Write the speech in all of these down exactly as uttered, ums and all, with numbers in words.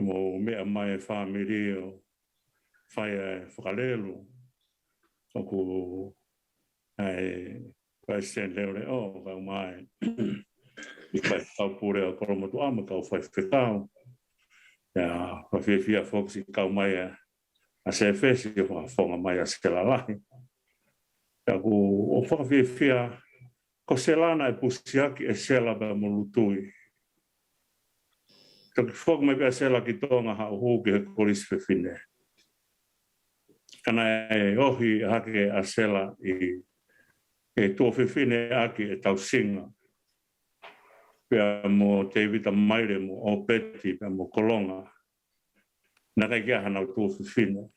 mo meʻa mai e fāmili ʻo fai e fakalelu. ʻOku ʻi ai Palesiteni Leʻoleʻo, kau mai ʻa e kau pule ʻo Kolomotuʻa mo e kau faifekau. ʻIo, ʻoku fiefia foki siʻi kau mai ʻa, ʻa Sefesi ʻo fakafofonga mai ʻa Sela Lahi. ʻIo, ʻoku ou fakafiefia ko Sela naʻe pusiaki ʻe Sela pea mo Lutui. Toki foki mai pē ʻa Sela ki Tonga haʻu ki he Kolisi Fefine. Ka naʻe ohi hake ʻa Sela ʻi he tuofefine ʻaki ʻe Tausinga, pea mo Tēvita Maile mo ʻOpeti pea mo Kolonga. Naʻe ʻikai ke ʻi ai hanau tuofefine.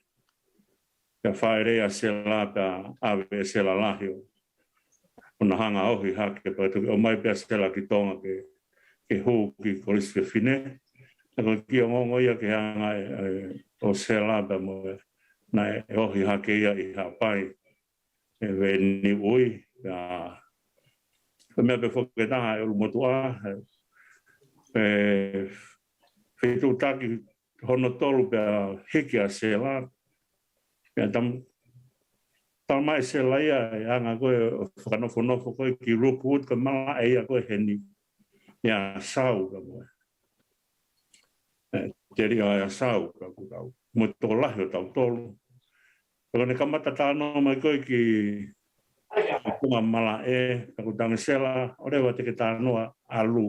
Pea fāʻeleʻi ʻa Sela pea ʻave ʻe Sela Lahi ʻo, ʻo na hanga ʻo ohi hake pea toki ʻomai pē ʻa Sela ki Tonga ke, ke hū ki he Kolisi Fefine. Naʻe kiʻi ongoongo ia ki he anga ʻe, ʻe, ʻo Sela pea mo e, naʻe ohi hake ia ʻi Haʻapai ʻi he Niuʻi. ʻIo, ko e meʻa pē foki ʻe taha ʻi ʻUlumotuʻa, ʻe, ʻe fetuʻutaki hono tolu pea hiki ʻa Sela. ʻIo, tam-, talamai ʻe Sela ia ʻe anga ko ē ʻo fakanofonofo ko ē ki Rookwood, ko e malaʻe ia ko ē heni. ʻIo, Sau ka mo e, ʻe, teli ʻa Sau ka ʻoku tau, mo e tokolahi ʻo tautolu. Pea ko ʻene kamata talanoa mai ko ē ki, ki Tonga malaʻe, pea ʻoku talaange ʻe Sela, ʻoua te ke talanoa ʻalu.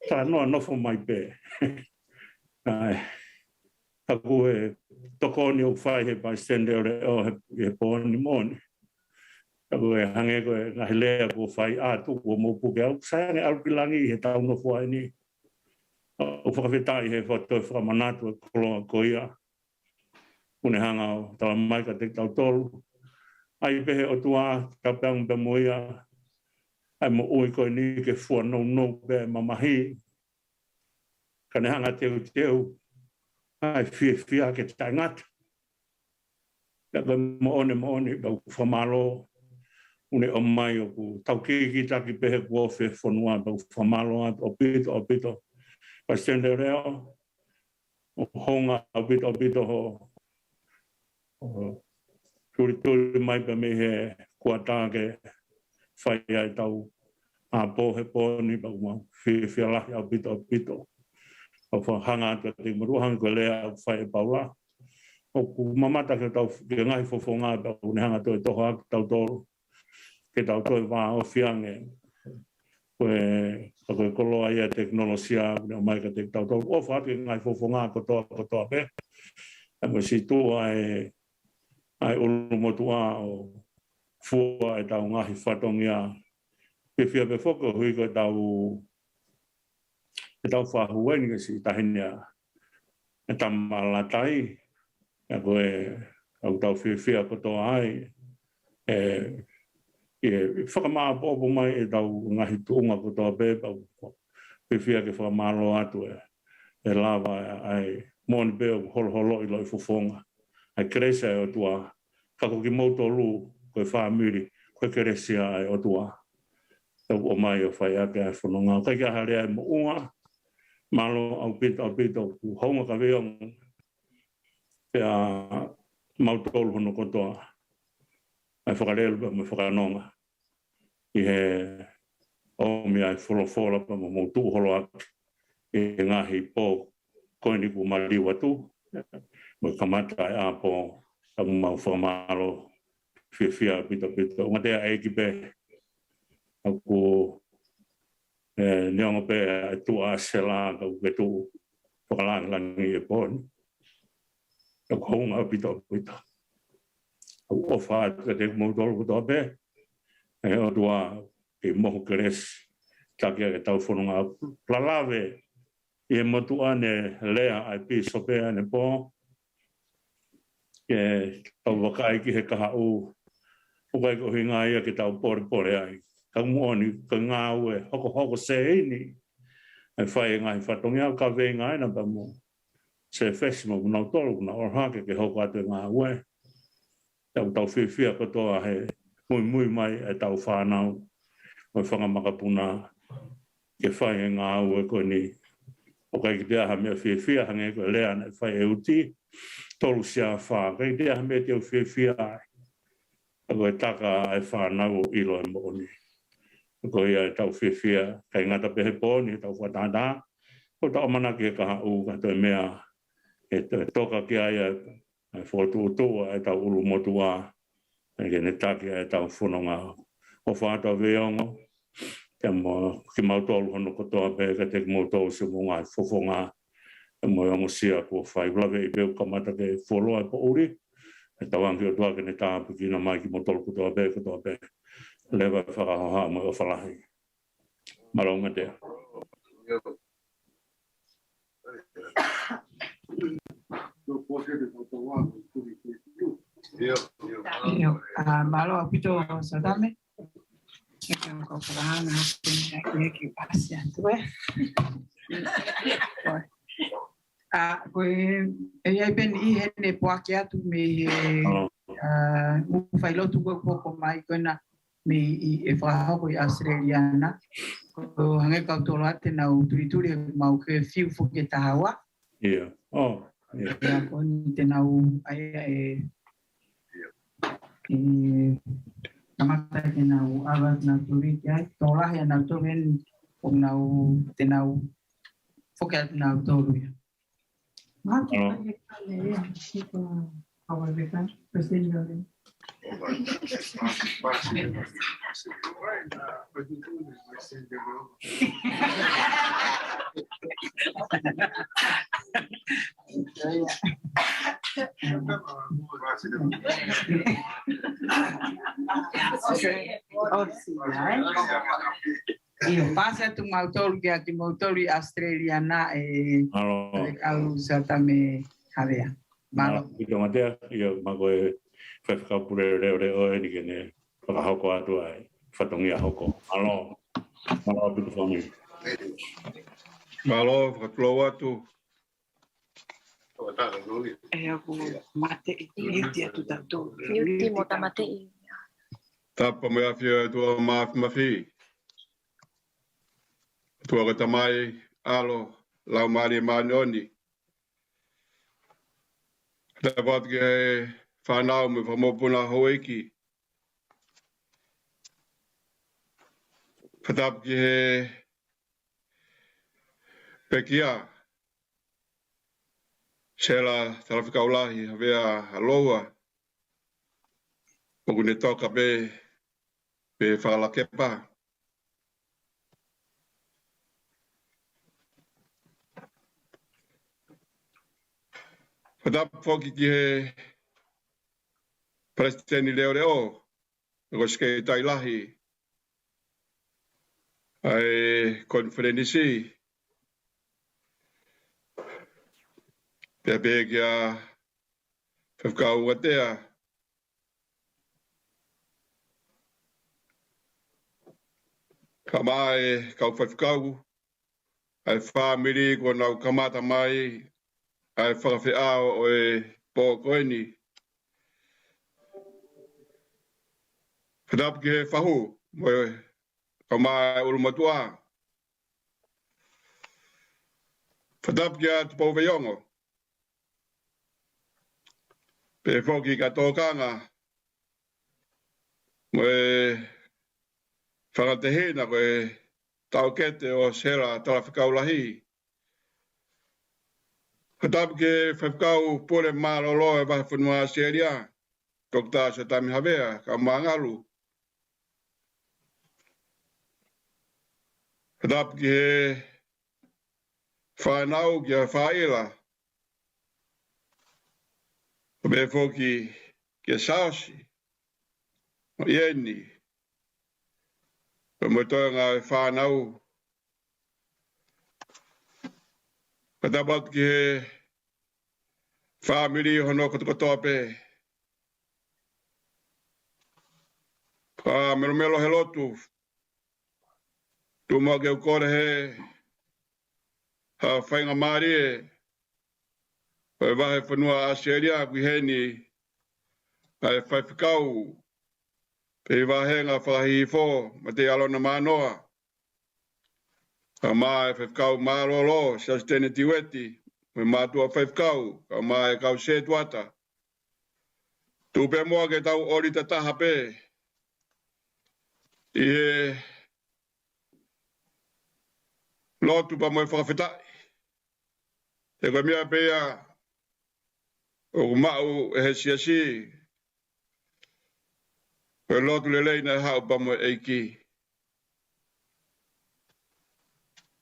Talanoa nofo mai pē. ʻAi, ʻoku ʻi ai e tokoni ʻoku fai ʻe he Palesiteni Leʻoleʻo he, he pooni moʻoni. ʻOku ʻi ai, hangē ko e ngaahi lea ʻoku fai atu, kuo mou puke au, sai ange ʻalu ki langi ʻi heʻetau nofo ai ni. ʻOku fakafetaʻi he faʻu toe fakamanatu e koloa ko ia. ʻOku ne hanga ʻo talamai kiate kitautolu, ʻai pē ʻe he ʻOtua, tapu ange pē mo ia, ʻa e moʻui ko eni ke fua nounou pē mamahi. Ka ne hanga ʻo teuteu ʻa e fiefia ke taʻengata. ʻIo, ko e moʻoni, moʻoni, pea ʻoku fakamālō. ʻOku ne ʻomai ʻoku tau kikitaki pē he kuo ofi e fonua, pea ʻoku fakamālō atu ʻaupito, ʻaupito. Palesiteni Leʻoleʻo, ʻoku hounga ʻaupito, ʻaupito hoʻo, hoʻo tulituli mai pē mei he kuata ke fai ai ʻetau ʻapo he pooni, pea ʻoku mau fiefia lahi ʻaupito, ʻaupito. ʻOku fakahanga atu kiate kimoutolu hangē ko e lea ʻoku fai ʻe Paula. ʻOku mamata ki hotau, ki he ngaahi fofonga pea ʻoku ne hanga ʻo toe toho ʻaki kitautolu. Ke tau toe vāofi ange. Ko e, ko e koloa ia e tekinolosia, ʻoku ne ʻomai kiate kitautolu. ʻOfa atu ki he ngaahi fofonga kotoa, kotoa pē. ʻA e mo siʻi tuʻu ʻa e, ʻa e ʻUlumotuʻa ʻo fua ʻetau ngaahi fatongia. Fiefia pē foki ʻo hiki ʻetau, ʻetau fahu eni ki he siʻi taʻahine ʻa e Tamalatai. ʻIo, ko e, ʻoku tau fiefia kotoa ai. ʻE, ʻe fakamāʻopoʻopo mai ʻetau ngaahi tuʻunga kotoa pē, pea ʻoku fiefia ke fakamālō atu ʻe, ʻe lava ʻa e, ʻa e moʻoni pē ʻoku holoholoʻi ʻi loto ʻi he fofonga ʻa e kelesi ʻa e ʻOtua. Ka ko kimoutolu, ko e fāmili, ko e kelesi ʻa e ʻOtua. ʻOku ʻomai ʻo fai ʻaki ʻa e fononga. ʻOku ʻikai ke ʻi ai ha lea ʻe moʻua, mālō ʻaupito, ʻaupito, ʻoku hounga ka veo pea mautolu hono kotoa. ʻA e fakalelu pea mo e fakanonga. ʻI he ʻomi ʻa e folofola pea mo hoʻomou tuʻu holo ʻaki ʻi he ngaahi pō ko eni kuo maliu atu. Mo e kamata ʻa e ʻapo, ʻoku mau fakamālō fiefia ʻaupito, ʻaupito. ʻOku ngata ʻa e ʻEiki pē. ʻOku, ʻe, neongo pē ʻa e tuʻa ʻa Sela ka ʻoku ke tuʻu fakalāngilangiʻi he pooni. ʻOku hounga ʻaupito, ʻaupito. ʻOku ʻofa atu kiate kimoutolu kotoa pē. ʻE ʻOtua ke mohu kelesi. Taki ʻa ʻetau fononga lalave ʻi he motuʻa ne lea ai pīsope ʻanepō. Ke tau vakai ki he kahaʻu, ʻoku ʻikai ko e ʻuhinga ia ke tau polepole ai. Ka moʻoni, ko e ngāue hokohoko sēini. ʻE fai e ngaahi fatongia ʻoku kaveinga ai na pea mo Sefesi mo nautolu, na ʻohake ke hoko atu e ngāue. Tau, tau fiefia kotoa he muimui mai ʻetau fānau mo e fanga makapuna ke fai e ngāue ko eni. ʻOku ʻikai ke toe ʻi ai ha meʻa fiefia, hangē ko e lea naʻe fai ʻe Uti, tolu sia fā. ʻIkai ke toe ʻi ai ha meʻa te u fiefia ai. Ka ko e taka ʻa e fānau ʻo ʻilo e moʻoni. Ko ia ʻetau fiefia, ʻikai ngata pē he pō ni, ʻetau fakatātā. Ko ʻetau ʻamanaki he kahaʻu, ka toe meʻa, ʻe toe toka ki ai ʻa e fokotuʻutuʻu ʻa ʻetau ʻulumotuʻa, ʻe ke ne taki ʻa ʻetau fononga. ʻOfa atu ʻa Veiongo, kiate kimautolu hono kotoa pē, kiate kimoutolu siʻomou ngaahi fofonga, ʻa e moʻui ongosia kuo fai. Lave ʻi he pē ʻoku kamata ke fuoloa e poʻuli, ʻe tauange ki he ʻOtua ke ne tāpuekina mai kimoutolu kotoa pē, kotoa pē. Leva e fakahoha mo e ʻofa lahi. Mālō Matea. ʻIo, ʻa, mālō ʻaupito Sotame. ʻE ke o ko Farahana, ʻe ke pasi atu, ē. ʻA, ko e, ʻe ʻi ai pē ʻi heʻene poaki atu mei he, ʻa, ʻū failotu ko ē kuo hoko mai ko ena mei ʻi he fakahoko ʻi ʻAositelēlia na. Ko hangē kau tolo ate nau tulituli he mau ke fiu foki e taha ua. ʻIo. ʻIo, ko eni te nau ʻai e, e, kamata ke nau ava nau tuli ki ai. Tokolahi ʻa nautolu eni ʻoku nau, te nau foki atu nautolu ia. ʻIo, pasi atu mautolu kia kimoutolu ʻi ʻAositelēlia na ʻe Faifekau Sotame Havea. Mālō. Mālō ʻaupito Matea, ʻio, ma ko e Faifekau Pule Leʻoleʻo eni ke ne fakahoko atu ʻa e fatongia hoko. Mālō. Mālō ʻaupito fāmili. Mālō, fakatulou atu. ʻE ʻoku mate ʻi ʻiti atu tautolu. Fiuti mo tamateʻi. Tapu mo e ʻafio ʻa e ʻOtua Māfimafi. ʻOtua ko e Tamai, ʻAlo, Laumālie Māʻoniʻoni. Tapu atu ki he fānau mo e fakamokopuna houʻeiki. Fakatapu ki he pekia, Sela Talafekau Lahi Havea Haloua, ʻoku ne toka pē, pē fakalakepa. Fakatapu foki ki he Palesiteni Leʻoleʻo, ko e Sekelitali Lahi ʻa e Konifelenisi, pea pehē kia Faifekau Uatea, kae ʻumaʻā e kau faifekau, ʻa e fāmili kuo nau kamata mai ʻa e fakafeʻao ʻo e pō ko eni. Fakatapu ki he fahu mo e kaeʻumaʻā e ʻulumotuʻa. Fakatapu kia Tupou Veiongo. Pehē foki kia Tokanga mo e fanga tehina ko e taʻokete ʻo Sela Talafekau Lahi. Fakatapu ki he Faifekau Pule Mālōlō ʻo e Vahefonua ʻAositelēlia, Toketā Sotame Havea, kaeʻumaʻā Ngalu. Fakatapu ki he fānau, kia Faila, pehē foki kia Saosi, mo Ieni, pea mo e toenga e fānau. Fakatapu atu ki he fāmili hono kotokotoa pē. Fakamelomelo he lotu. Tuku muʻa ke u kole he ha faingamālie ʻo e Vahefonua ʻAositelēlia, ʻoku ʻi heni ʻa e faifekau, pea vāhenga fakahihifo, Matei ʻAlona Manoa. kae ʻumaʻā e faifekau mālōlō, Siaosi Tēneti Ueti, mo e mātuʻa faifekau, kae ʻumaʻā e kau sētuata. Tuku pē muʻa ke tau ʻoli tataha pē ʻi he lotu pea mo e fakafetaʻi. He ko e meʻa pē ia ʻoku maʻu ʻe he siasi, ko e lotu lelei naʻe haʻu pea mo e ʻEiki.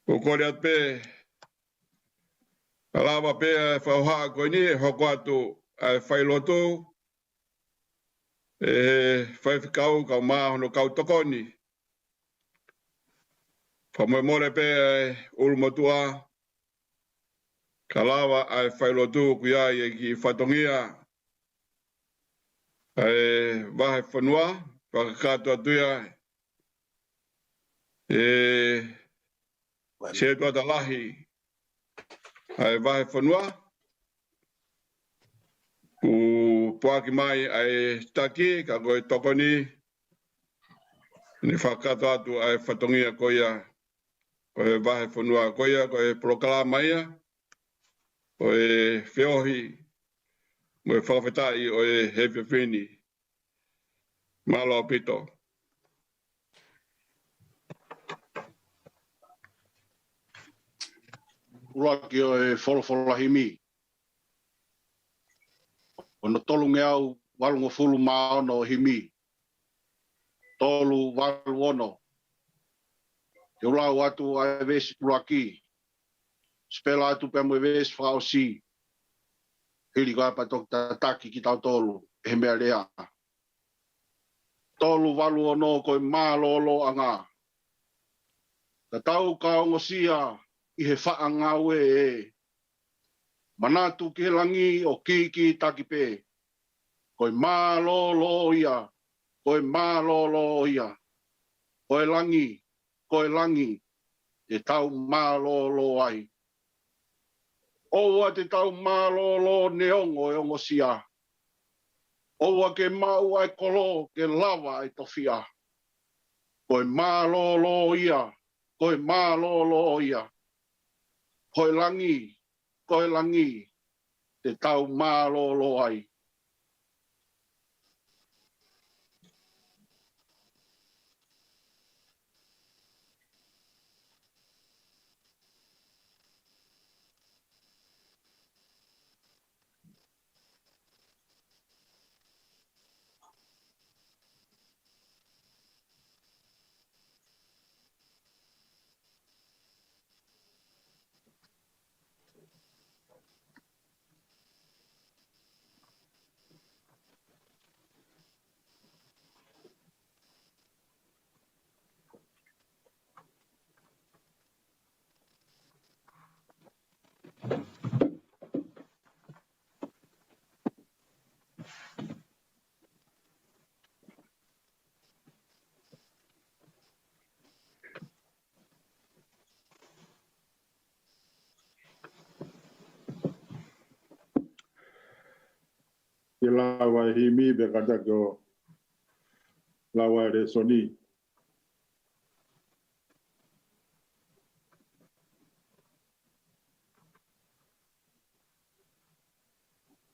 ʻOku kole atu pē, ka lava pē ʻa e fakahohaʻa ko eni, ʻe hoko atu ʻa e failotu ʻe he faifekau kae ʻumaʻā hono kau tokoni. Fakamolemole pē ʻa e ʻulumotuʻa, ka lava ʻa e failotu ʻoku ʻi ai e kiʻi fatongia ʻa e vahefonua, fakakakato atu ia ʻe he sētuata lahi ʻa e vahefonua. Kuo poaki mai ʻa e taki, ka ko e tokoni, ne fakakakato atu ʻa e fatongia ko ia ʻo e vahefonua. Ko ia ko e polokalama ia ʻo e feohi mo e fakafetaʻi ʻo e efiafi ni. Mālō ʻaupito. ʻUluaki ʻo e folofola himi. Ono tolungeau valungofulu mā ono himi. Tolu valu ono. Te u lau atu ʻa e veesi ʻuluaki, sipela atu pea mo e veesi fakaʻosi. Hili ko ia pea toki tataki kitautolu ʻe he meʻalea. Tolu valu ono. Ko e mālōlōʻanga. Tatau ka ongosia ʻi he faʻa ngāue ē. Manatu ki he langi ʻo kīkītaki pē. Ko e mālōlō ia, ko e mālōlō ia. Ko e langi, ko e langi, te tau mālōlō ai. ʻOua te tau mālōlō neongo e ongosia. ʻOua ke maʻu ʻa e kolo ke lava ʻa e tofiʻa. Ko e mālōlō ia, ko e mālōlō ia. Ko e langi, ko e langi, te tau mālōlō ai. Ke lava e himi pea kātaki ʻo lava e lēsoni.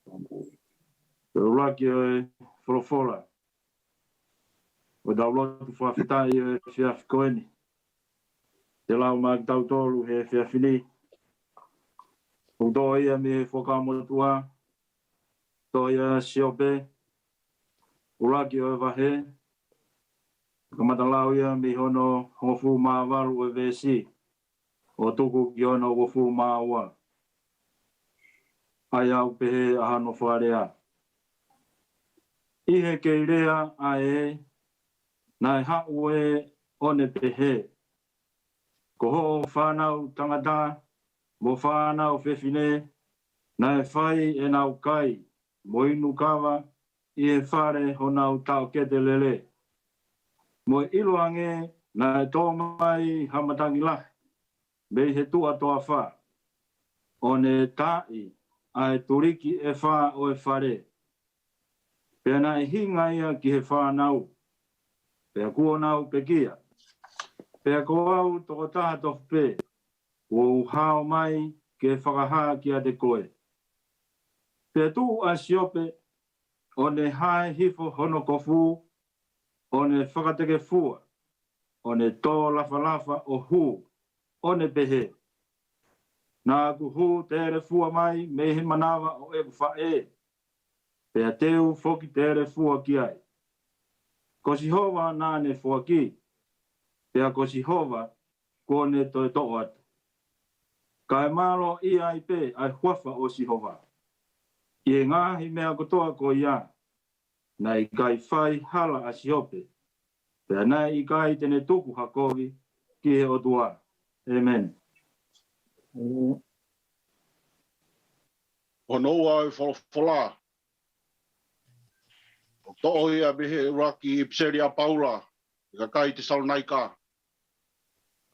Ko e ʻuluaki ʻo e folofola ʻo ʻetau lotu fakafetaʻi ʻo e efiafi ko eni, te lau maʻa kitautolu he efiafi ni. ʻOku toʻo ia mei he Fuakava Motuʻa, toʻo ia ʻia Siope, ʻuluaki ʻo e vahe, kamata lau ia mei hono hongofulu mā valu ʻo e veesi ʻo tuku ki hono uofulu mā ua. ʻA ia ʻoku pehē ʻa hono fakalea: ʻI he kei lea ʻa ē, naʻe haʻu ē ʻo ne pehē, ko hoʻo fānau tangata mo fānau fefine naʻe fai ʻenau kai mo inu kava ʻi he fale honau taʻokete lele. Mo e ʻilo ange naʻe tō mai ha matangi lahi mei he tuʻa toafa, ʻo ne taaʻi ʻa e tuliki ʻe fā ʻo e fale. Pea naʻe hinga ia ki he fānau, pea kuo nau pekia. Pea ko au tokotaha tofu pē, kuo u hao mai ke fakahā kiate koe. Pea tuʻu ʻa Siope, ʻo ne hae hifo hono kofu, ʻo ne fakatekefua, ʻo ne tō lafalafa ʻo hū, ʻo ne pehē: Naʻa ku hū telefua mai mei he manava ʻo ʻeku faʻē, pea te u foki telefua ki ai. Ko Sihova naʻa ne foaki, pea ko Sihova kuo ne toe toʻo atu. Kae mālō ia ai pē ʻa e huafa ʻo Sihova ʻi he ngaahi meʻa kotoa ko ia. Naʻe ʻikai fai hala ʻa Siope, pea naʻe ʻikai te ne tuku ha kovi ki he ʻOtua. ʻĒmeni. Hono ua ʻo e folofola. ʻOku toʻo ia mei he ʻuluaki ʻipiseli ʻa Paula ki he kakai Tesalonaika.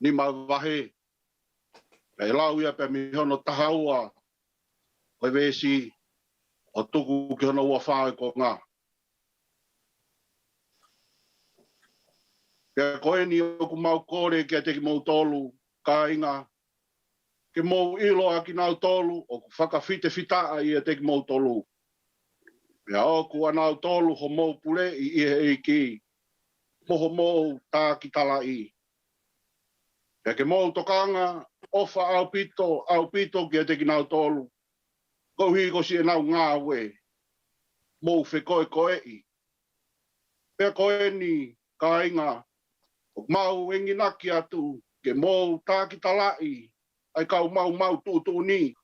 Nima vahe. Pea ʻe lau ia pē mei hono taha ua ʻo e veesi ʻo tuku ki hono ua fā ʻo e konga. Pea ko eni ʻoku mau kole kiate kimoutolu, kāinga, ke mou ʻilo ʻa kinautolu ʻoku fakafitefitaʻa ʻiate kimoutolu. Pea ʻoku ʻanautolu homou puleʻi ʻi he ʻEiki, mo homou tākitalaʻi. Pea ke mou tokanga ʻofa ʻaupito, ʻaupito kiate kinautolu, koeʻuhi ko siʻenau ngāue, mou fekoekoeʻi. Pea ko eni, kāinga, ʻoku mau enginaki atu ke mou tākitalaʻi ʻa e kau maumau tuʻutuʻuni,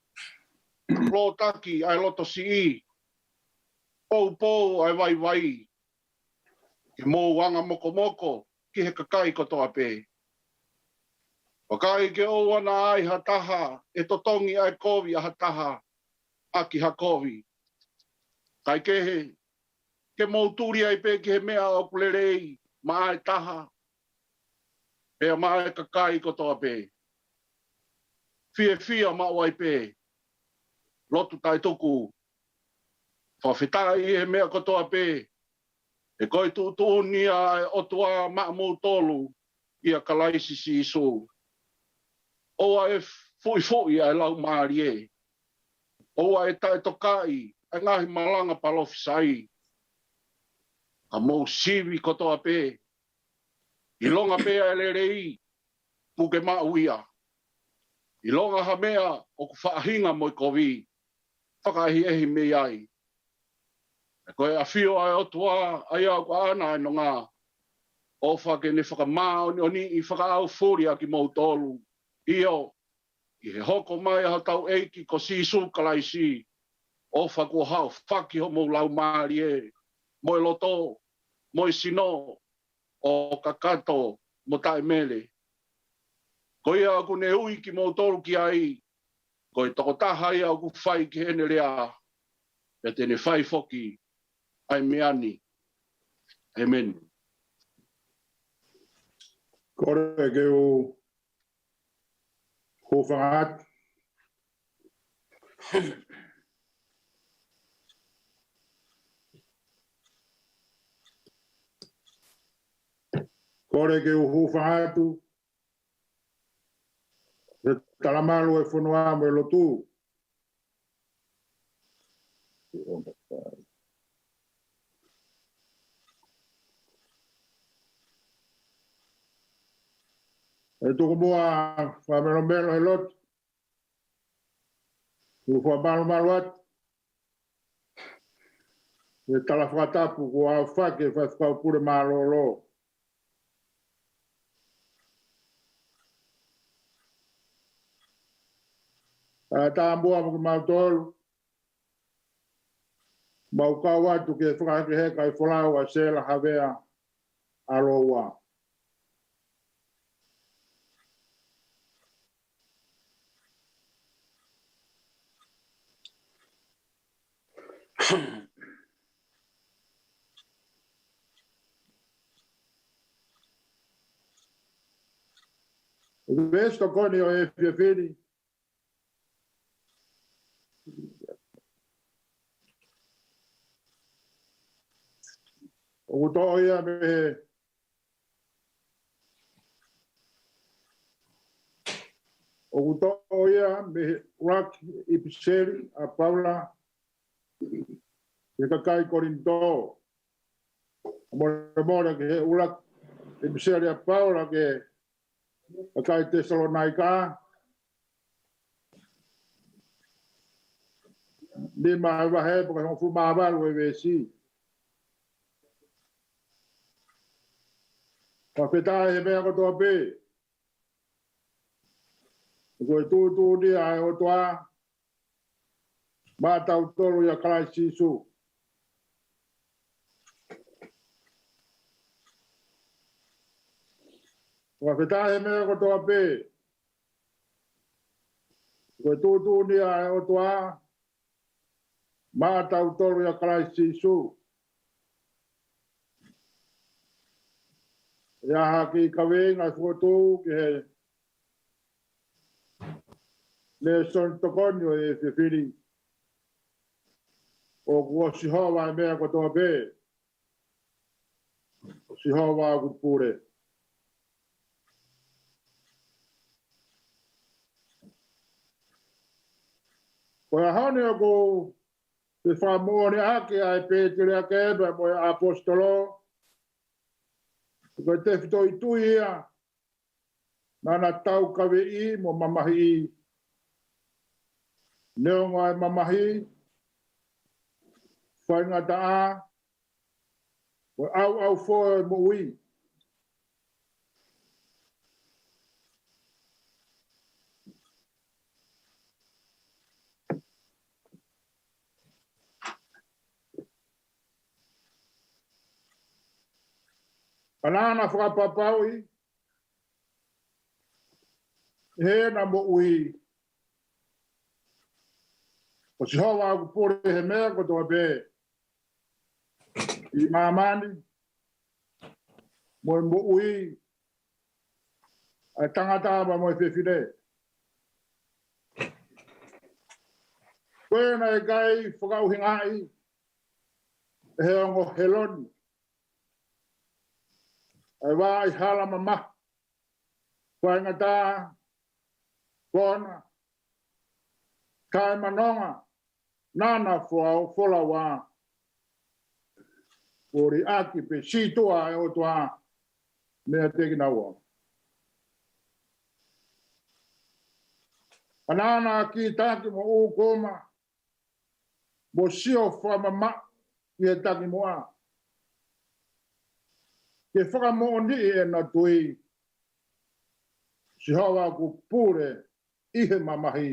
lōtaki ʻa e loto siʻi, poupou ʻa e vaivai, ke mou anga mokomoko ki he kakai kotoa pē. Vakai ke ʻoua naʻa ai ha taha ʻe totongi ʻa e kovi ʻa ha taha ʻaki ha kovi. Kae kehe, ke mou tuli ai pē ki he meʻa ʻoku lelei maʻa e taha, pea maʻa e kakai kotoa pē. Fiefia maʻu ai pē, lotu taʻetuku. Fakafetaʻi he meʻa kotoa pē, he ko e tuʻutuʻuni ʻa e ʻOtua maʻamoutolu ʻia Kalaisi Sīsū. ʻOua ʻe fuʻifuʻi ʻa e laumālie. ʻOua ʻe taʻetokaʻi ʻa e ngaahi malanga palōfisai. Ka mou sivi kotoa pē. ʻIlonga pē ʻa e lelei, puke maʻu ia. ʻIlonga ha meʻa ʻoku faʻahinga mo e kovi, fakaʻehiʻehi mei ai. He ko e ʻafio ʻa e ʻOtua, ʻa ia ʻoku ʻaʻana ʻa e nonga, ʻofa ke ne fakamāʻoniʻoniʻi fakaʻaufuli ʻa kimoutolu. ʻIo, ʻi he hoko mai ʻa hotau ʻEiki ko Sīsū Kalaisi, ʻofa kuo haofaki homou laumālie, mo e loto, mo e sino, ʻo kakato mo taʻemele. Ko ia ʻoku ne ui kimoutolu ki ai, ko e tokotaha ia ʻoku fai ki heʻene lea, pea te ne fai foki ʻa e meʻa ni. ʻĒmeni. Kole ke u hūfanga atu. Kole ke u hūfanga atu he talamalu ʻo e fonua mo e lotu. ʻE tuku muʻa fakamelomelo he lotu. Tuku fakamalumalu atu he tala fakatapu kuo aofaki ʻe he Faifekau Pule Mālōlō. ʻA e tāmuʻa mo kimautolu, mau kau atu ki he fakahekeheka ʻi he folau ʻa Sela Havea ʻAloua. Veesi tokoni ʻo e efiafi ni. ʻOku toʻo ia mei he, mei he ʻuluaki ʻipiseli ʻa Paula ki he kakai Kolinitō. Molemole ki he ʻuluaki ʻipiseli ʻa Paula ki he kakai Tesalonaika. Nima ʻa e vahe, pea ko e hongofulu mā valu ʻa e veesi. Fakafetaʻi he meʻa kotoa pē, he ko e tuʻutuʻuni ʻa e ʻOtua maʻatautolu ʻia Kalaisi Sīsū. Fakafetaʻi he meʻa kotoa pē, he ko e tuʻutuʻuni ʻa e ʻOtua maʻatautolu ʻia Kalaisi Sīsū. ʻI ai ha kiʻi kaveinga ʻe fokotuʻu ki he lēsoni tokoni ʻo e efiafi ni: ʻOku ʻo Sihova ʻa e meʻa kotoa pē, ʻo Sihova ʻoku pule. Ko e ʻaho ni ʻoku fakamoʻoniʻaki ai pē ʻe Pēteliake pea mo e ʻaposetolo ko e tefitoʻi tui ia naʻa na taukaveʻi mo mamahiʻi. Neongo ʻa e mamahi, faingataʻa, mo e ʻauʻaufoʻou ʻo e moʻui, ka naʻa na fakapapauʻi ʻi heʻena moʻui ko Sihova ʻoku pule he meʻa kotoa pē ʻi māmani mo e moʻui ʻa e tangata pea mo e fefine. Ko ia naʻe ʻikai fakaʻuhingaʻi ʻe he ongo Heloni ʻa e vaʻa hala mamahi, faingataʻa, kona, taʻemanonga naʻa na fo-, folaua, ʻo liʻaki pē sītuʻa ʻa e ʻOtua meiate kinaua. Ka naʻa na kītaki mo ʻūkuma mo sio fakamamaʻu ki he takimuʻa ke fakamoʻoniʻi ʻena tui, Sihova ʻoku pule ʻi he mamahi,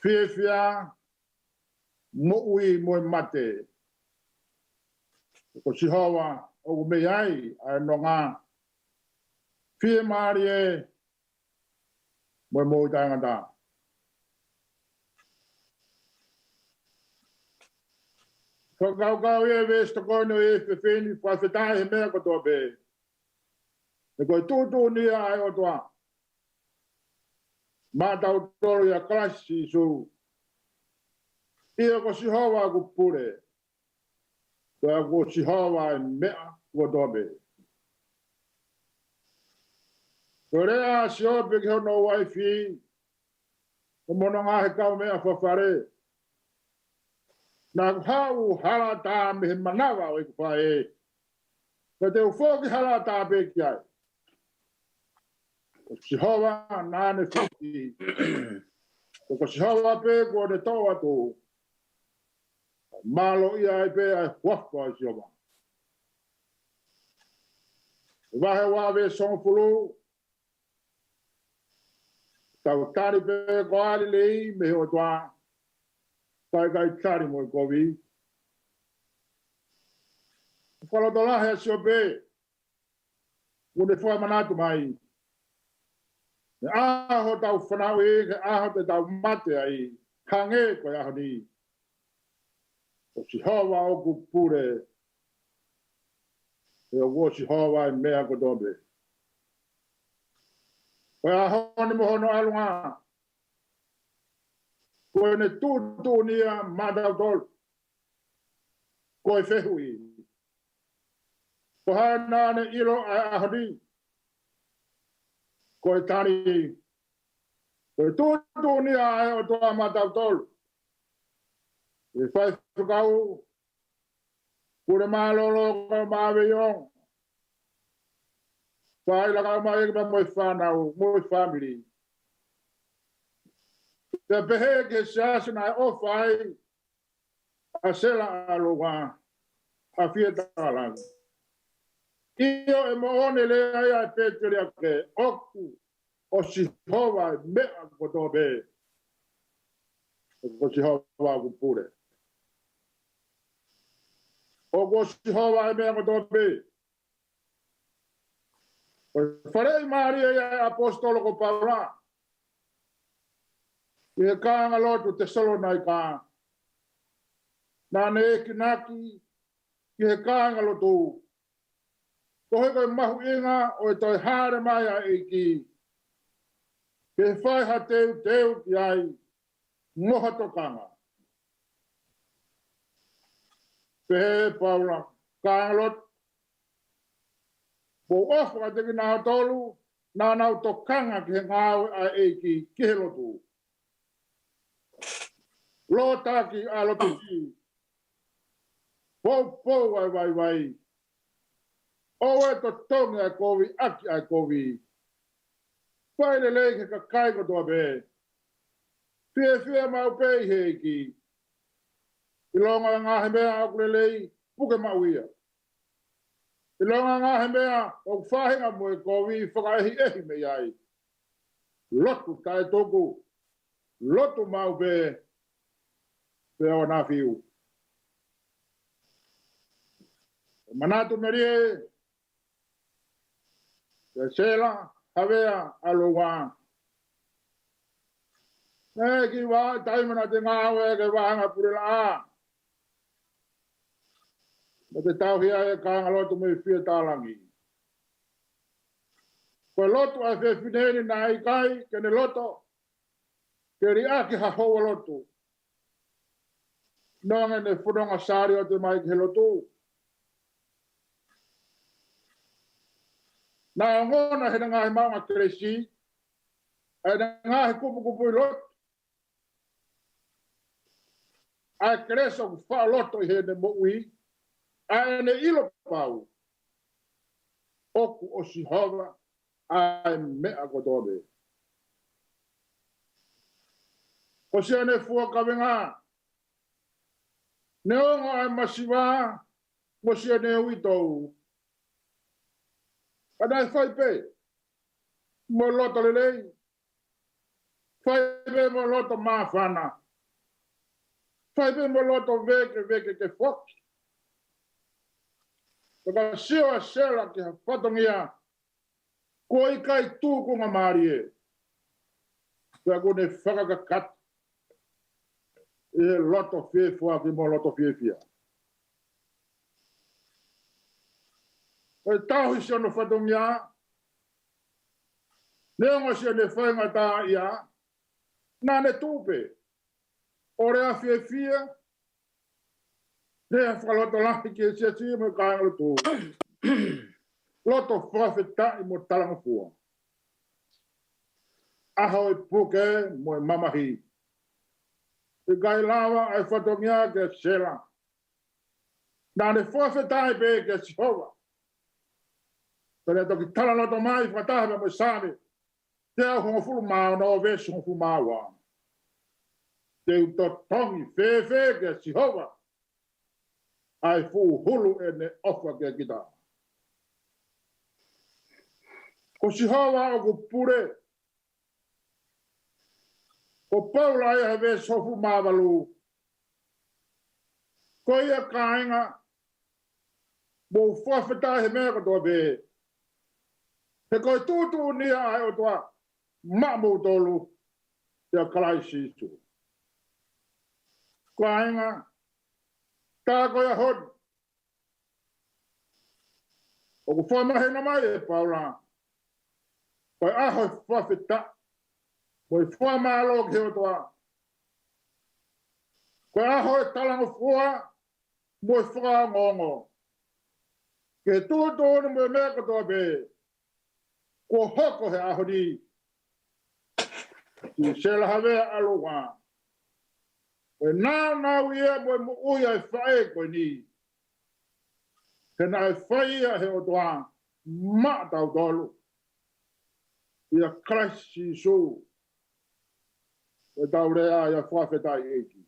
fiefia, moʻui mo e mate. Ko Sihova ʻoku mei ai ʻa e nonga, fiemālie mo e moʻui taʻengata. Fakakaukau ia ʻa e veesi tokoni ʻo e efiafi ni: Fakafetaʻi he meʻa kotoa pē, he ko e tuʻutuʻuni ia ʻa e ʻOtua maʻatautolu ʻia Kalaisi Sīsū. ʻIo, ko Sihova ʻoku pule, pea ko Sihova ʻa e meʻa kotoa pē. Ko e lea ʻa Siope ki hono uaifi, ko hono ngaahi kaumeʻa fakafale: Naʻa ku haʻu ʻo hala ʻatā mei he manava ʻo ʻeku faʻē, pea te u foki hala ʻatā pē ki ai. Ko Sihova naʻa ne foki, ko Sihova pē kuo ne toʻo atu. Mālōʻia ai pē ʻa e huafa ʻo Sihova. Vahe ua veesi hongofulu: Tau tali pē ko ā lelei mei he ʻOtua, kae ʻikai tali mo e kovi. Fakalotolahi ʻa Siope, ʻoku ne fakamanatu mai ʻa e ʻaho ʻoku tau fanauʻi ki he ʻaho te tau mate ai, hangē ko e ʻaho ni. Ko Sihova ʻoku pule, he ʻoku ʻo Sihova ʻa e meʻa kotoa pē. Ko e ʻaho ni mo hono ʻalunga, ko ʻene tuʻutuʻuni ia maʻatautolu. Ko e fehuʻi: Ko hai naʻa ne ʻilo ʻa e ʻaho ni? Ko e tali: Ko e tuʻutuʻuni ʻa e ʻOtua maʻatautolu. ʻE faifekau, pule mālōlō ko Maveio. Faʻahi lakau mai ʻEiki pea mo e fānau, mo e fāmili. Pea pehē ki he siasi naʻe ʻofa ai ʻa Sela ʻAloua, ʻa Fietalagi. ʻIo, ʻe moʻoni e lea ia ʻa e pēteliake, ʻoku ʻo Sihova e meʻa kotoa pē. ʻOku ʻo Sihova ʻoku pule. ʻOku ʻo Sihova e meʻa kotoa pē. Ko e faleʻi mālie ia ʻa e ʻaposetolo ko Paula ʻi he kāingalotu Tesalonaika. Naʻa ne ekinaki ki he kāingalotu koeʻuhi ko e mahuʻinga ʻo e toe hāʻele mai ʻa e ʻEiki, ke fai ha teuteu ki ai mo ha tokanga. Pehē ʻe Paula, kāingalotu, mou ʻofa kiate kinautolu naʻa nau tokanga ki he ngāue ʻa e ʻEiki ki he lotu. Lōtaki ʻa e lotu ki poupou ʻa e vaivai. ʻOua ʻe totongi ʻa e kovi ʻaki ʻa e kovi. Fai lelei ki he kakai kotoa pē. Fiefia maʻu pē ʻi he ʻEiki. ʻIlonga e ngaahi meʻa ʻoku lelei, puke maʻu ia. ʻIlonga e ngaahi meʻa ʻoku faʻahinga mo e kovi, fakaʻehiʻehi mei ai. Lotu taʻetuku, lotu maʻu pē, pea ʻoua naʻa fiu. Manatu melie kia Sela Havea ʻAloua. Naʻe kiʻi vahaʻa taimi naʻa te ngāue ki he vahaʻa pule laʻā. Naʻa te tauhi ai e kāingalotu mei Fietalagi. Ko e lotu ʻa e fefine ni naʻe ʻikai ke ne loto ke liʻaki ha houalotu. Naʻa ne fononga sāliote mai ki he lotu. Naʻe ongona ʻe heʻene ngaahi maʻunga kelesi, ʻa ʻene ngaahi kupukupuʻi lotu, ʻa e kelesi ʻoku faʻa loto ʻi heʻene moʻui, ʻa ʻene ʻilo pau ʻoku ʻo Sihova ʻa e meʻa kotoa pē. Ko siʻene fua kavenga, neongo ʻa e masiva mo siʻene uitou, ka naʻe fai pē mo e loto lelei, fai pē mo e loto māfana, fai pē mo e loto vēkeveke ke foki. Ka sio ʻa Sela ki ha fatongia kuo ʻikai tukunga mālie, pea kuo ne fakakakato ʻi he loto fiefuaki mo e loto fiefia. ʻO tauhi siʻono fatongia, neongo siʻene faingataʻaʻia, naʻa ne tuʻu pē ʻo lea fiefia, lea fakalotolahi ki he siasi mo e kāingalotu. Loto fakafetaʻi mo talangofua. ʻAho e puke mo e mamahi, ʻikai lava ʻa e fatongia kia Sela. Naʻa ne fakafetaʻi pē kia Sihova. Pea ne toki talaloto mai fakataha mo e Saame teau hongofulu mā ono, veesi hongofulu mā ua: Te u totongi fēfē kia Sihova, ʻa e fuʻu hulu ʻene ʻofa kia kita? Ko Sihova ʻoku pule. Ko Paula ia he veesi hongofulu mā valu: Ko ia kāinga, mou fakafetaʻi he meʻa kotoa pē, he ko e tuʻutuʻuni ia ʻa e ʻOtua maʻamoutolu ʻia Kalaisi Sīsū. Kāinga, tā ko e ʻaho ni ʻoku fakamahino mai ʻe Paula, ko e ʻaho e fakafetaʻi mo e fakamālō ki he ʻOtua. Ko e ʻaho e talangofua mo e fakaongoongo ki he tuʻutuʻuni mo e meʻa kotoa pē kuo hoko he ʻaho ni. Siʻi Sela Havea ʻAloua. Ko e nāunau ia mo e moʻui ʻa e faʻē ko eni, he naʻe fai ia ʻe he ʻOtua maʻatautolu ʻia Kalaisi Sīsū. Ko ʻetau lea ia, fakafetaʻi ʻEiki.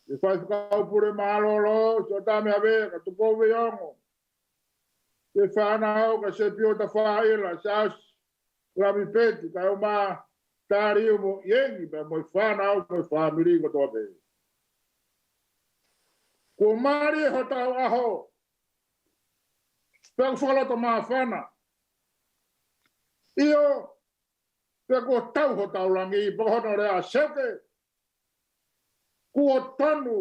ʻE Faifekau Pule mālōlō, Siʻotoʻa Meʻavea, kae Tupou Veiongo. ʻE fānau, kae Sepiota Faila, Siasi Lami Peti, kae ʻumaʻā Taliu mo ʻIengi, pea mo e fānau mo e fāmili kotoa pē. Kuo mālie hotau ʻaho, pea ʻoku fakaloto māfana. ʻIo, pea kuo tau hotau langi, pea ko hono lea, Seuke, kuo tonu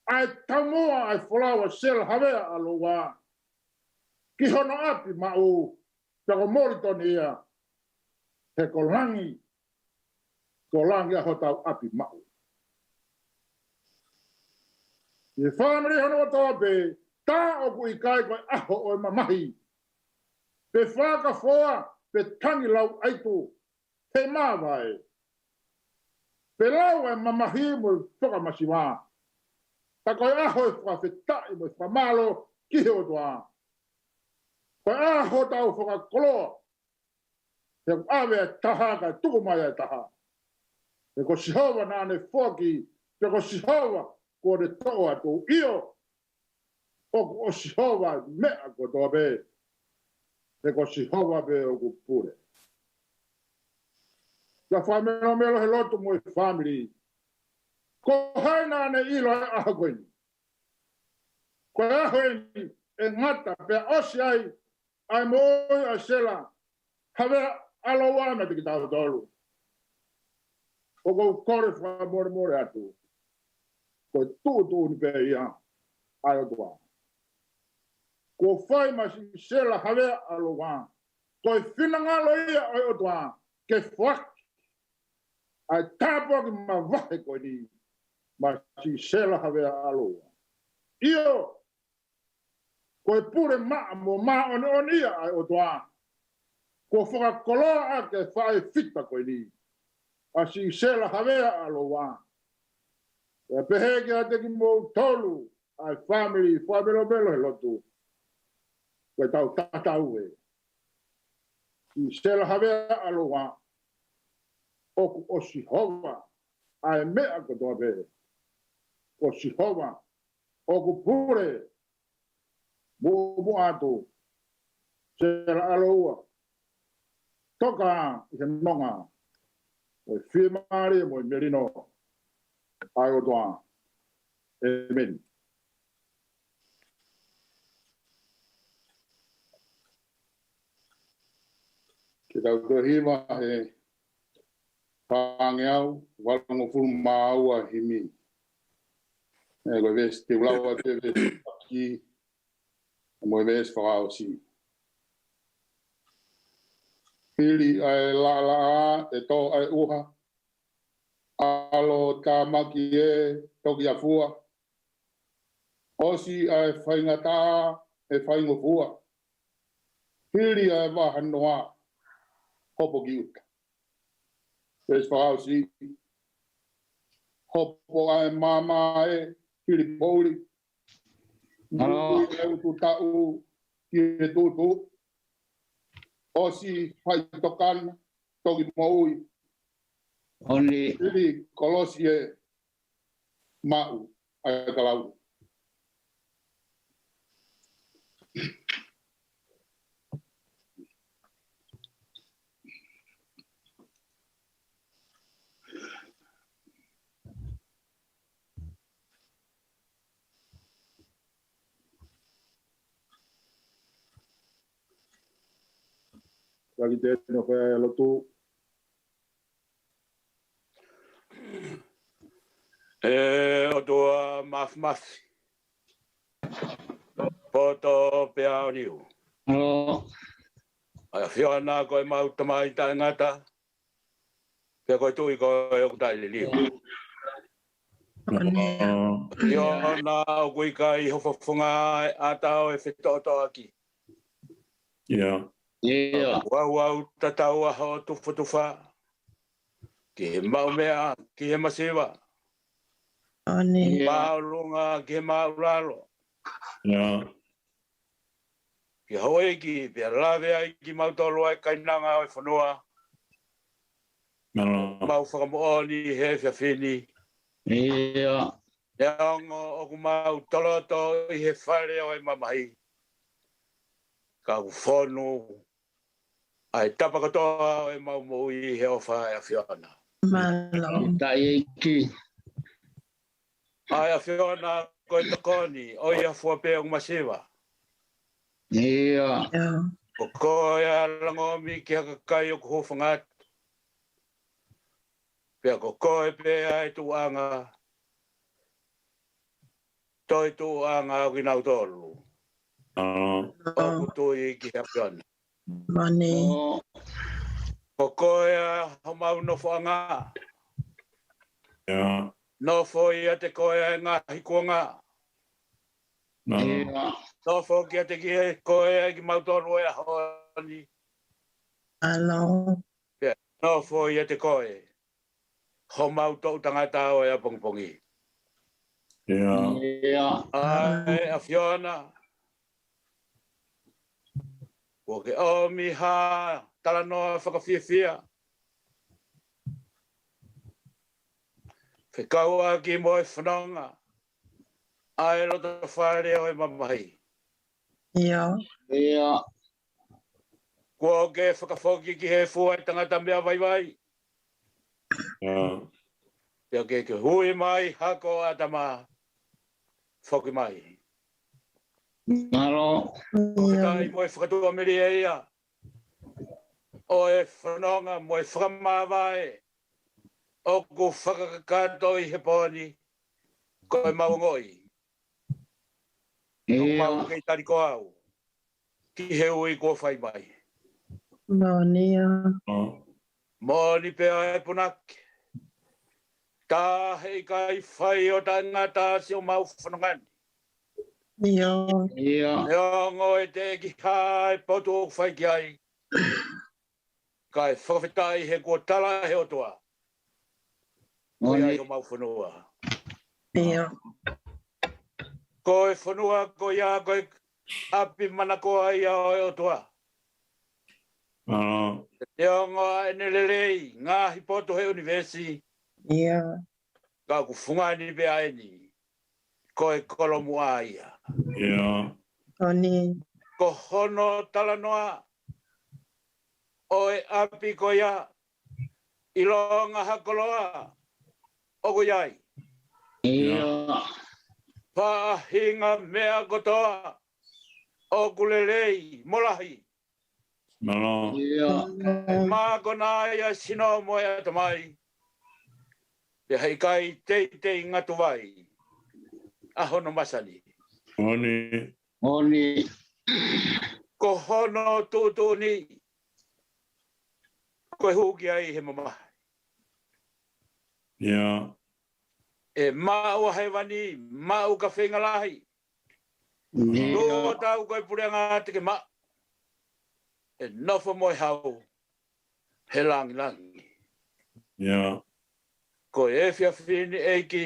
ʻa e taumuʻa ʻa e folau ʻa Sela Havea ʻAloua ki hono ʻapi maʻu, pea ko Molitoni ia, he ko langi, ko langi ʻa hotau ʻapi maʻu. ʻI he fāmili hono kotoa pē, tā ʻoku ʻikai ko e ʻaho ʻo e mamahi, pe fakafoa, pe tangi lau ʻaitu, he māvae, pe lau ʻa e mamahi mo e fakamasiva. Ka ko e ʻaho ʻo e fakafetaʻi mo e fakamālō ki he ʻOtua. Ko e ʻaho ʻo hotau fakakoloa, he ʻoku ʻave ʻa e taha kae tuku mai ʻa e taha. He ko Sihova naʻa ne foaki, he ko Sihova kuo ne toʻo atu. ʻIo, ʻoku ʻo Sihova ʻa e meʻa kotoa pē, he ko Sihova pē ʻoku pule. Ka fakamelomelo he lotu mo e fāmili. Ko hai naʻa ne ʻilo ʻa e ʻaho ko eni? Ko e ʻaho eni ʻe ngata pea ʻosi ai ʻa e moʻui ʻa Sela Havea ʻAloua meiate kitautolu. ʻOku ou kole fakamolemole atu, ko e tuʻutuʻuni pē ia ʻa e ʻOtua. Kuo fai maʻa siʻi Sela Havea ʻAloua, ko e finangalo ia ʻo e ʻOtua ke foaki ʻa e tāpuaki mavahe ko eni maʻa siʻi Sela Havea ʻAloua. ʻIo, ko e pule maʻa mo māʻoniʻoni ia ʻa e ʻOtua kuo fakakoloa ʻaki e faʻē fita ko eni, ʻa siʻi Sela Havea ʻAloua. Pea pehē kiate kimoutolu ʻa e fāmili, fakamelomelo he lotu, ko ʻetau tatau ē. Siʻi Sela Havea ʻAloua, ʻoku ʻo Sihova ʻa e meʻa kotoa pē. Ko Sihova ʻoku pule. Muʻomuʻa atu, Sela ʻAloua, toka ʻi he nonga mo e fiemālie mo e melino ʻa e ʻOtua. ʻEmeni. Ke tau toe hiva he fāngeau valungofulu mā ua himi. ʻE, ko e veesi te u lau atu e veesi fakaʻosi mo e veesi fakaʻosi. Hili ʻa e laʻalaʻā ʻe tō ʻa e ʻuha, ʻalotāmaki ʻe toki afua, ʻosi ʻa e faingataʻa ʻe faingofua, hili ʻa e vahanoa hopo ki ʻuta. Veesi fakaʻosi. Hopo ʻa e maama ʻe hili poʻuli, moʻui ʻa e ʻutu taʻu ki he tuʻutuʻu, ʻosi faitokanga toki moʻui, hili kolosi ʻe maʻu ʻa e kalauni. Taki te no fai lotu. ʻE ʻOtua Māfimafi, poto pea ʻoniu. ʻAfio ʻa e ʻOtua ko e mau Tamai taʻengata, pea ko e Tuʻi ko e ʻoku taʻeliliu. ʻAfio ʻa e ʻOtua ʻoku ʻikai ho fofonga ʻe ʻatā ʻo e fetoʻotoʻaki. ʻIo. Kuo ʻauʻau tatau ʻa hoʻo tufotufa ki he maʻu meʻa, ki he masiva. ʻIo. Māʻolunga ki he māʻulalo. ʻIo. Ki houʻeiki, pea lave ai kimautolu ʻa e kainanga ʻo e fonua. Mālō. Mau fakamoʻoni he efiafi ni. ʻIo. Neongo ʻoku mau toloto ʻi he fale ʻo e mamahi, ka ʻoku fonu ʻa e tapa kotoa ʻo ʻemau moʻui he ʻofa ʻa e ʻAfiona. Mālō. Taʻeiki. ʻA e ʻAfiona ko e tokoni ʻo ia fua pē ʻoku masiva. ʻIo. ʻIo. Ko koe ʻa e langomi ki he kakai ʻoku hūfanga atu. Pea ko koe pē ʻa e tuʻuʻanga, toetuʻuʻanga ʻo kinautolu ʻoku tui ki he ʻAfiona. Mālō. Ko koe ʻa homau nofoʻanga. Nofo ʻiate koe ʻa e ngaahi kuonga. Nofo kiate koe ʻa kimautolu ʻo e ʻaho ni. Mālō. Pea nofo ʻiate koe homau toʻu tangata ʻo e ʻapongipongi. ʻIo. ʻA e ʻAfiona, kuo ke ʻomi ha talanoa fakafiefia fekauʻaki mo e fononga ʻa e loto fale ʻo e mamahi. ʻIo. Kuo ke fakafoki ki he fua ʻa e tangata meʻa vaivai. Pea ke ke hui mai hako ʻa e tama foki mai. Mālō. Fakafetaʻi mo e fakatuʻamelie ia ʻo e fononga mo e fakamāvae ʻoku fakakakato ʻi he pō ni, ko ʻemau ongoʻi ʻoku mau kei tali ko au ki he ui kuo fai mai. Moʻoni ia. Moʻoni pē ʻa e punake. Tā heʻikai fai ʻo taʻengata siʻomau fononga ni. ʻIo. Neongo e teʻeki hā e potu ʻoku fai ki ai, kae fakafetaʻi he kuo tala he ʻOtua ko ia ʻi homau fonua. ʻIo. Ko e fonua ko ia ko e ʻapi manakoa ia ʻo e ʻOtua. Neongo ʻa ʻene lelei ngaahi potu he ʻunivēsi, ʻio, ka ʻoku fungani pē ʻa eni ko e kolomuʻa ia. ʻIo. Ko hono talanoa ʻo e ʻapi ko ia, ʻilonga ha koloa ʻoku ʻi ai, ʻio, faʻahinga meʻa kotoa ʻoku lelei mo lahi. Mālō. ʻIo. Mākona ia sino mo e ʻatamai. Pea heʻikai teitei ngatuvai ʻa hono masani. Moʻoni. Moʻoni. Ko hono tuʻutuʻuni ko e hū ki ai he mamahi. ʻIo. ʻE maʻu ʻa hēvani, maʻu ka feinga lahi. ʻIo. Tuʻo tau ko e puleʻanga te ke maʻu, ʻe nofo mo e hau he langilangi. ʻIo. Ko e efiafi ni ʻEiki,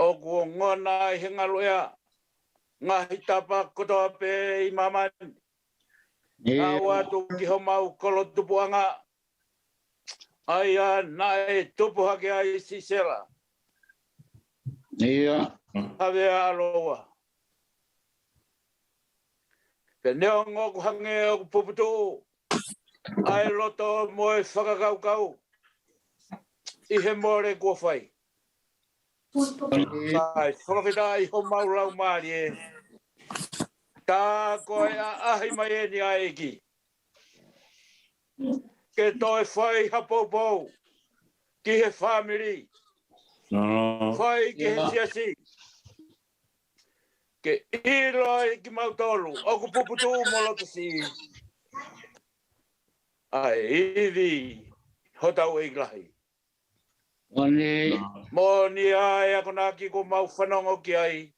ʻoku ongona ʻi he ngaluʻea ngaahi tapa kotoa pē ʻi māmani. ʻIo. Aʻu atu ki homau kolo tupuʻanga, ʻa ia naʻe tupu hake ai Sisela. ʻIo. Havea ʻAloua. Pea neongo ʻoku hangē ʻoku puputuʻu ʻa e loto mo e fakakaukau ʻi he mole kuo fai, kae fakafetaʻi homau laumālie, tā ko e ʻaʻahi mai eni ʻa e ʻEiki ke toe fai ha poupou ki he fāmili, fai ki he siasi, ke ʻilo ai kimautolu ʻoku puputuʻu mo loto siʻi ʻa e ivi hotau ʻEiki lahi. Moʻoni. Moʻoni ʻa e akonaki kuo mau fanongo ki ai,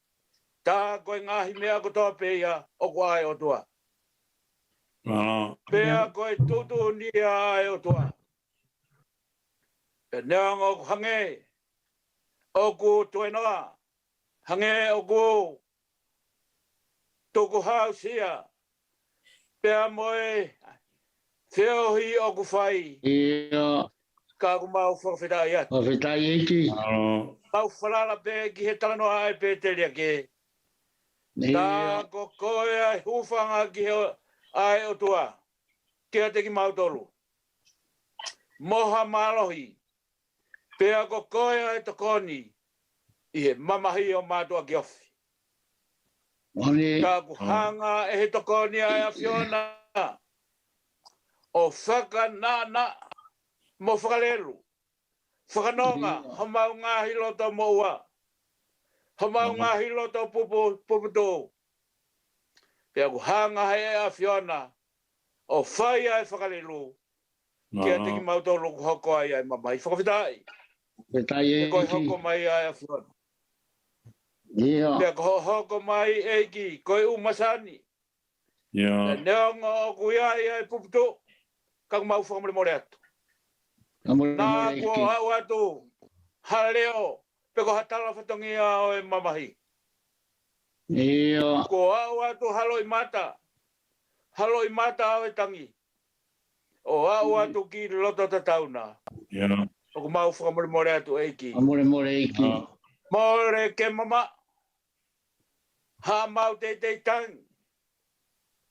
tā ko e ngaahi meʻa kotoa pē ia ʻoku ʻa e ʻOtua. Pea ko e tuʻutuʻuni ia ʻa e ʻOtua. Pea neongo ʻoku hangē ʻoku tuenoa, hangē ʻoku tukuhausia, pea mo e feohi ʻoku fai. Ka ʻoku mau fakafetaʻi atu. Mau falala pē ki he talanoa ʻa e Pēteli ake. Tā ko koe ʻa e hūfanga ki he ʻa e ʻOtua kiate kimautolu. Mo ha mālohi, pea ko koe ʻa e tokoni ʻi he mamahi ʻo mātuʻaki ofi. Ka ʻoku hanga ʻe he tokoni ʻa e ʻAfiona ʻo fakanaʻanaʻa mo fakalelu, fakanonga homau ngaahi loto moʻua, homau ngaahi loto pupu, puputuʻu. Pea ʻoku hanga ʻe he ʻAfiona ʻo fai ʻa e fakalelu kiate kimautolu ʻoku hoko ai ʻa e mamahi. Fakafetaʻi. Fakafetaʻi ʻEiki. Ko e hoko mai ʻa e ʻAfiona. Pea ko hoʻo hoko mai ʻEiki, ko e ʻū masani. Pea neongo ʻoku ʻi ai ʻa e puputuʻu, ka ʻoku mau fakamolemole atu. Naʻa kuo aʻu atu ha leʻo, pe ko ha tala fatongia ʻo e mamahi. Kuo aʻu atu ha loʻimata, ha loʻimata ʻo e tangi, ʻo aʻu atu ki loto tatau na. ʻOku mau fakamolemole atu ʻEiki. Mole ke mamaʻo haʻamau teitei tangi,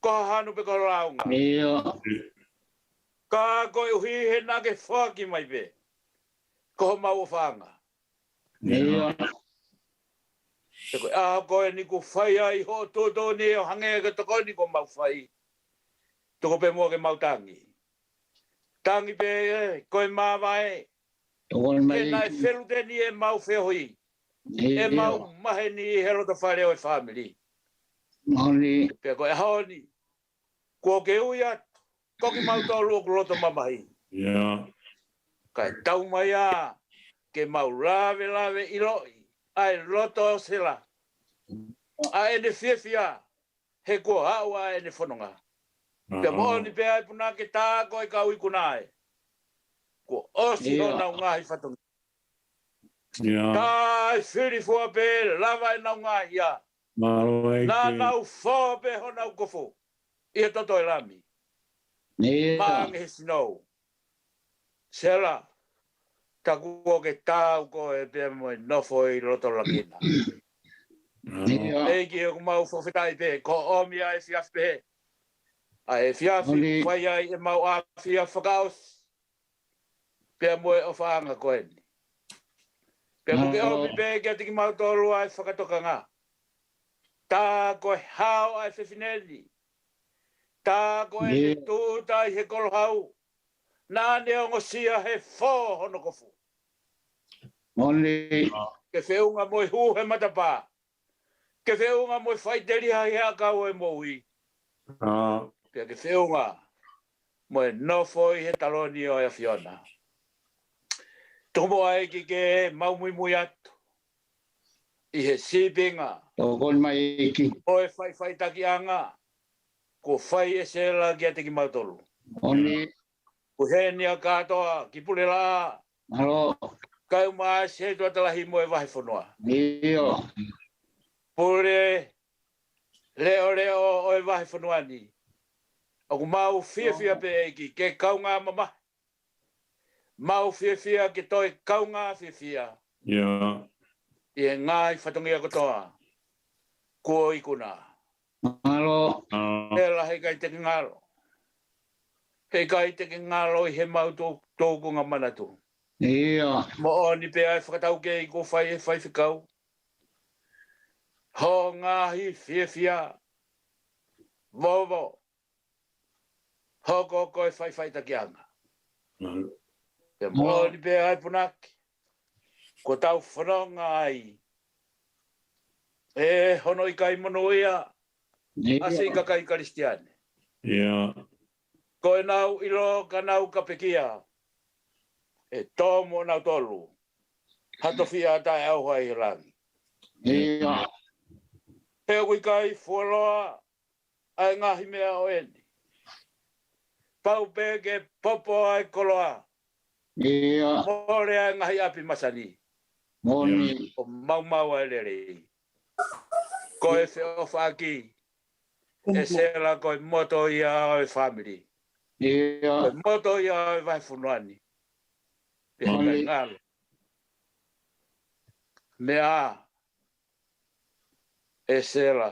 ko ha hanu pe ko ha lāunga. Ka koeʻuhi he naʻa ke foaki mai pē ko homau ʻofaʻanga. Pea ko e ʻaho ko eni kuo fai ai hoʻo tuʻutuʻuni ʻo hangē ko e tokoni kuo mau fai. Tuku pē muʻa ke mau tangi. Tangi pē ē, ko e māvae. He naʻe feluteni ʻemau feohi, ʻemau maheni ʻi he loto fale ʻo e fāmili. Pea ko e ʻaho ni, kuo ke ui atu, ko kimautolu ʻoku loto mamahi. Kae tau mai ā ke mau lavelaveʻiloʻi ʻa e loto ʻo Sela, ʻa ʻene fiefia he kuo aʻu ʻa ʻene fononga. Pea moʻoni pē ʻa e punake, tā ko e kau ikuna ē, kuo ʻosi honau ngaahi fatongia. Tā e fili fua pē lava ʻenau ngaahi hia. Naʻa nau fō pē honau kofu ʻi he toto ʻo e lami. Maʻange he sinou. Sela, tā kuo ke taau koe pea mo e nofo ʻi loto laki na. ʻEiki, ʻoku mau fakafetaʻi pē ko e ʻomi ʻa e efiafi pehē, ʻa e efiafi fai ai ʻemau ʻafio fakaʻosi pea mo e ʻofaʻanga ko eni. Pea kuo ke ʻomi pē kiate kimautolu ʻa e fakatokanga. Tā ko e hao ʻa e fefine ni, tā ko ʻene tūʻuta ʻi he koloa hau, naʻa ne ongosia he fō hono kofu. Ke feʻunga mo e hū he matapā, ke feʻunga mo e faʻiteliha ʻi he ʻakau ʻo e moʻui. Pea ke feʻunga mo e nofo ʻi he taloni ʻo e ʻAfiona. Tuku muʻa ʻEiki ke mau muimui atu ʻi he sīpinga ʻo e faʻifaʻitakiʻanga kuo fai ʻe Sela kiate kimautolu. Kuo heni ʻa kātoa ki Pulelaʻā, kae ʻumaʻā ʻa e setuata lahi mo e vahefonua. Pule leʻoleʻo ʻo e vahefonua ni, ʻoku mau fiefia pē ʻEiki ke kaungā mamahi. Mau fiefia ke toe kaungā fiefia ʻi he ngaahi fatongia kotoa kuo ikuna. Sela, heʻikai te ke ngalo. Heʻikai te ke ngalo ʻi he mau tō-, tōkunga manatu. Moʻoni pē ʻa e fakataukei kuo fai ʻe he faifekau. Hoʻo ngaahi fiefia, vovo, hoko ko e faʻifaʻitakiʻanga. Pea moʻoni pē ʻa e punake kuo tau fononga ai, ʻe hono ʻikai monūʻia ʻa e siʻi kakai Kalisitiane. Ko ʻenau ʻilo ka nau kapekia, ʻe tō moʻonautolu ha tofiʻa taʻeʻauha ʻi he langi. He ʻoku ʻikai fuoloa ʻa e ngaahi meʻa ʻo eni. pau pē ke popo ʻa e koloa. ʻIo. Mole ʻa e ngaahi ʻapi masani. Moʻoni. ʻO maumau ʻa e lelei. Ko e feʻofaʻaki, ʻEsela, ko e moto ia ʻo e fāmili. ʻIo. Ko e moto ia ʻo e vahefonua ni. Pea Moʻoni. Ngalo. Meʻa, ʻEsela,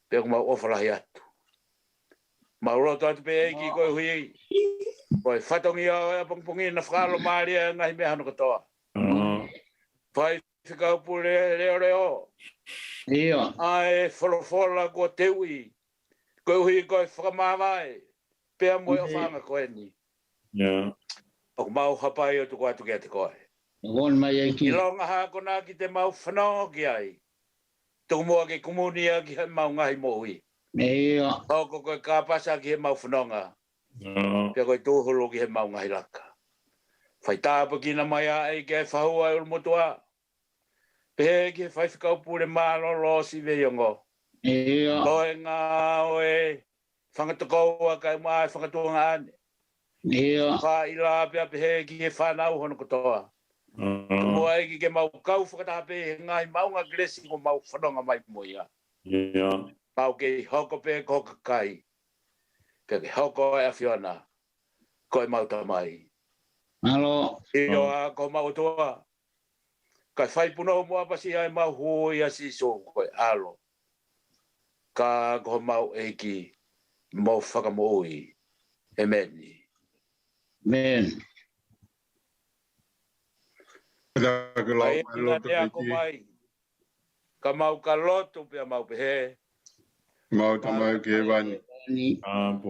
pea ʻoku mau ʻofa lahi atu. Mau lotu atu pē ʻEiki koeʻuhi ko e fatongia ʻo e ʻapongipongi naʻa fakalomālie ʻa e ngaahi meʻa hono kotoa. Faifekau Pule Leoleo. ʻIo. ʻA e folofola kuo teuʻi, koeʻuhi ko e fakamāvae, pea mo e ʻofaʻanga ko eni. ʻOku mau hapai ʻo tuku atu kiate koe. ʻIlonga ha konā ki te mau fanongo ki ai. Tuku muʻa ke kumuni ia ki he mau ngaahi moʻui. ʻIo. Hoko ko e kāpasa ki he mau fononga. Pea ko e tūhulu ki he mau ngaahi laka. Fai tāpuekina mai ʻa e ʻEiki ʻa e fahu ʻa e ʻulumotuʻa. Pehē ki he faifekau pule mālōlō Siveiongo. ʻIo. Ko e ngāue fanga tokoua kae ʻumaʻā e fanga tuongaʻane. ʻIo. Fāʻila pea pehē ki he fānau hono kotoa. Tuku muʻa ʻEiki ke mau kau fakataha pē he ngaahi maʻunga kelesi kuo mau fononga mai mo ia. Mau kei hoko pē ko ho kakai. Pea ke hoko ʻa e ʻAfiona ko e mau Tamai. ʻIo, ʻa ko mau ʻOtua. Kae fai punou mo ʻapasi ʻa e mau hū ʻia Sīsū ko e ʻAlo, ka ko homau ʻEiki mo Fakamoʻui. ʻEmeni. Ka mau ka lotu pea mau pehē. Mau Tamai ʻoku ʻi hēvani. ʻApō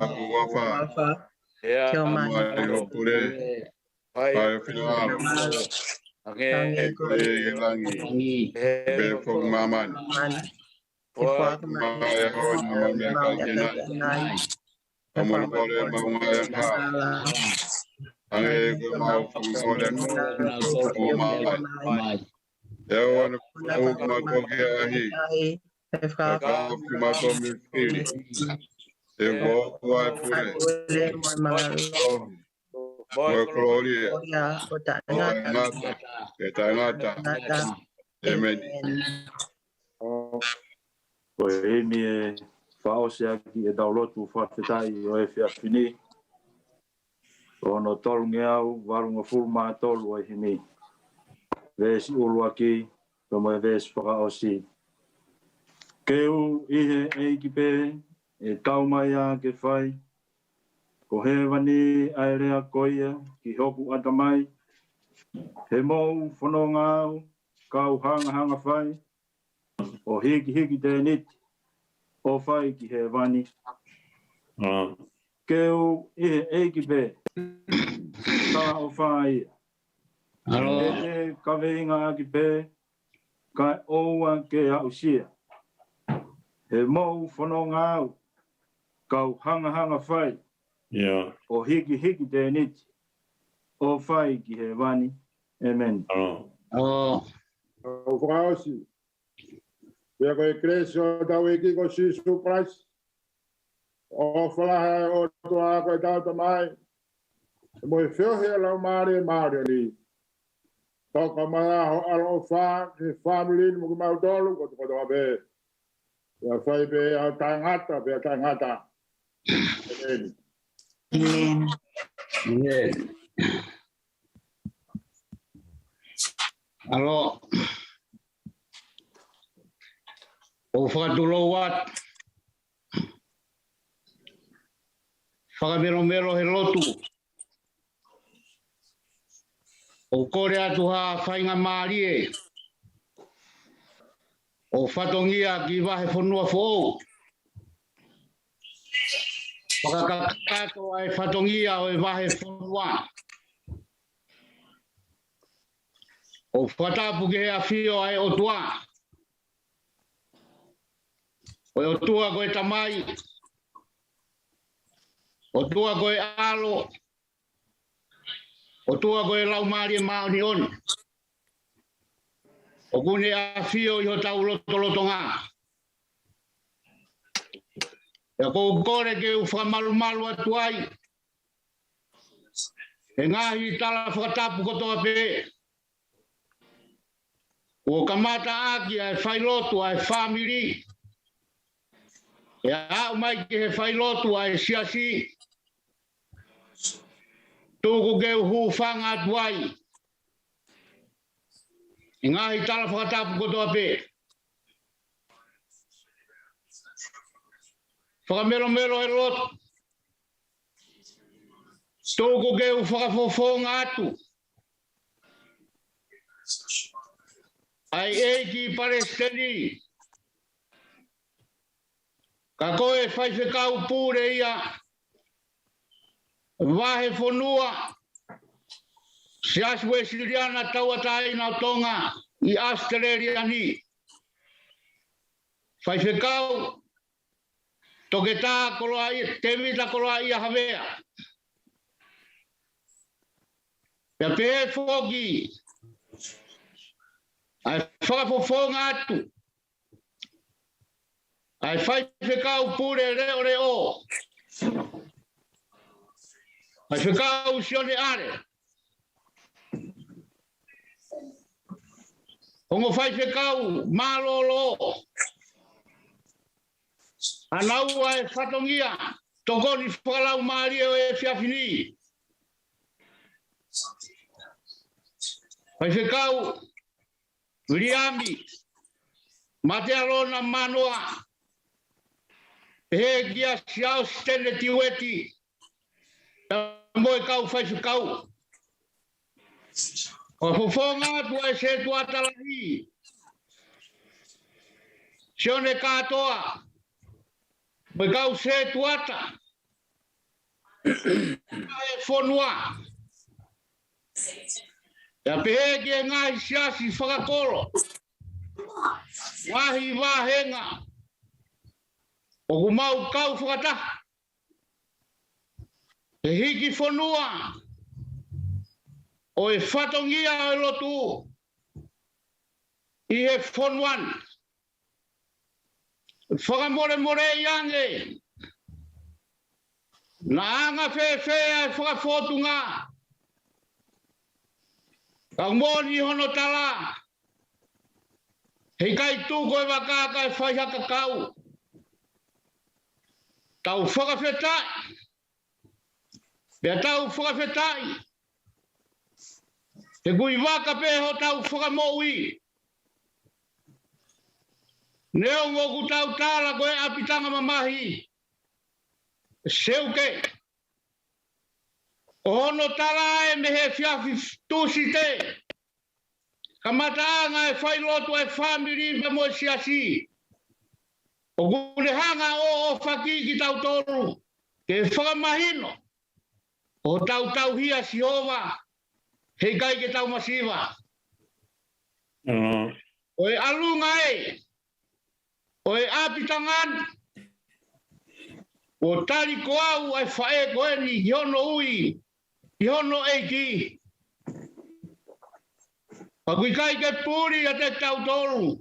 ʻoku ʻofa. ʻEa. Ke ʻomai hoʻo pule. Fai ho finangalo. Hangē ko ia ʻi he langi, pehē foki ʻi māmani. Foaki mai ʻa e ʻaho ni haʻamau meʻakai ʻanai. Fakamolemole ʻemau ngaahi angahala, hangē ko ʻemau fakamolemole ʻa kinautolu ʻoku ʻofa mai. ʻE ʻoua naʻa ke fakaʻau kimautolu ki he ʻahiʻahi, ka ke fakaʻaofi kimautolu mei he fili. He ko hoʻo ʻa e pule, mo e mālohi, mo e kolōlia, ʻo taʻengata pea taʻengata. ʻEmeni. Ko e himi ʻe fakaʻosi ʻaki ʻetau lotu fakafetaʻi ʻo e efiafi ni, ko hono tolungeau valungofulu mā tolu ʻo e himi. Veesi ʻuluaki, pea mo e veesi fakaʻosi. Ke u ʻi he ʻEiki pē, ʻe tau mai ā ke fai. Ko hēvani ʻa e lea ko ia ki hoku ʻatamai. He moʻu fononga au, kau hangahanga fai, ʻo hikihiki tēniti, ʻo fai ki hēvani. Ke u ʻi he ʻEiki pē, talaʻofa ia. ʻE te kaveinga ʻaki pē, kae ʻoua ke aʻusia. He moʻu fononga au, kau hangahanga fai, ʻo hikihiki tēniti, ʻo fai ki hēvani. ʻEmeni. ʻOku fakaʻosi. Pea ko e kelesi ʻa hotau ʻEiki ko Sīsū Kalaisi, ʻofa lahi ʻa e ʻOtua ko ʻetau Tamai, mo e feohi ʻa e Laumālie Māʻoniʻoni, tau ka mai ʻa ho ʻaloʻofa ki he fāmili ni mo kimautolu kotoa pē. Pea fai pē ʻo taʻengata pea taʻengata. ʻEmeni. ʻAlo, ʻo fakatulou atu, fakamelomelo he lotu, ʻo kole atu ha faingamālie ʻo fatongia ki vahefonua foʻou. Fakakakato ʻa e fatongia ʻo e vahefonua, ʻo fakatapu ki he ʻafio ʻa e ʻOtua, ʻo e ʻOtua ko e Tamai, ʻOtua ko e ʻAlo, ʻOtua ko e Laumālie Māʻoniʻoni, ʻoku ne ʻafio ʻi hotau lotolotonga. Pea ʻoku ou kole ke u fakamalumalu atu ai he ngaahi tala fakatapu kotoa pē kuo kamata ʻaki ʻa e failotu ʻa e fāmili, ʻo aʻu mai ki he failotu ʻa e siasi. Tuku ke u hūfanga atu ai he ngaahi tala fakatapu kotoa pē. Fakamelomelo e lotu. Tuku ke u fakafofonga atu ʻa e ʻEiki Palesiteni, ka ko e Faifekau Pule ia Vahefonua Siasi Uēsiliana Tauʻatāina ʻo Tonga ʻi ʻAositelēlia ni, Faifekau Toketā Koloaʻia, Tēvita Koloaʻia Havea. Pea pehē foki ʻa e fakafofonga atu ʻa e Faifekau Pule Leʻoleʻo, Faifekau Sione ʻAle, ongo faifekau mālōlō, ʻanaua e fatongia tokoni fakalaumālie ʻo e efiafi ni, Faifekau Viliami Matealona Manoa, pehē kia Siaosi Tene Tiueti, pea mo e kau faifekau. Fakafofonga atu ʻa e setuata lahi, Sione Kātoa, mo e kau setuata ʻa e fonua. Pea pehē ki he ngaahi siasi fakakolo, ngaahi vāhenga ʻoku mau kau fakataha he hiki fonua ʻo e fatongia ʻo e lotu ʻi he fonua ni. Fakamolemoleʻi ange, naʻa anga fēfē ʻa e fakafōtunga, ka ʻoku moʻoni hono tala, heʻikai tuku e vaka kae fai ha kakau. Tau fakafetaʻi, pea tau fakafetaʻi he ʻoku ʻi vaka pē hotau fakamoʻui. Neongo ʻoku tau tala ko e ʻapitanga mamahi, seuke, ʻo hono tala ē mei he efiafi Tūsite, kamataʻanga e failotu ʻa e fāmili pea mo e siasi, ʻoku ne hanga ʻo ʻohofaki kitautolu ke fakamahino ʻoku tau tauhi ʻa Sihova, heʻikai ke tau masiva. Mm. ʻO e ʻalunga ē ʻo e ʻapitanga ni, ʻoku tali ko au ʻa e faʻē ko eni ki hono ui ʻi hono ʻEiki. Pea ʻoku ʻikai ke puli ʻiate kitautolu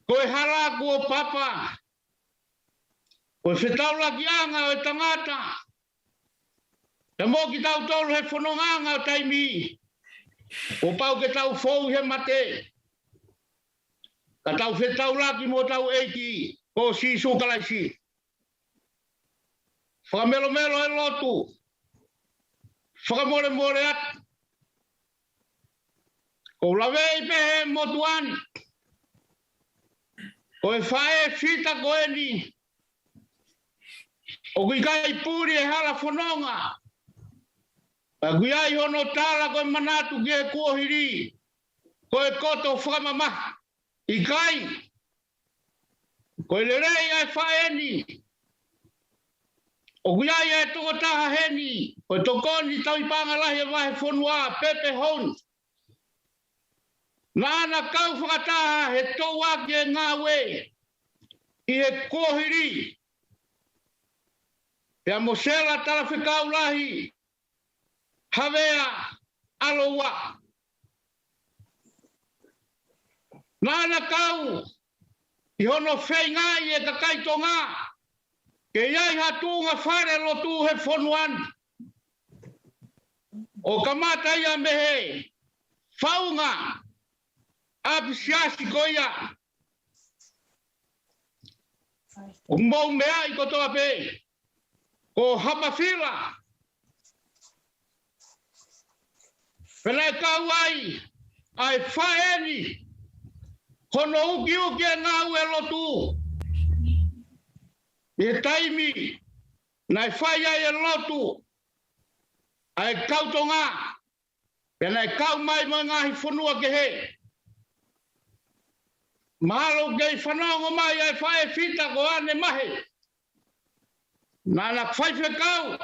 ko e hala kuo papa, ko e fetaulakiʻanga ʻo e tangata, pea mo kitautolu he fonongaʻanga ʻo taimi, kuo pau ke tau fou he mate, ka tau fetaulaki mo hotau ʻEiki ko Sīsū Kalaisi. Fakamelomelo e lotu, fakamolemole atu. ʻOku ou laveʻi pē he motuʻa ni, ko e faʻē fita ko eni, ʻoku ʻikai puli e hala fononga, ka ʻoku ʻi ai hono tala ko e manatu ki he kuohili, ko e koto fakamamahi. ʻIkai, ko e lelei ʻa e faʻē ni. ʻOku ʻi ai e tokotaha heni, ko e tokoni tauhi paʻanga lahi ʻa e vahefonua, Pepe Hon. Naʻa na kau fakataha he touʻaki e ngāue ʻi he kuohili, pea mo Sela Talafekau Lahi Havea ʻAloua. Naʻa na kau ʻi hono feingaʻi e kakai Tonga ke ʻi ai ha tuʻunga fale lotu he fonua ni. ʻO kamata ia mei he faʻunga ʻapisiasi ko ia ʻoku mou meaʻi kotoa pē, ko Hapafila. Pea naʻe kau ai ʻa e faʻē ni hono ukiuki e ngāue lotu ʻi he taimi naʻe fai ai e lotu ʻa e kau Tonga, pea naʻe kau mai mo e ngaahi fonua kehe. Mahalo ʻoku kei fanongo mai ʻa e faʻē fita ko ʻAne Mahe. Naʻa na faifekau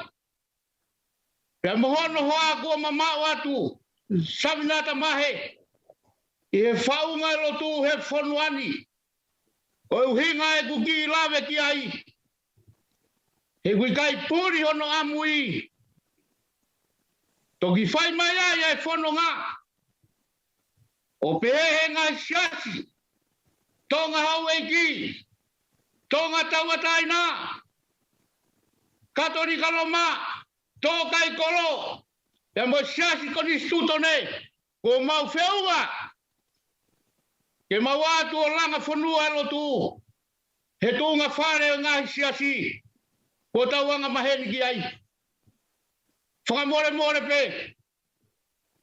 pea mo hono hoa kuo mamaʻo atu, Savinata Mahe, ʻi he faʻunga e lotu he fonua ni. Ko e ʻuhinga ʻeku kiʻi lave ki ai, he ʻoku ʻikai puli hono ʻamui. Toki fai mai ai ʻa e fononga ʻo pehē he ngaahi siasi, Tonga Houʻeiki, Tonga Tauʻatāina, Katolika Loma, Tō Kai Kolo, pea mo e Siasi Konisitūtone, kuo mau feʻunga ke mau ō atu ʻo langa fonua e lotu he tuʻunga fale ʻo e ngaahi siasi kuo tau anga maheni ki ai. Fakamolemole pē,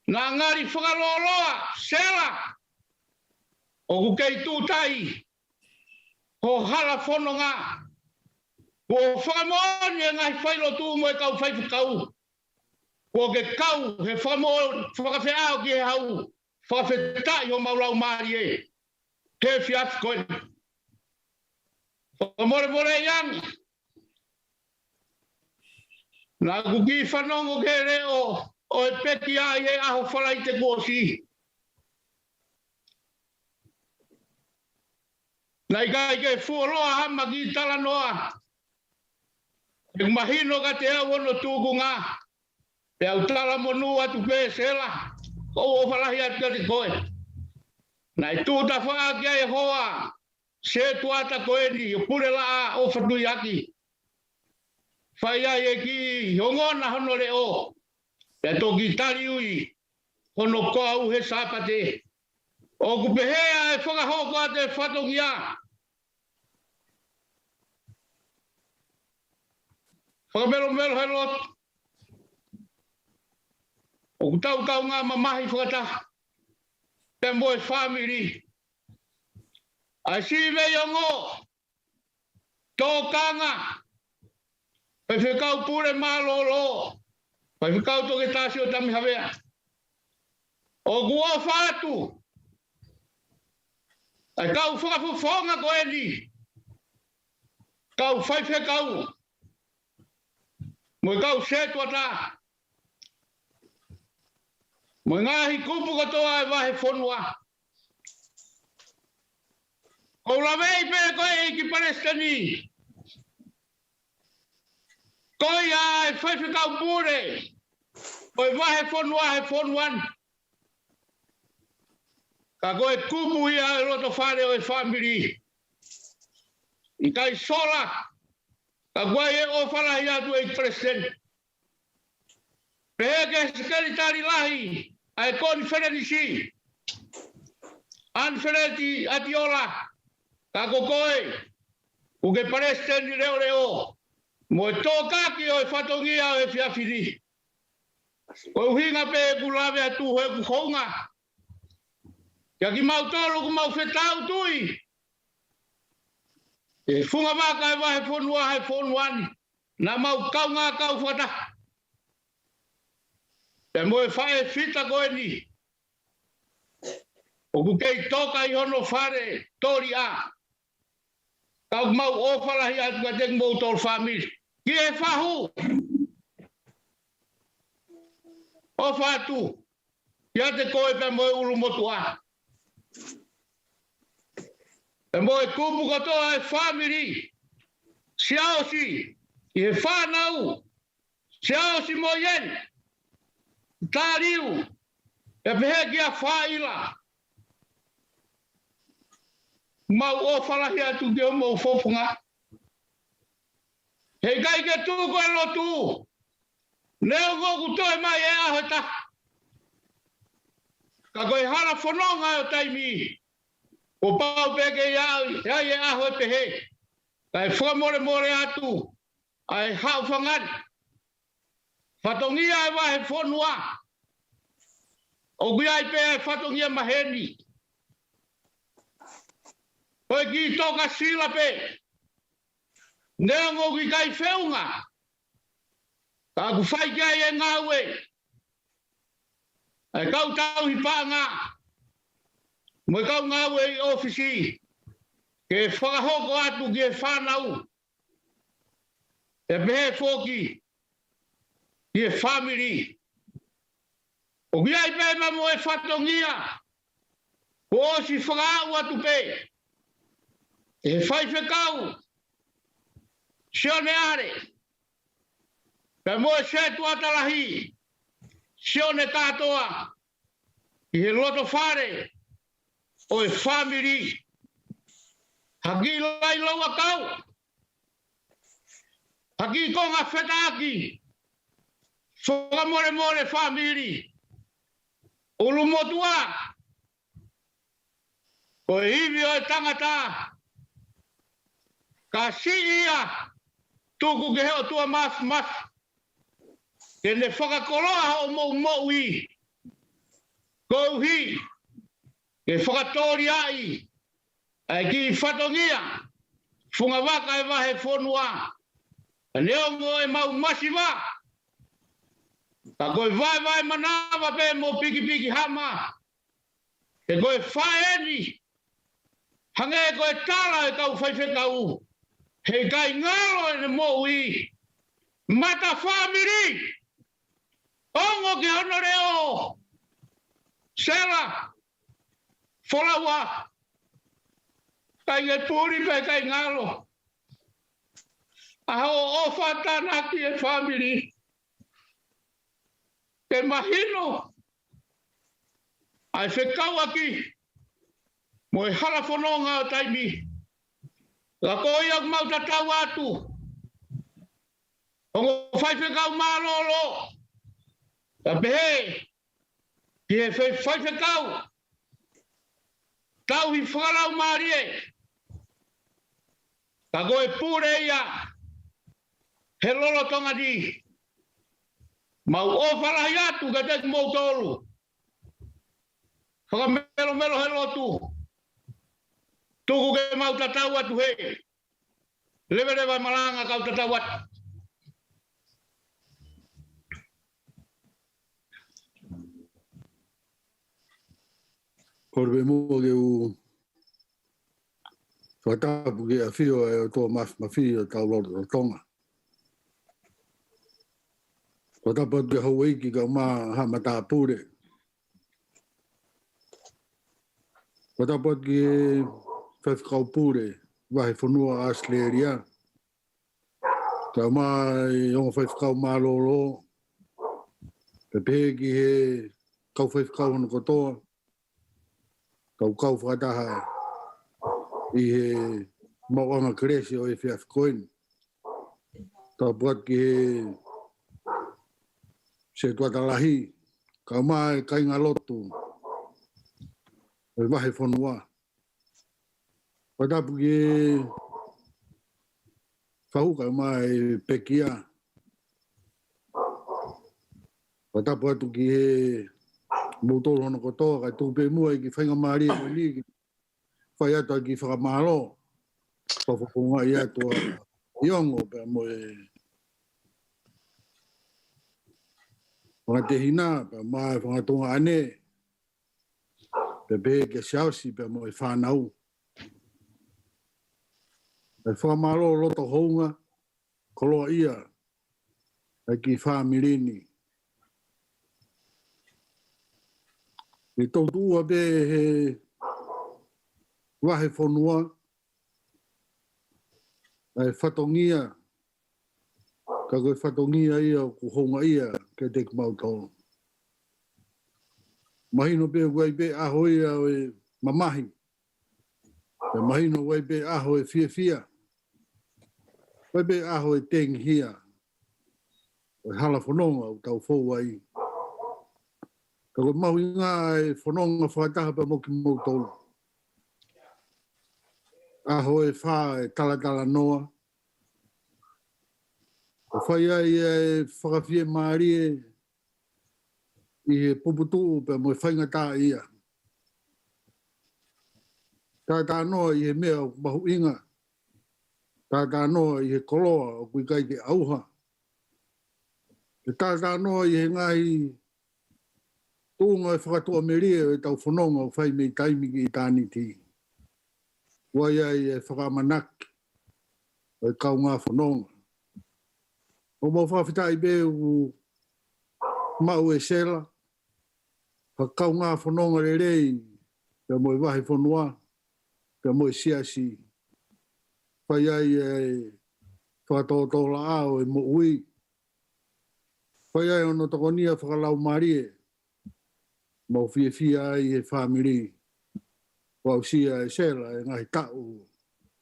naʻa ngali fakalōloa Sela, ʻoku kei tuʻu tai ho hala fononga. Kuo fakamoʻoni e ngaahi failotu mo e kau faifekau, kuo ke kau he fakamoʻoni, fakafeʻao ki he hau. Fakafetaʻi homau laumālie he efiafi ko eni. Fakamolemole ange, naʻa ku kiʻi fanongo ki he leʻo ʻo e pekia ʻi he ʻaho Falaite kuo ʻosi. Naʻe ʻikai ke fuoloa hama kiʻi talanoa. He ʻoku mahino kiate au hono tūkunga. Pea u talamonū atu pē Sela, ʻoku ou ʻofa lahi atu kiate koe. Naʻe tuʻu tafaʻaki ai e hoa setuata ko eni ʻo Pulelaʻā ʻo Fatuiaki. Fai ai e kiʻi ongona hono leʻo, pea toki tali ui hono koau he Sāpate. ʻOku pehē ʻa e fakahoko atu e fatongia. Fakamelomelo he lotu. ʻOku tau kaungā mamahi fakataha pea mo e fāmili. ʻA e sivi ongo, tokanga, Faifekau Pule mālōlō, Faifekau Toketā Siotami Havea. ʻOku ʻofa atu ʻa e kau fakafofonga ko eni, kau faifekau, mo e kau setuata, mo e ngaahi kupu kotoa e vahefonua. ʻOku ou laveʻi pē ko e ʻEiki Palesiteni, ko ia e Faifekau Pule ʻo e vahefonua he fonua ni. Ka ko e kupu ia e loto fale ʻo e fāmili. ʻIkai sola, ka ʻoku ʻi ai e ʻofa lahi atu ʻEiki Palesiteni. Pehē ki he Sekelitali Lahi ʻa e Konifelenisi, ʻAnifeleti ʻAtiola, ka ko koe, ʻoku ke Palesiteni leʻoleʻo mo e tokaki ʻo e fatongia ʻo e efiafi ni. Ko e ʻuhinga pē ʻeku lave atu he ʻoku hounga kiate kimautolu ʻoku mau fetautui he funga vaka e vahefonua he fonua ni. Naʻa mau kaungā kau fakataha pea mo e faʻē fita ko eni ʻoku kei toka ʻi hono fale toliʻa. Ka ʻoku mau ʻofa lahi atu kiate kimoutolu fāmili. Ki he fahu, ʻofa atu kiate koe pea mo e ʻulumotuʻa. Pea mo e kupu kotoa e fāmili. Siaosi ʻi he fānau, Siaosi mo ʻIeni, Taliu, pea pehē kia Faila. Mau ʻofa lahi atu ki homou fofonga. He ʻikai ke tuku e lotu neongo ʻoku toe mai e ʻaho ʻe taha. Ka ko e hala fononga ʻo e taimi, kuo pau pē ke ʻi ai, ʻi ai e ʻaho ʻe pehē. Kae fakamolemole atu ʻa e haʻofanga ni. Fatongia ʻa e vahefonua, ʻoku ʻi ai pē ʻa e fatongia maheni. Ko e kiʻi toka sila pē. Neongo ʻoku ʻikai feʻunga, ka ʻoku fai ki ai e ngāue ʻa e kau tauhi paʻanga mo e kau ngāue ʻi ʻōfisi, ke fakahoko atu ki he fānau, ʻe pehē foki ki he fāmili. ʻOku ʻi ai pē pea mo e fatongia kuo ʻosi fakaaʻu atu pē ʻe he faifekau Sione ʻAle pea mo e setuata lahi Sione Kātoa ʻi he loto fale ʻo e fāmili. Ha kiʻi lailauakau, ha kiʻi konga fetaʻaki, fakamolemole fāmili. ʻUlumotuʻa, ko e ivi ʻo e tangata, ka siʻi ia tuku ki he ʻOtua Māfimafi ke ne fakakoloa hoʻomou moʻui, koeʻuhi ke fakatōliaʻi ʻa e kiʻi fatongia fungavaka ʻa e vahefonua. Neongo ʻemau masiva, ka ko e vaevae manava pē mo pikipiki hama. He ko e faʻē ni, hangē ko e tala ʻa e kau faifekau, he ʻikai ngalo ʻene moʻui. Mata fāmili, ongo ki hono leʻo. Sela Folaua, ʻikai ke puli pea ʻikai ngalo ʻa hoʻo ʻofa tānaki e fāmili. Ke mahino ʻa e fekauʻaki mo e hala fononga ʻo e taimi. Ka ko ia ʻoku mau tatau atu, ongo faifekau mālōlō, ka pehē ki he fai-, faifekau tauhi fakalaumālie, ka ko e pule ia he lolotonga ni. Mau ʻofa lahi atu kiate kimoutolu. Fakamelomelo he lotu. Tuku ke mau tatau atu he leveleva e malanga kau tatau atu. Kole pē muʻa ke u fakatapu ki he ʻafio ʻa e ʻOtua Māfimafi ʻo hotau lotolotonga. Fakatapu atu ki he houʻeiki kae ʻumaʻā haʻa matāpule. Fakatapu atu ki he faifekau pule vahefonua ʻAositelēlia, kae ʻumaʻā e ongo faifekau mālōlō, pea pehē ki he kau faifekau hono kotoa, kau kau fakataha ʻi he maʻuʻanga kelesi ʻo e efiafi ko eni. Tapu atu ki he setuata lahi, kae ʻumaʻā e kāingalotu ʻo e vahefonua. Fakatapu ki he fahu kae ʻumaʻā e pekia. Fakatapu atu ki he moutolu hono kotoa, kae tuku pē muʻa e kiʻi faingamālie ko eni ke fai atu ʻa e kiʻi fakamālō. Fakafofongaʻi atu ʻa e ongo pea mo e fanga tehina, pea mo e fanga tuongaʻane, pea pehē kia Siaosi pea mo e fānau. ʻE fakamālō loto hounga, koloaʻia ʻa e kiʻi fāmili ni. ʻE toutuʻua pē he vahefonua ʻa e fatongia, ka ko e fatongia ia ʻoku houngaʻia kiate kimautolu. Mahino pē ʻoku ʻi ai pē ʻaho ia ʻo e mamahi, pea mahino ʻoku ʻi ai pē ʻaho e fiefia. Ko e pē ʻaho e tengihia ʻo e hala fononga ʻoku tau fou ai. Ka ko e mahuʻinga e fononga fakataha pea mo kimoutolu. ʻAho e fā e talatalanoa. ʻO fai ai e fakafiemālie ʻi he puputuʻu pea mo e faingataʻaʻia. Talatalanoa ʻi he meʻa ʻoku mahuʻinga. Talatalanoa ʻi he koloa ʻoku ʻikai ke ʻauha. Ke talatalanoa ʻi he ngaahi tuʻunga e fakatuʻamelie ʻo e tau fononga ʻo fai mei taimi ki ʻitāniti. ʻOku ʻi ai e fakaʻamanaki ʻo e kaungā fononga. ʻOku mau fakafetaʻi pē ʻoku maʻu ʻe Sela ha kaungā fononga lelei pea mo e vahefonua, pea mo e siasi. Fai ai e fakatōtōlaʻā ʻo e moʻui. Fai ai hono tokonia fakalaumālie. Mau fiefia ai he fāmili. Kuo aʻusia ʻe Sela e ngaahi taʻu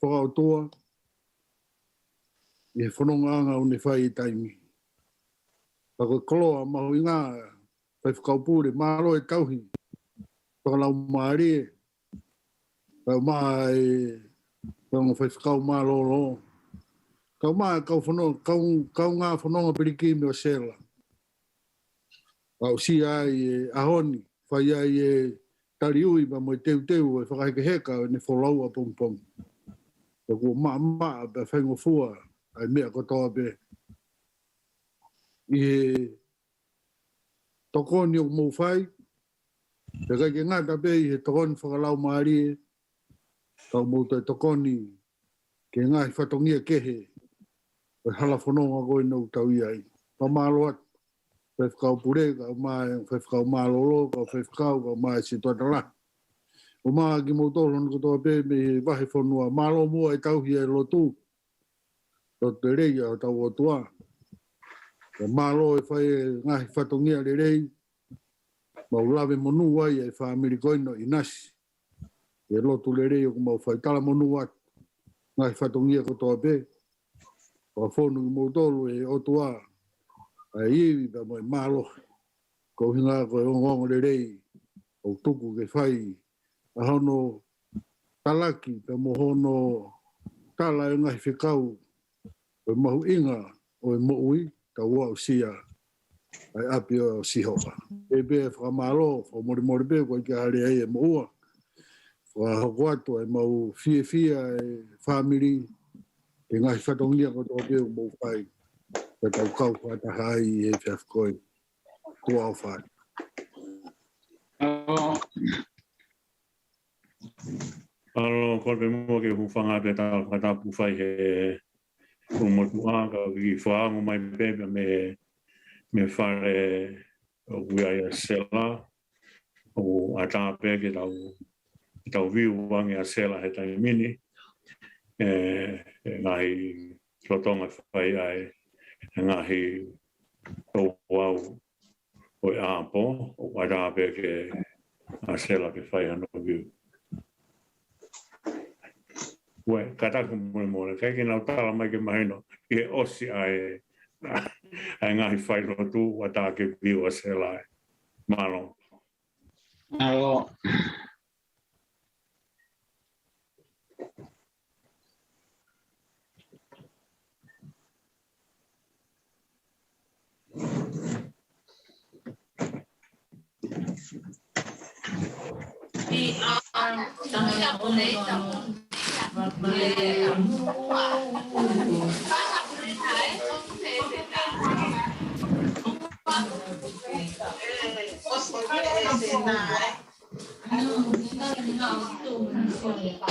fakaʻotua ʻi he fonongaʻanga ʻoku ne fai he taimi. Ka ko e koloa mahuʻinga, faifekau pule, mālō e tauhi fakalaumālie. Kau mai e kau faifekau mālōlō. Kau mai e kau fono-, kau, kaungā fononga pilikimi ʻo Sela. Aʻusia ai e ʻaho ni, fai ai e taliui pea mo e teuteu e fakahekeheka ʻo ʻene folau ʻapongipongi. Ka kuo maʻamaʻa pea faingofua ʻa e meʻa kotoa pē ʻi he tokoni ʻoku mou fai, pea ʻikai ke ngata pē ʻi he tokoni fakalaumālie, ka ʻoku mou toe tokoni ki he ngaahi fatongia kehe ʻo e hala fononga ko eni ʻoku tau ʻi ai. Pea mālō atu, faifekau pule, kau mai e faifekau mālōlō, kau faifekau, kau mai e sētuata lahi. ʻO mai kimoutolu hono kotoa pē mei he vahefonua, mālō muʻa e tauhi e lotu. Lotu lelei ʻa hotau ʻOtua. Pea mālō e fai e ngaahi fatongia lelei. Mau lave monū ai e fāmili ko eni ʻo ʻInasi. ʻI he lotu lelei ʻoku mau fai, talamonū atu. Ngaahi fatongia kotoa pē. Fakafonu kimoutolu ʻe he ʻOtua ʻa e ivi pea mo e mālohi. Ko e ʻuhinga ko e ongoongo lelei ʻoku tuku ke fai ʻa hono talaki pea mo hono tala e ngaahi fekau ʻo e mahuʻinga ʻo e moʻui, tau aʻusia ʻa e ʻapi ʻo Sihova. Pea pea fakamālō, fakamolemole pē, ko e ʻikai ha lea ia mo ua. Fakahoko atu ʻa e mau fiefia e fāmili, e ngaahi fatongia kotoa pē ʻoku mou fai. Ka tau kau fakataha ai he efiafi ko eni. Tuʻa ʻofa atu. ʻAlo, kole pē muʻa ke u hūfanga pē he tala fakatapu fai he ʻū motuʻa, ka u kiʻi fakaongo mai pē mei, mei he fale ʻoku ʻi ai ʻa Sela, ʻoku ʻatā pē ke tau, ke tau view ange ʻa Sela he taimi ni, ʻe, ʻe ngaahi lolotonga fai ai, ʻe ngaahi touau ʻo e ʻapo, ʻoku ʻatā pē ke ʻa Sela ke fai hano view. Ue, kātaki fakamolemole, ʻikai ke nau tala mai ke mahino, ʻi he ʻosi ʻa e, ʻa e ngaahi failotu, ʻoku ʻatā ke view ʻa Sela ai. Mālō. Mālō.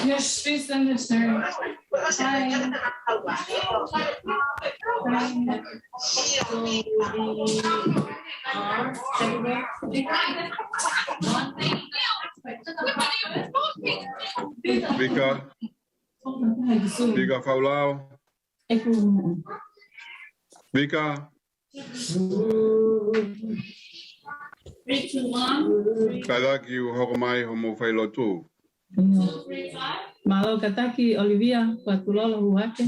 Yes, please send it to her. Hi. Hi. So we are Vika. Vika Faulao. Vika. Kātaki ʻo hoko mai hoʻomou failotu. Mālō kātaki, Olivia Fatulolo Huake.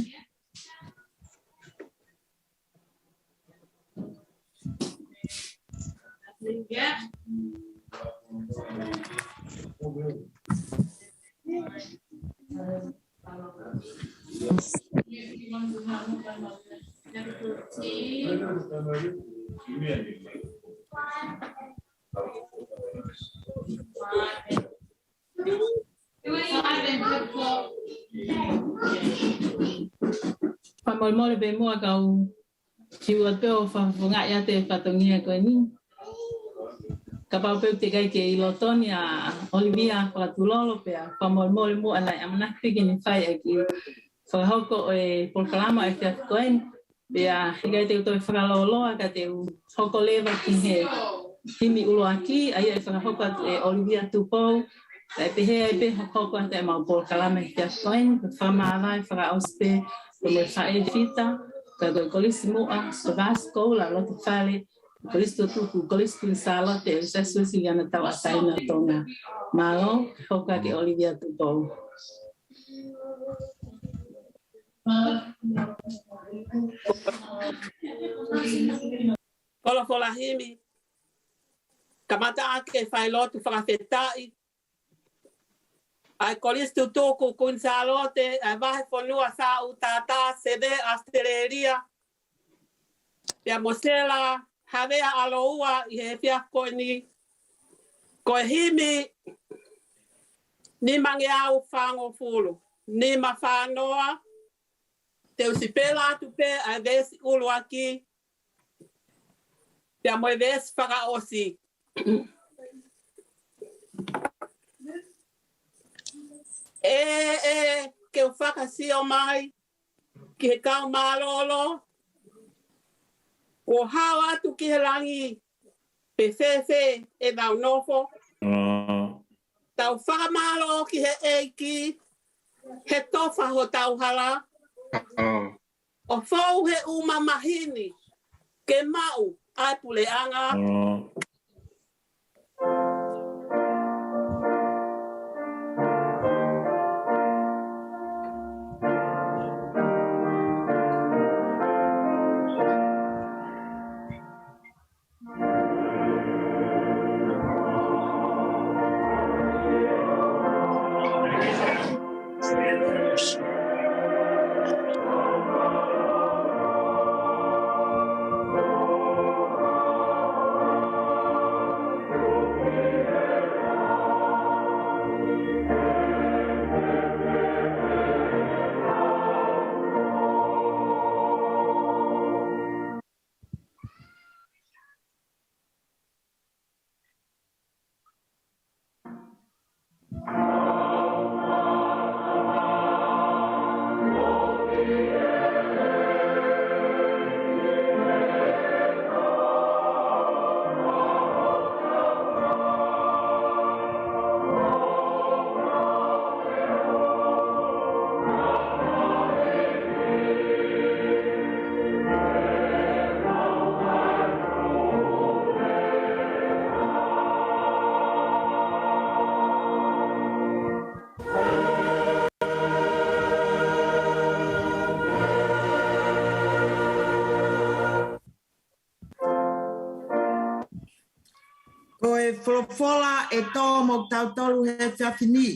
Fakamolemole pē muʻa kau kiu atu ʻo fakafofongaʻi atu e fatongia ko eni. Kapau pē ʻoku teʻeki ai ke ʻi loto ni ʻa Olivia Fakatulolo pea fakamolemole muʻa naʻe ʻamanaki ke ne fai ʻaki fakahoko ʻo e polokalama ʻo e efiafi ko eni. Pea ʻikai te u toe fakalōloa ka te u hoko leva ki he himi ʻuluaki, ʻa ia ʻe fakahoko atu ʻe Olivia Tupou. Pea ʻe pehē ai pē hokohoko atu ʻemau polokalama he efiafi ko eni, ko e fakamāvae fakaʻosi pē ko e mo e faʻē Fita, ka ko e Kolisi Muʻa, ko e Vasi Koula, Lotofale, Kolisi Tutuku, Kolisi Kuini Sālote, ʻEletā Siasi Uēsiliana Tauʻatāina ʻo Tonga. Mālō, hoko atu ʻe Olivia Tupou. Folofola himi. Kamata ʻaki e failotu fakafetaʻi. ʻA e Kolisi Tutuku Kuini Sālote, ʻa e Vahefonua Sāʻūtātā, Seve, ʻAositelēlia. Pea mo Sela Havea ʻAloua ʻi he efiafi ko eni. Ko e himi nimangeau fāngofulu, nima fā noa, te u sipela atu pē ʻa e veesi ʻuluaki, pea mo e veesi fakaʻosi. ʻE, ʻe, ke u fakasio mai ki he kau mālōlō, kuo hao atu ki he langi, pe fēfē ʻenau nofo. Tau fakamālō ki he ʻEiki, he tofa hotau hala. ʻO fou he ʻū mamahi ni, ke maʻu ʻa e puleʻanga. Ko e folofola ʻe tō mo kitautolu he efiafi ni.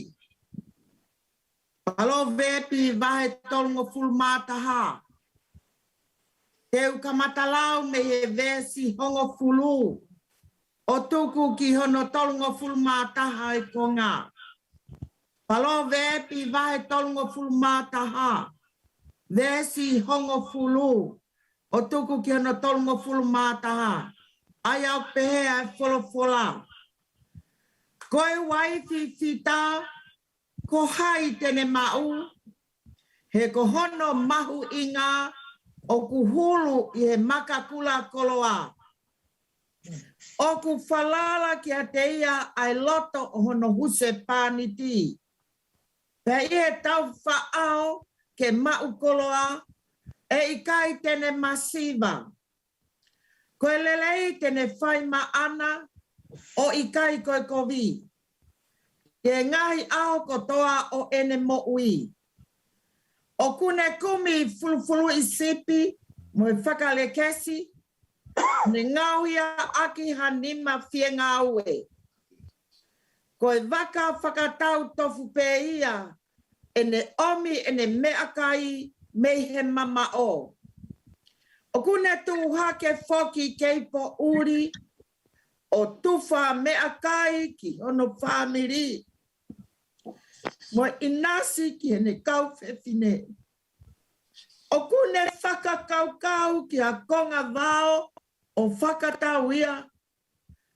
Palōvepi vahe tolungofulu mā taha. Te u kamata lau mei he veesi hongofulu ʻo tuku ki hono tolungofulu mā taha e konga. Palōvepi vahe tolungofulu mā taha, veesi hongofulu ʻo tuku ki hono tolungofulu mā taha. ʻA ia ʻoku pehē ʻa e folofola: Ko e uaifi Fita, ko hai te ne maʻu? He ko hono mahuʻinga ʻoku hulu ʻi he makakula koloa. ʻOku falala kiate ia ʻa e loto ʻo hono husepāniti. Pea ʻi he taufaʻao ke maʻu koloa, ʻe ʻikai te ne masiva. Ko e lelei te ne fai maʻana, ʻo ʻikai ko e kovi, ʻi he ngaahi ʻaho kotoa ʻo ʻene moʻui. ʻOku ne kumi fulufuluʻi sipi mo e fakalekesi, ne ngaohi ʻaki ha nima fiengāue. Ko e vaka fakatau tofu pē ia, ʻene ʻomi ʻene meʻakai mei he mamaʻo. ʻOku ne tuʻu hake foki kei poʻuli, ʻo tufa meʻakai ki hono fāmili, mo e ʻinasi ki heʻene kau fefine. ʻOku ne fakakaukau ki ha konga vao ʻo fakatau ia.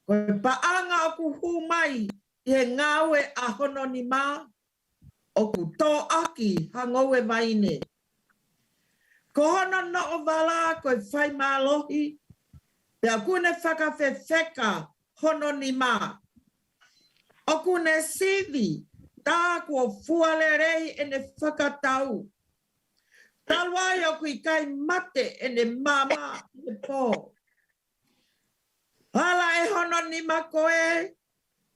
Ko e paʻanga ʻoku hū mai ʻi he ngāue ʻa hono nima, ʻoku tō ʻaki ha ngoue vaine. Ko hono noʻovala ko e fai mālohi, pea ʻoku ne fakafefeka hono nima. ʻOku ne sivi tā kuo fua lelei ʻene fakatau. Talu ai ʻoku ʻikai mate ʻene maama ʻi he pō. Hala ʻe hono nima ko ē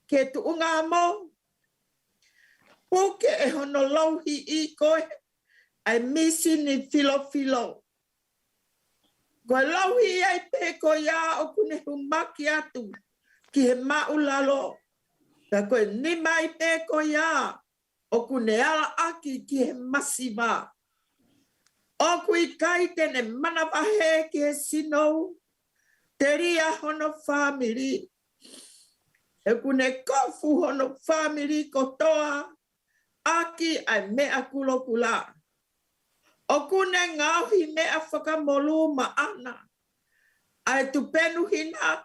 ki he tuʻunga amo. Puke ʻe hono louhiʻi ko ē ʻa e mīsini filofilo. Ko e louhiʻi ai pē ko ia ʻoku ne humaki atu ki he māʻulalo. Pea ko e nima ai pē ko ia ʻoku ne ala ʻaki ki he masiva. ʻOku ʻikai te ne manavahē ki he sinou, telia hono fāmili. ʻOku ne kofu hono fāmili kotoa ʻaki ʻa e meʻa kulokula. ʻOku ne ngaohi meʻa fakamolū maʻana, ʻa e tupenu hina,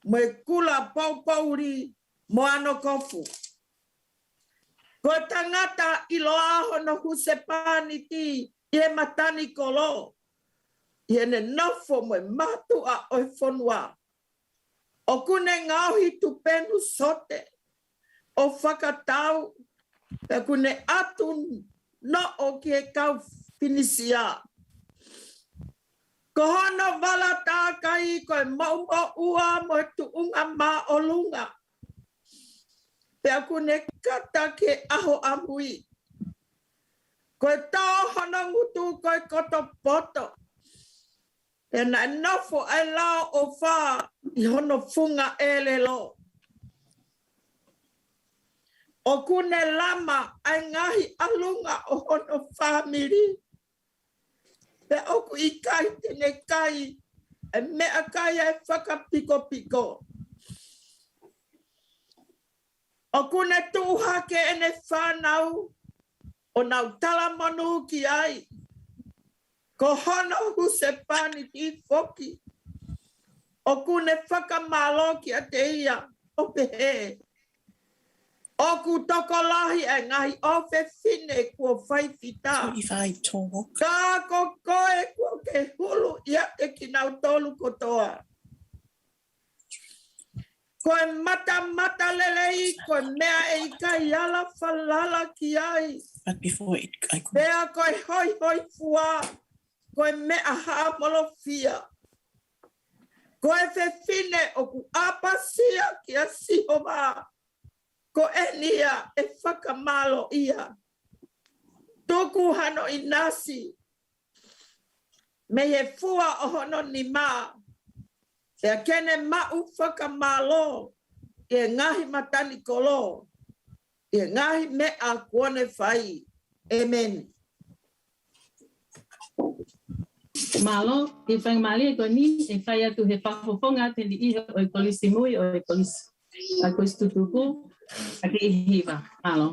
mo e kula poupouli, mo hono kofu. Ko e tangata ʻiloa hono husepāniti ʻi he matanikolo, ʻi heʻene nofo mo e mātuʻa ʻo e fonua. ʻOku ne ngaohi tupenu sote ʻo fakatau, pea ʻoku ne ʻatu noʻo ki he kau Finisia. Ko hono vala tākai ko e moʻumoʻua mo e tuʻunga māʻolunga, pea ʻoku ne kata ki he ʻaho ʻamui. Ko e tō hono ngutu ko e koto poto, pea naʻe nofo ʻa e lao ʻofa ʻi hono funga ʻelelo. ʻOku ne lama ʻa e ngaahi ʻalunga ʻo hono fāmili, pea ʻoku ʻikai te ne kai ʻa e meʻakai ʻa e fakapikopiko. ʻOku ne tuʻu hake ʻene fānau ʻo nau talamonū ki ai. Ko hono husepāniti foki, ʻoku ne fakamālō kiate ia ʻo pehē, ʻoku tokolahi ʻa e ngaahi ʻofefine kuo fai fita. Forty-five tall. Ka ko koe kuo ke hulu ʻiate kinautolu kotoa. Ko e matamata lelei ko e meʻa ʻe ʻikai ala falala ki ai. But before it, I could. Pea ko e hoihoifua ko e meʻa haʻamolofia. Ko e fefine ʻoku ʻapasia kia Sihova, ko eni ia ʻe fakamālōʻia. Tuku hano ʻinasi mei he fua ʻo hono nima, pea ke ne maʻu fakamālō ʻi he ngaahi matanikolo, ʻi he ngaahi meʻa kuo ne fai. ʻĒmeni. Mālō, ʻi he faingamālie ko eni, ʻe fai atu he fakafofonga ʻa e niʻihi ʻo e kolisi mui, ʻo e kolisi, ʻa e kolisi tutuku, ʻa e kiʻi hiva. Mālō.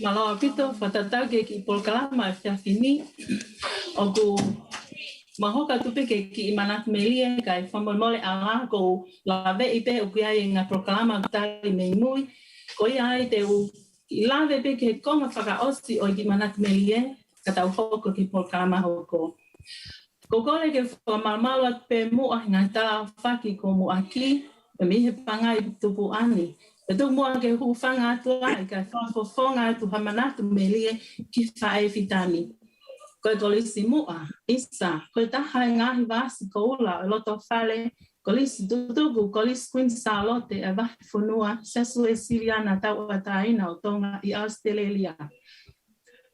Mālō ʻaupito, fakatatau ki he kiʻi polokalama ʻo e efiafi ni. ʻOku mau hoko atu pē ki he kiʻi manatu melie, kae fakamolemole ʻa e ʻaho ko u laveʻi pē ʻoku ʻi ai e ngaahi polokalama ʻoku tali mei mui. Ko ia ai te u kiʻi lave pē ki he konga fakaʻosi ʻo e kiʻi manatu melie, ka tau hoko ki he polokalama hoko. Ko u kole ke u fakamalumalu atu pē muʻa he ngaahi tala ʻaofaki kuo muʻaki, pea mei he Pangai Tupuʻa ni. Pea tuku muʻa ke u hūfanga atu ai, kae fakafofonga atu ha manatu melie ki he faʻē fita ni. Ko e kolisi muʻa, ʻisa, ko e taha e ngaahi vaasi koula ʻo e loto fale, Kolisi Tutuku, Kolisi Kuini Sālote ʻa e Vahefonua Siasi Uēsiliana Tauʻatāina ʻo Tonga ʻi ʻAositelēlia.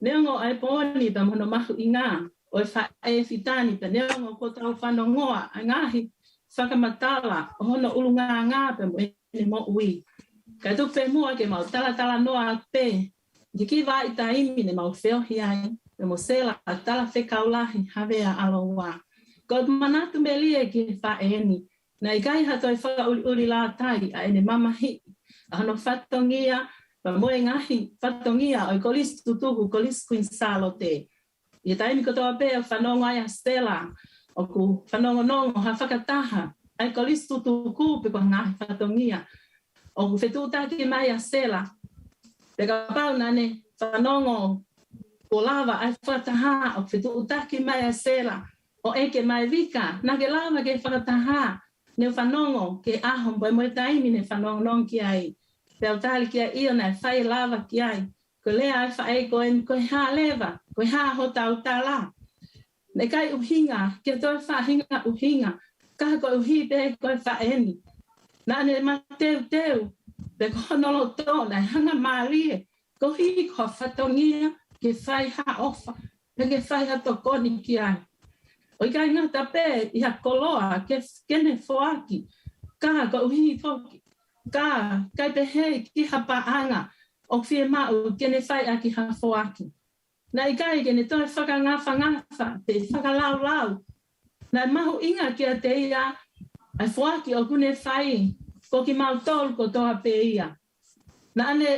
Neongo ʻa e pooni pea mo hono mahuʻinga ʻo e faʻē fita ni, pea neongo kuo tau fanongoa ʻa e ngaahi fakamatala ʻo hono ʻulungaanga pea mo ʻene moʻui, kae tuku pē muʻa ke mau talatalanoa pē ki he kiʻi vahaʻa taimi ne mau feohi ai pea mo Sela Talafekau Lahi Havea ʻAloua. Ko e manatu melie ki he faʻē ni, naʻe ʻikai ha toe fakaʻuliʻuli lātai ʻa ʻene mamahiʻi ʻa hono fatongia pea mo e ngaahi fatongia ʻo e Kolisi Tutuku, Kolisi Kuini Sālote. ʻI he taimi kotoa pē ʻoku fanongo ai ʻa Sela, ʻoku fanongonongo ha fakataha ʻa e Kolisi Tutuku pe ko e ngaahi fatongia, ʻoku fetuʻutaki mai ʻa Sela. Pea kapau naʻa ne fanongo kuo lava ʻa e fakataha, ʻoku fetuʻutaki mai ʻa Sela ʻo ʻeke mai, Vika, naʻa ke lava ki he fakataha ne u fanongo ki he ʻaho mo e, mo e taimi ne fanongonongo ki ai? Pea u tali ki ai, ʻIo, naʻe fai e lava ki ai. Ko e lea ʻa e faʻē ko eni, Ko e hā leva, ko e hā hotau tala? Naʻe ʻikai ʻuhinga ki ha toe faʻahinga ʻuhinga, ka koeʻuhi pē ko e faʻē ni. Naʻa ne mateuteu, pea ko hono loto naʻe hangamālie, koeʻuhi ko ha fatongia ke fai ha ʻofa, pe ke fai ha tokoni ki ai. ʻO ʻikai ngata pē ʻi ha koloa ke, ke ne foaki, ka koeʻuhi foki, ka ʻikai pehē ki ha paʻanga ʻoku fiemaʻu ke ne fai ʻaki ha foaki. Naʻe ʻikai ke ne toe fakangafangafa pe fakalaulau. Naʻe mahuʻinga kiate ia ʻa e foaki ʻoku ne fai, ko kimautolu kotoa pē ia. Naʻa ne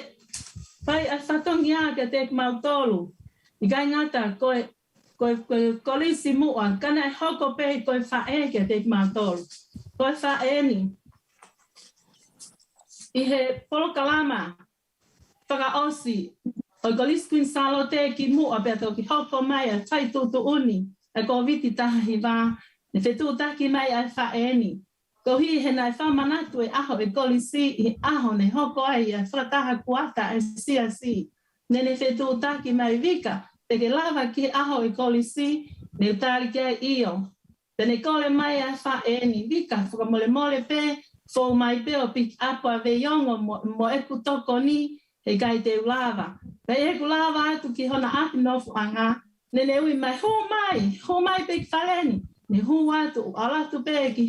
fai ʻa e fatongia kiate kimautolu. ʻIkai ngata ko e, ko e, ko e kolisi muʻa, ka naʻe hoko pē ko e faʻē kiate kimautolu. Ko e faʻē ni, ʻi he polokalama fakaʻosi ʻo e Kolisi Kuini Sālote kimuʻa pea toki hoko mai ʻa e fai tuʻutuʻuni ʻa e Kōviti taha hiva, ne fetuʻutaki mai ʻa e faʻē ni. Koeʻuhi he naʻe fakamanatu e ʻaho e kolisi ʻi he ʻaho ne hoko ai ʻa e fakataha kuata ʻa e siasi. Naʻa ne fetuʻutaki mai, Vika, te ke lava ki he ʻaho e kolisi? Ne u tali ki ai, ʻIo. Pea ne kole mai ʻa e faʻē ni, Vika, fakamolemole pē, fou mai pē ʻo pikiʻapu ʻa Veiongo mo, mo ʻeku tokoni, he ʻikai te u lava. Pea ʻi heʻeku lava atu ki hona ʻapi nofoʻanga, naʻa ne ui mai, Hū mai, hū mai pē ki fale ni. Ne hū atu, ʻalu atu pē ki,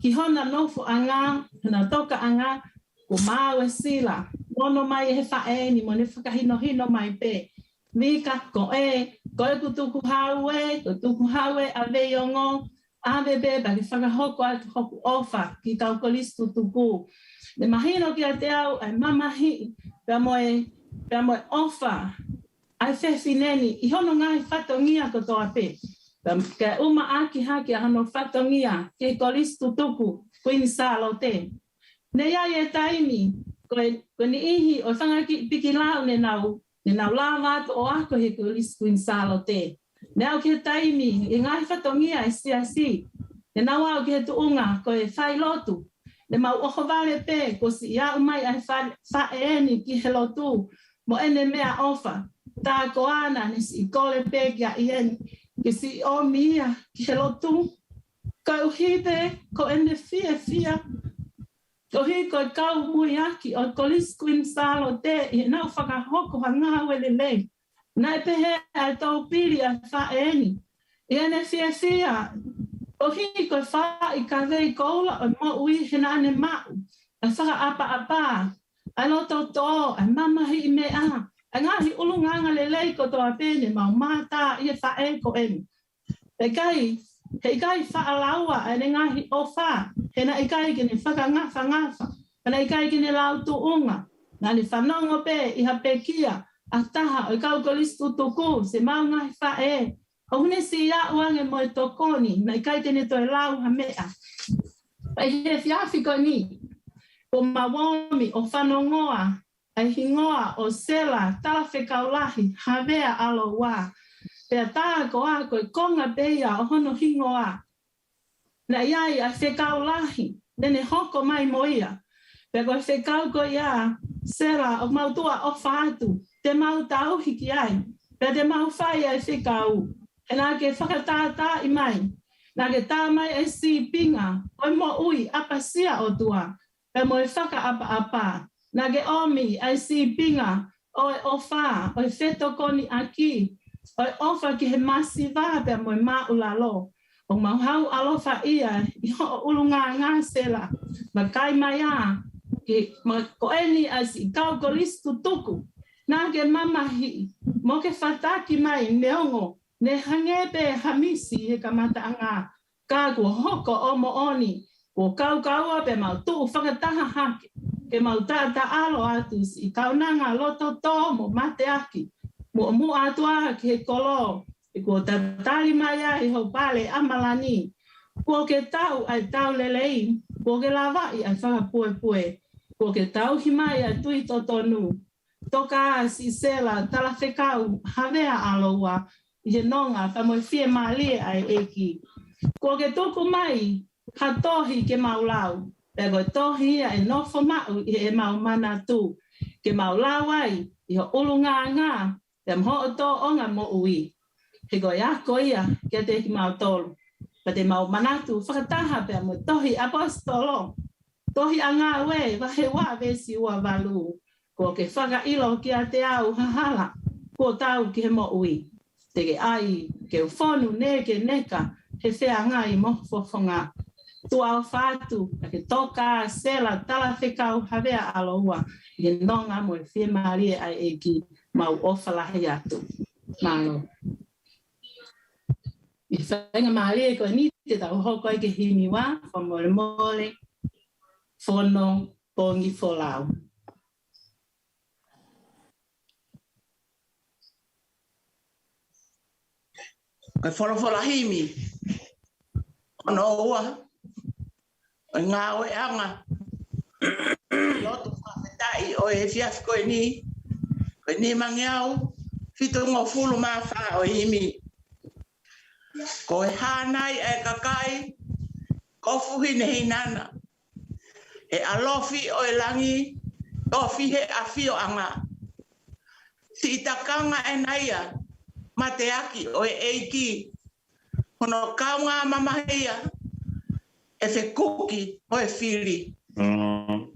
ki hona nofoʻanga, hona tokaʻanga, kuo maau e sila. Ono mai ʻe he faʻē ni mo ne fakahinohino mai pē, Vika, ko e, ko ʻeku tukuhau ē, ko e tukuhau ē ʻa Veiongo, ʻave pē pea ke fakahoko atu hoku ʻofa ki he kau Kolisi Tutuku. Ne mahino kiate au ʻa e mamahiʻi pea mo e, pea mo e ʻofa ʻa e fefine ni ʻi hono ngaahi fatongia kotoa pē. Pea ke ʻumaʻā hake ʻa hono fatongia ki he Kolisi Tutuku Kuini Sālote. Ne ʻi ai e taimi, ko e, ko e niʻihi ʻo e fanga kiʻi pikilau ne nau, ne nau lava atu ʻo ako he Kolisi Kuini Sālote. Ne aʻu ki he taimi, ʻi he ngaahi fatongia e siasi, ne nau aʻu ki he tuʻunga ko e fai lotu. Ne mau ʻohovale pē kuo siʻi aʻu mai ʻa e fa-, faʻē ni ki he lotu mo ʻene meʻaʻofa. Tā ko ena ne siʻi kole pē kia ʻIeni ke siʻi ʻomi ia ki he lotu. Koeʻuhi pē ko ʻene fiefia, koeʻuhi ko e kau muiaki ʻo e Kolisi Kuini Sālote ʻi heʻenau fakahoko ha ngāue lelei. Naʻe pehē ʻa e taupili ʻa e faʻē ni ʻi heʻene fiefia, koeʻuhi ko e faaʻi kavei koula ʻo e moʻui he naʻa ne maʻu ʻa e fakaʻapaʻapa, ʻa e loto tō, ʻa e mamahiʻi meʻa, ʻa e ngaahi ʻulungaanga lelei kotoa pē ne mau mātā ʻi he faʻē ko eni. Pea ʻikai, he ʻikai faʻa laua ʻa ʻene ngaahi ʻofa, he naʻe ʻikai ke ne fakangafangafa, he naʻe ʻikai ke ne lau tuʻunga, naʻa ne fanongo pē ʻi ha pekia, ʻa e taha ʻo e kau Kolisi tutuku, siʻemau ngaahi faʻē, ʻoku ne siʻi aʻu ange mo e tokoni, naʻe ʻikai te ne toe lau ha meʻa. Pea ʻi he efiafi ko eni, kuo mau ōmi ʻo fanongoa ʻa e hingoa ʻo Sela Talafekau Lahi Havea ʻAloua. Pea tā koā ko e konga pē ia ʻo hono hingoa. Naʻe ʻi ai ʻa e fekau lahi naʻa ne hoko mai mo ia. Pea ko e fekau ko ia, Sela, ʻoku mau tuʻa ʻofa atu, te mau tauhi ki ai, pea te mau fai ʻa e fekau. He naʻa ke fakatātaaʻi mai, naʻa ke tā mai ʻa e sīpinga ʻo e moʻui ʻapasia, ʻOtua, pea mo e fakaʻapaʻapa. Naʻa ke ʻomi ʻa e sīpinga ʻo e ʻofa, ʻo e fetokoniʻaki, ʻo e ʻofa ki he masiva pea mo e māʻulalo. ʻOku mau haʻu ʻaloʻofa ia ʻi hoʻo ʻulungaanga, Sela. Vakai mai ā, ke ma ko eni ʻa e siʻi kau Kolisi tutuku naʻa ke mamahiʻi mo ke fataki mai, neongo ne hangē pē ha misi he kamataʻanga, ka kuo hoko ʻo moʻoni. Kuo kaukaua pea mau tuʻu fakataha hake ke mau taʻataʻalo atu siʻi kaunanga loto tō mo mateaki, muʻomuʻa atu ā ki he kolo, he kuo tatali mai ai ho pale ʻa Malani. Kuo ke tau ʻa e tau lelei, kuo ke lavaʻi ʻa e fakapuepue, kuo ke tauhi mai ʻa e tui totonu. Toka ā siʻi Sela Talafekau Havea ʻAloua ʻi he nonga pea mo e fiemālie ʻa e ʻEiki. Kuo ke tuku mai ha tohi ke mau lau, pea ko e tohi ia ʻe nofo maʻu ʻi heʻemau manatu, ke mau lau ai ʻi hoʻo ʻulungaanga pea mo hoʻo tōʻonga moʻui. He ko e ako ia kiate kimautolu. Pea te mau manatu fakataha pea mo e tohi ʻaposetolo, tohi ʻa Ngāue vahe ua veesi ua valu: Kuo ke fakaʻilo kiate au ha hala kuo tau ki he moʻui. Te ke ʻai ke u fonu nekeneka he feangai mo ho fofonga. Tuʻa ʻofa atu, ka ke toka ā Sela Talafekau Havea ʻAloua ʻi he nonga mo e fiemālie ʻa e ʻEiki. Mau ʻofa lahi atu. Mālō. ʻI he faingamālie ko eni te tau hoko ai ki he himi ua, Fakamolemole Fono Pongifolau. Ko e folofola himi hono ua ʻo e ngāueʻanga lotu fakafetaʻi ʻo e efiafi ko eni, ko e nimangeau fitungofulu mā fā ʻo e himi. Ko e hānai ʻa e kakai, kofu hinehina na. ʻE ʻalofi ʻo e langi, tofi he ʻafioʻanga. Siʻi takanga ʻena ia, mateaki ʻo e ʻEiki. Hono kaungā mamahi ia, ʻe fekuki mo e fili. Mm.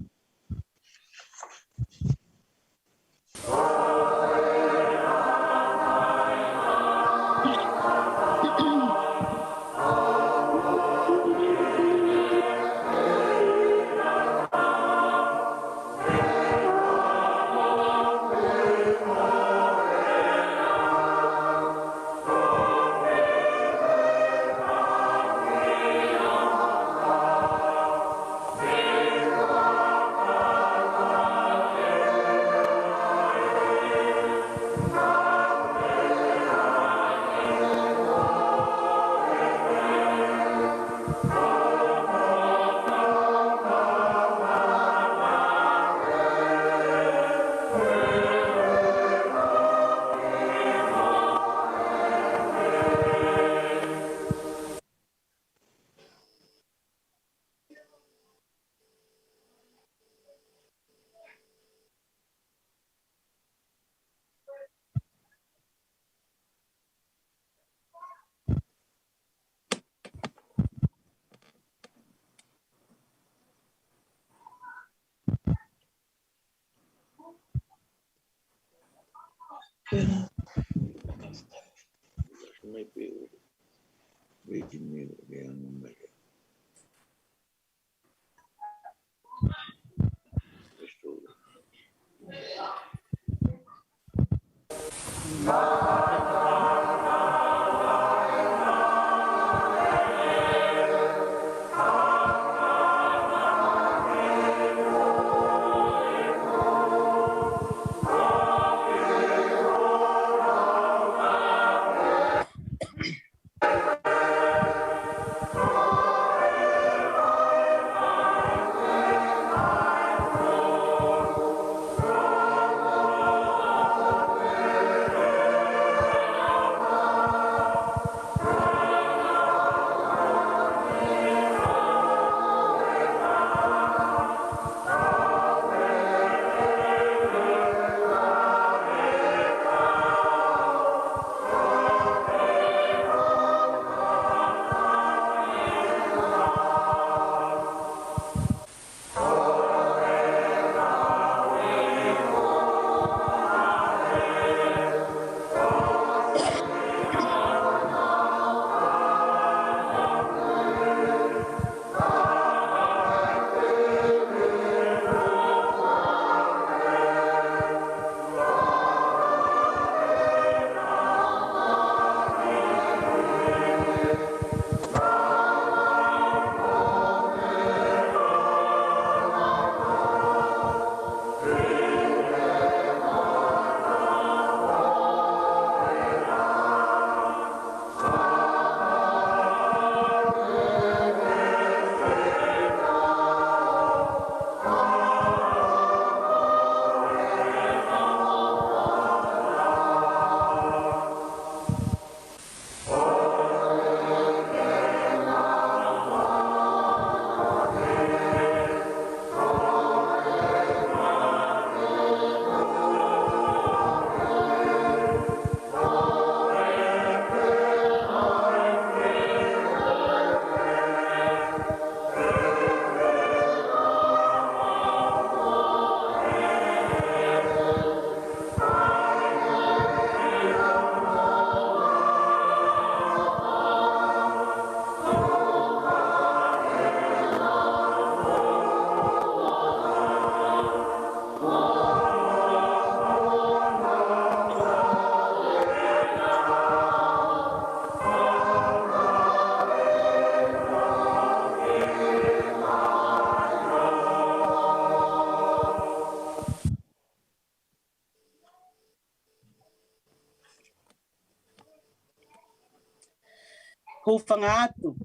Hūfanga atu.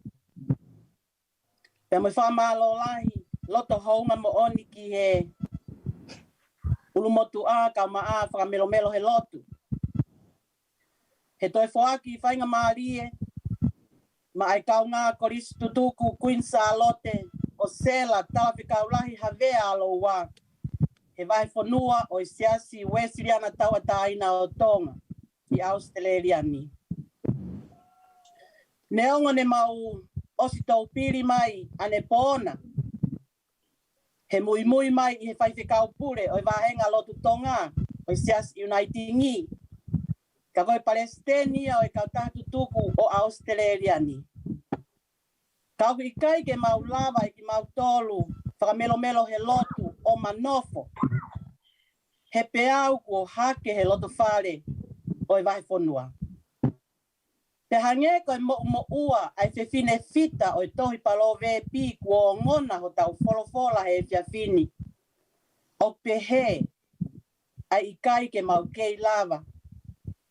Pea mo e fakamālō lahi, loto houngaʻia moʻoni ki he ʻulumotuʻa kae ʻumaʻā fakamelomelo he lotu. He toe foaki faingamālie maʻa e kaungā Kolisi Tutuku Kuini Sālote ʻo Sela Talafekau Lahi Havea ʻAlo Ua, he vahefonua ʻo e Siasi Uēsiliana Tauʻatāina ʻo Tonga ʻi ʻAositelēlia ni. Neongo ne mau ʻosi toupili mai ʻanepō na he muimui mai ʻi he faifekau pule ʻo e vāhenga lotu Tonga ʻo e Siasi ʻIunaitingi, ka ko e palesiteni ia ʻo e kautaha tutuku ʻo ʻAositelēlia ni. Ka ʻoku ʻikai ke mau lava ʻe kimautolu fakamelomelo he lotu ʻo ma nofo he peau kuo hake he loto fale ʻo e vahefonua. Pea hangē ko e moʻumoʻua ʻa e fefine Fita ʻo e tohi Palōveepi kuo ongona hotau folofola he efiafi ni, ʻoku pehē ʻa e ʻikai ke mau kei lava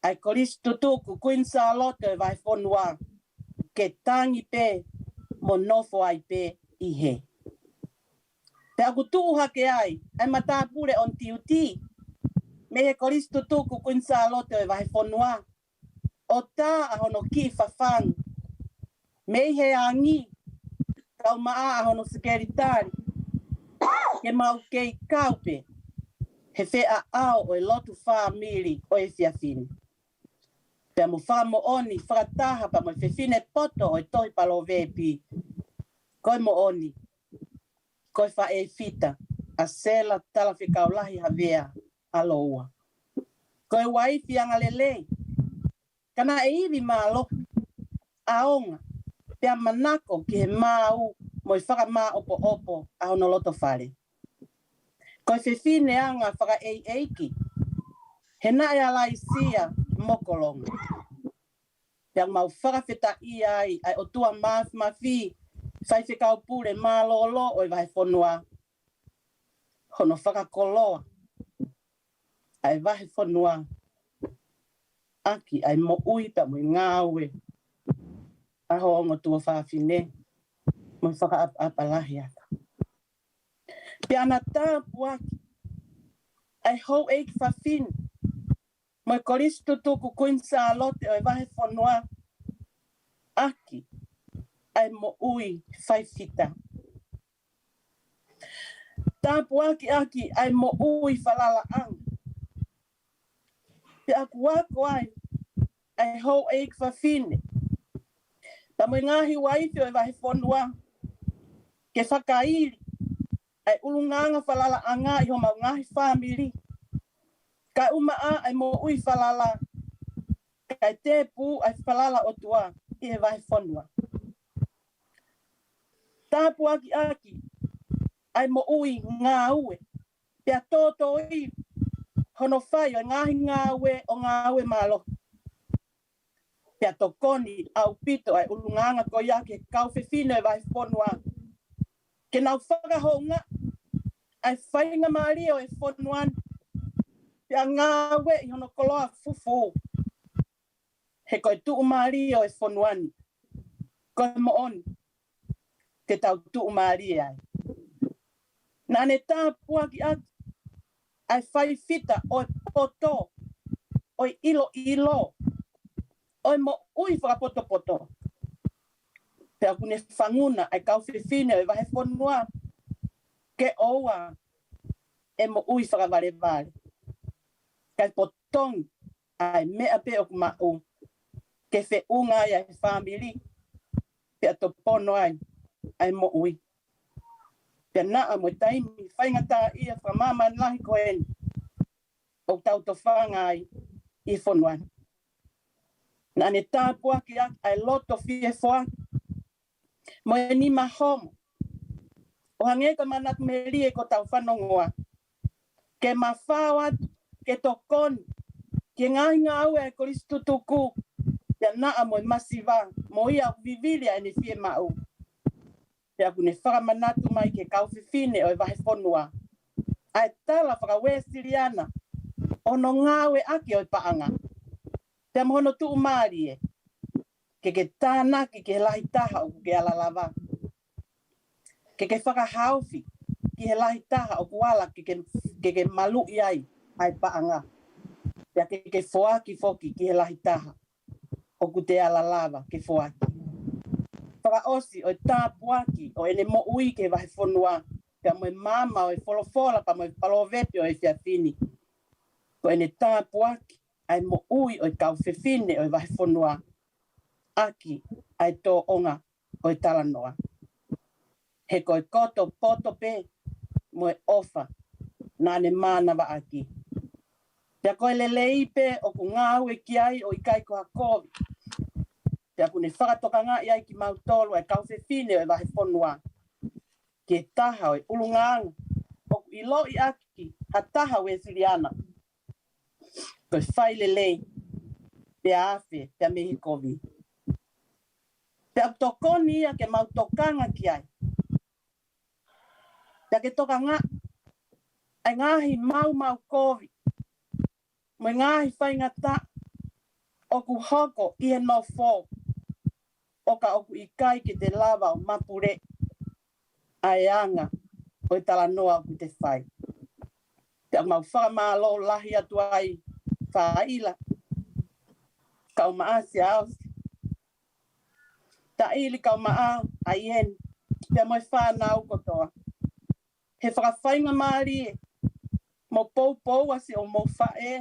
ʻa e Kolisi Tutuku Kuini Sālote ʻo e vahefonua ke tangi pē mo nofo ai pē ʻi hē. Pea ʻoku tuʻu hake ai ʻa e matāpule on duty mei he Kolisi Tutuku Kuini Sālote ʻo e vahefonua, ʻo tā ʻa hono kiʻi fafangu mei he angi, kae ʻumaʻā ʻa hono sekelitali, ke mau kei kau pē he feʻaʻao ʻo e lotu fāmili ʻo e efiafi ni. Pea mo fakamoʻoni fakataha pea mo e fefine poto ʻo e tohi Palōveepi, ko e moʻoni, ko e faʻē Fita ʻa Sela Talafekau Lahi Havea ʻAlo Ua. Ko e uaifi angalelei, ka naʻe ivi mālohi, ʻaonga, pea manako ki he maau mo e fakamāʻopoʻopo ʻa hono loto fale. Ko e fefine anga fakaʻeiʻeiki, he naʻe ʻalaisia mo kolonga. Pea mau fakafetaʻia ai ʻa e ʻOtua Māfimafi, faifekau pule mālōlō ʻo e vahefonua, hono fakakoloa ʻa e vahefonua ʻaki ʻa e moʻui pea mo e ngāue ʻa ho ongo tuofāfine mo e fakaʻapaʻapa lahi atu. Pea naʻa tāpuaki ʻa e houʻeiki fafine mo e Kolisi Tutuku Kuini Sālote ʻo e vahefonua ʻaki ʻa e moʻui fai Fita. Tāpuaki ʻaki ʻa e moʻui falalaʻanga. Pea ʻoku ako ai ʻa e houʻeiki fafine pea mo e ngaahi uaifi ʻo e vahefonua ke fakaili ʻa e ʻulungaanga falalaʻanga ʻi homau ngaahi fāmili, kae ʻumaʻā ʻa e moʻui falala, kae tēpū ʻa e falala ʻOtua ʻi he vahefonua. Tāpuaki ʻaki ʻa e moʻui ngāue, pea tōtōivi hono fai ʻo e ngaahi ngāue ʻo ngāue mālohi. Pea tokoni ʻaupito ʻa e ʻulungaanga ko ia ki he kau fefine ʻo e vahefonua ke nau fakahoungaʻi ʻa e faingamālie ʻo e fonua ni, pea ngāue ʻi hono koloa fufū. He ko e tuʻumālie ʻo e fonua ni, ko e moʻoni, te tau tuʻumālie ai. Naʻa ne tāpuaki ʻaki ʻa e fai Fita ʻo e poto, ʻo e ʻiloʻilo, ʻo e moʻui fakapotopoto. Pea ʻoku ne fanguna ʻa e kau fefine ʻo e vahefonua ke ʻoua ʻe moʻui fakavalevale, kae potongi ʻa e meʻa pē ʻoku maʻu ke feʻunga ai ʻa e fāmili, pea topono ai ʻa e moʻui. Pea naʻa mo e taimi faingataʻaʻia fakamāmani lahi ko eni ʻoku tau tofanga ai ʻi he fonua ni, naʻa ne tāpuaki ʻaki ʻa e loto fiefoaki mo e nima homo, ʻo hangē ko e manatu melie ko ʻetau fanongoa, ke mafao atu ke tokoni ki he ngaahi ngāue ʻa e Kolisi Tutuku, pea naʻa mo e masiva, mo ia ʻoku vivili ʻa ʻene fiemaʻu. Pea ʻoku ne fakamanatu mai ki he kau fefine ʻo e vahefonua ʻa e tala faka-Uēsiliana ʻo hono ngāueʻaki ʻo e paʻanga, pea mo hono tuʻumālie. ke ke tānaki ki he lahi taha ʻoku ke ala lava. Ke ke fakahaofi ki he lahi taha ʻoku ala ke ke, ke ke maluʻi ai ʻa e paʻanga. Pea ke ke foaki foki ki he lahi taha ʻoku te ala lava ke foaki. Fakaʻosi ʻo e tāpuaki ʻo ʻene moʻui ki he vahefonua, pea mo e maama ʻo e folofola pea mo e palōvepi ʻo e efiafi ni. Ko ʻene tāpuaki ʻa e moʻui ʻo e kau fefine ʻo e vahefonua ʻaki ʻa e tōʻonga ʻo e talanoa. He ko e koto poto pē mo e ʻofa naʻa ne mānavaʻaki. Pea ko e lelei pē ʻoku ngāue ki ai ʻo ʻikai ko ha kovi. Pea ʻoku ne fakatokangaʻi ai kimautolu ʻa e kau fefine ʻo e vahefonua ki he taha ʻo e ʻulungaanga ʻoku ʻiloʻi ʻaki ha taha Uēsiliana ko e fai lelei, pea afe pea mei he kovi. Pea ʻoku tokoni ia ke mau tokanga ki ai. Pea ke tokanga ʻa e ngaahi maumau kovi mo e ngaahi faingataʻa ʻoku hoko ʻi he nofo, ʻo ka ʻoku ʻikai ke te lava ʻo mapule ʻa e anga ʻo e talanoa ʻoku te fai. Pea mau fakamālō lahi atu ai Faila, Kaumaʻa Siaosi, Taʻili Kaumaʻa ʻa Ieni, pea mo e fānau kotoa. He fakafaingamālie mo poupou ʻa siʻomou faʻē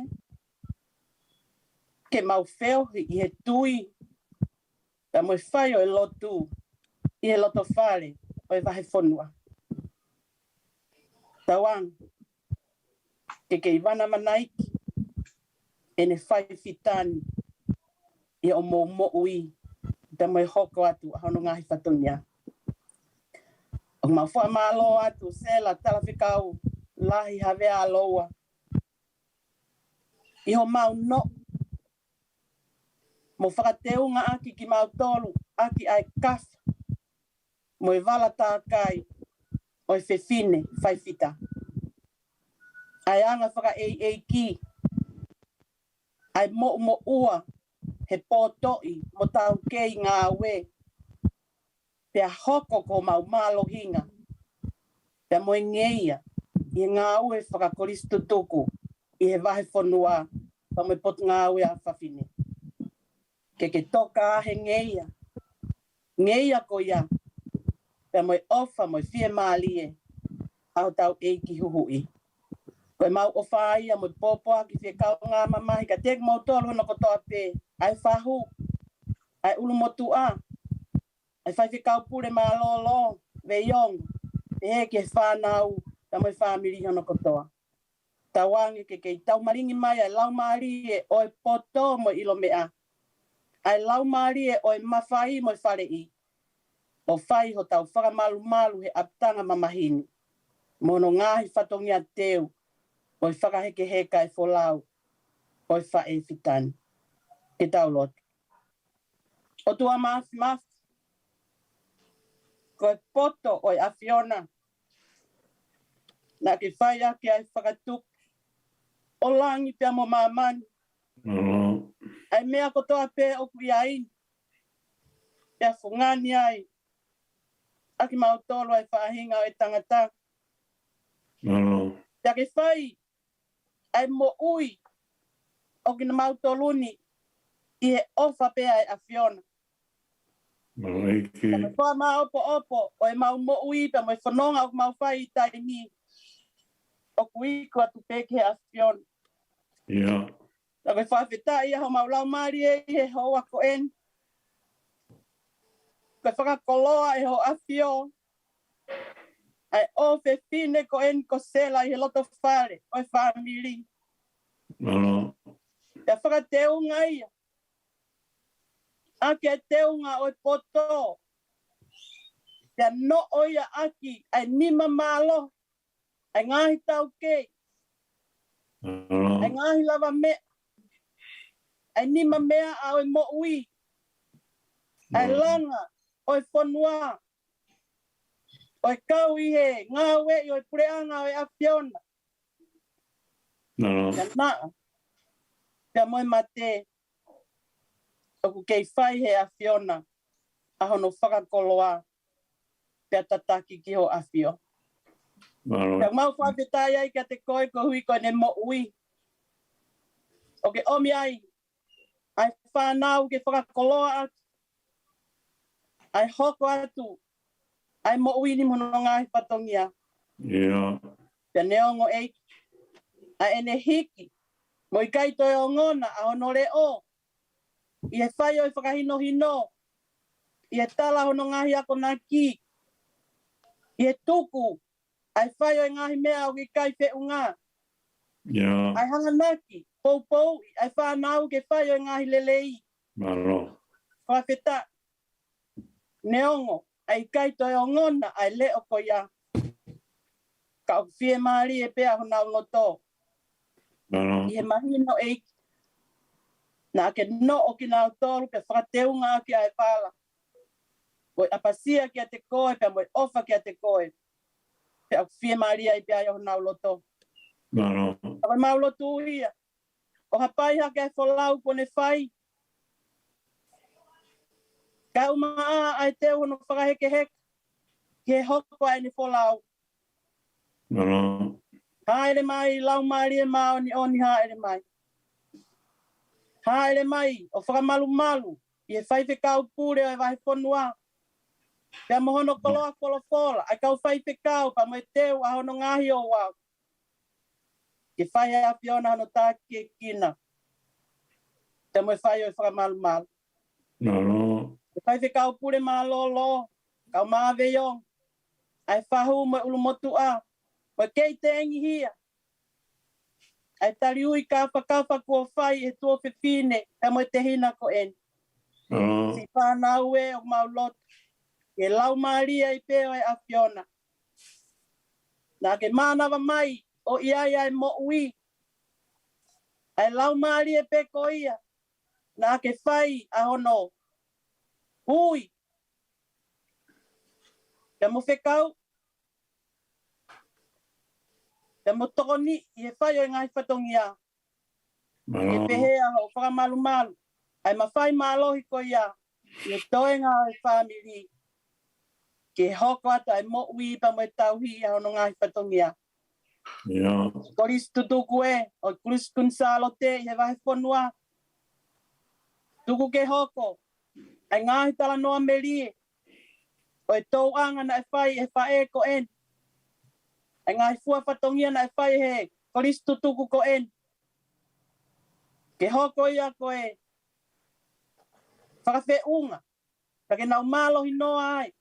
ke mau feohi ʻi he tui, pea mo e fai ʻo e lotu ʻi he loto fale ʻo e vahefonua. Tauange ke kei vanavanaiki ʻene fai fitani ʻi hoʻomou moʻui, pea mo e hoko atu ʻa hono ngaahi fatongia. ʻOku mau fakamālō atu Sela Talafekau Lahi Havea Aloua ʻi hoʻomau noʻo mo fakateunga ʻaki kimautolu ʻaki ʻa e kafa mo e vala tākai ʻo e fefine faifita. ʻA e anga fakaʻeiʻeiki, ʻa e moʻumoʻua he pōtoʻi mo taukei ngāue, pea hoko ko homau mālohinga pea mo e ngeia ʻi he ngāue fakakolisitutuku ʻi he vahefonua pea mo e Potungāue ʻa Fafine. Ke ke toka he ngeia, ngeia ko ia, pea mo e ʻofa mo e fiemālie ʻa hotau ʻEiki Huhuʻi. Ko e mau ʻofa ia mo e pōpoaki fie kaungā mamahi kiate kimoutolu hono kotoa pē, ʻa e fahu, ʻa e ʻulumotuʻa, ʻa e faifekau pule mālōlō, veiongo, pehē ki he fānau, pea mo e fāmili hono kotoa. Tauange ke kei taumalingi mai ʻa e laumālie ʻo e poto mo e ʻilo meʻa, ʻa e laumālie ʻo e mafai mo e faleʻi, ʻo fai hotau fakamalumalu he ʻapitanga mamahi ni, mo hono ngaahi fatongia teu ʻo e fakahekeheka e folau ʻo e faʻē fitani. Ke tau lotu. ʻOtua Māfimafi, ko e poto ʻo e ʻAfiona naʻa ke fai ʻaki ʻa e fakatupu ʻo langi pea mo māmani. ʻA e meʻa kotoa pē ʻoku ʻi ai, pea fungani ai ʻa kimautolu ʻa e faʻahinga ʻo e tangata. Pea ke fai ʻa e moʻui ʻo kimautolu ni ʻi he ʻofa pē ʻa e ʻAfiona. Pea ko e fakamāʻopoʻopo ʻo ʻemau moʻui pea mo e fononga ʻoku mau fai ʻi taimi, ʻoku iku atu pē ki he ʻAfiona. Pea ko e fakafetaʻi ʻa homau laumālie ʻi he houa ko eni. Ko e fakakoloa ʻe ho ʻAfio ʻa e ʻofefine ko eni ko Sela ʻi he loto fale ʻo e fāmili. Pea fakateunga ia ʻaki e teunga ʻo e poto. Pea noʻo ia ʻaki ʻa e nima mālohi, ʻa e ngaahi taukei, ʻa e ngaahi lavameʻa, ʻa e nima meʻa ʻo e moʻui, ʻa e langa ʻo e fonua, ʻo e kau ʻi he ngāueʻi ʻo e puleʻanga ʻo e ʻAfiona. Pea naʻa, pea mo e mate, ʻoku kei fai ʻe he ʻAfiona ʻa hono fakakoloa pea tataki ki ho ʻafio. Mālō. Pea mau fakafetaʻi ai kiate koe koeʻuhi ko ʻene moʻui. ʻOku ke ʻomi ai ʻa e fānau ke fakakoloa atu, ʻa e hoko atu ʻa e moʻui ni mo hono ngaahi fatongia. ʻIo. Pea neongo ʻEiki ʻa ʻene hiki, mo ʻikai toe ongona ʻa hono leʻo ʻi he fai ʻo e fakahinohino, ʻi he tala hono ngaahi akonaki, ʻi he tuku ʻa e fai ʻo e ngaahi meʻa ʻoku ʻikai feʻunga, ʻIo. ʻa e hanganaki, poupouʻi ʻa e fānau ke fai ʻo e ngaahi lelei. Mālō. Fakafetaʻi. Neongo ʻa e ʻikai toe ongona ʻa e leʻo ko ia, ka ʻoku fiemālie pē ʻa honau loto. Mālō. ʻI he mahino ʻEiki, naʻa ke noʻo kinautolu pea fakateunga ʻaki ʻa e vala, mo e ʻapasia kiate koe pea mo e ʻofa kiate koe, pea ʻoku fiemālie ai pē ʻa honau loto. Mālō. Ka ko ʻemau lotu ia, ʻo hapai hake ʻa e folau kuo ne fai, kae ʻumaʻā ʻa e teu hono fakahekeheka ki he hoko ʻa ʻene folau. Mālō. Hāʻele mai Laumālie Māʻoniʻoni, hāʻele mai. Hāʻele mai ʻo fakamalumalu ʻi he faifekau pule ʻo e vahefonua, pea mo hono koloa folofola, ʻa e kau faifekau pea mo e teu ʻa hono ngaahi ouau. Ke fai ʻe he ʻAfiona hono tākiekina, pea mo e fai ʻo e fakamalumalu. Mālō. Ke fai ʻe he kau pule mālōlō, kau māveiongo, ʻa e fahu mo e ʻulumotuʻa, mo e kei tengihia, ʻa e taliui kāfakafa kuo fai ʻe he tuofefine pea mo e tehina ko eni. Mālō. Siʻi fānau ē, ʻoku mau lotu ke laumālie ai pē ʻo e ʻAfiona. Naʻa ke mānava mai ʻo ʻi ai ʻa e moʻui, ʻa e laumālie pē ko ia naʻa ke fai ʻa hono ui, pea mo fekau, pea mo tokoni ʻi he fai ʻo e ngaahi fatongia. Mālō. Ke pehē ʻa hoʻo fakamalumalu ʻa e mafai mālohi ko ia ʻi he toenga ʻo e fāmili, ke hoko atu ʻa e moʻui pea mo e tauhi ʻa hono ngaahi fatongia. ʻIo. Kolisi Tutuku ē, ʻo e Kolisi Kuini Sālote ʻi he vahefonua, tuku ke hoko ʻa e ngaahi talanoa melie ʻo e tōʻonga naʻe fai ʻe he faʻē ko eni, ʻa e ngaahi fua fatongia naʻe fai ʻe he Kolisi Tutuku ko eni, ke hoko ia ko e fakafeʻunga, ka ke nau mālohi noa ai,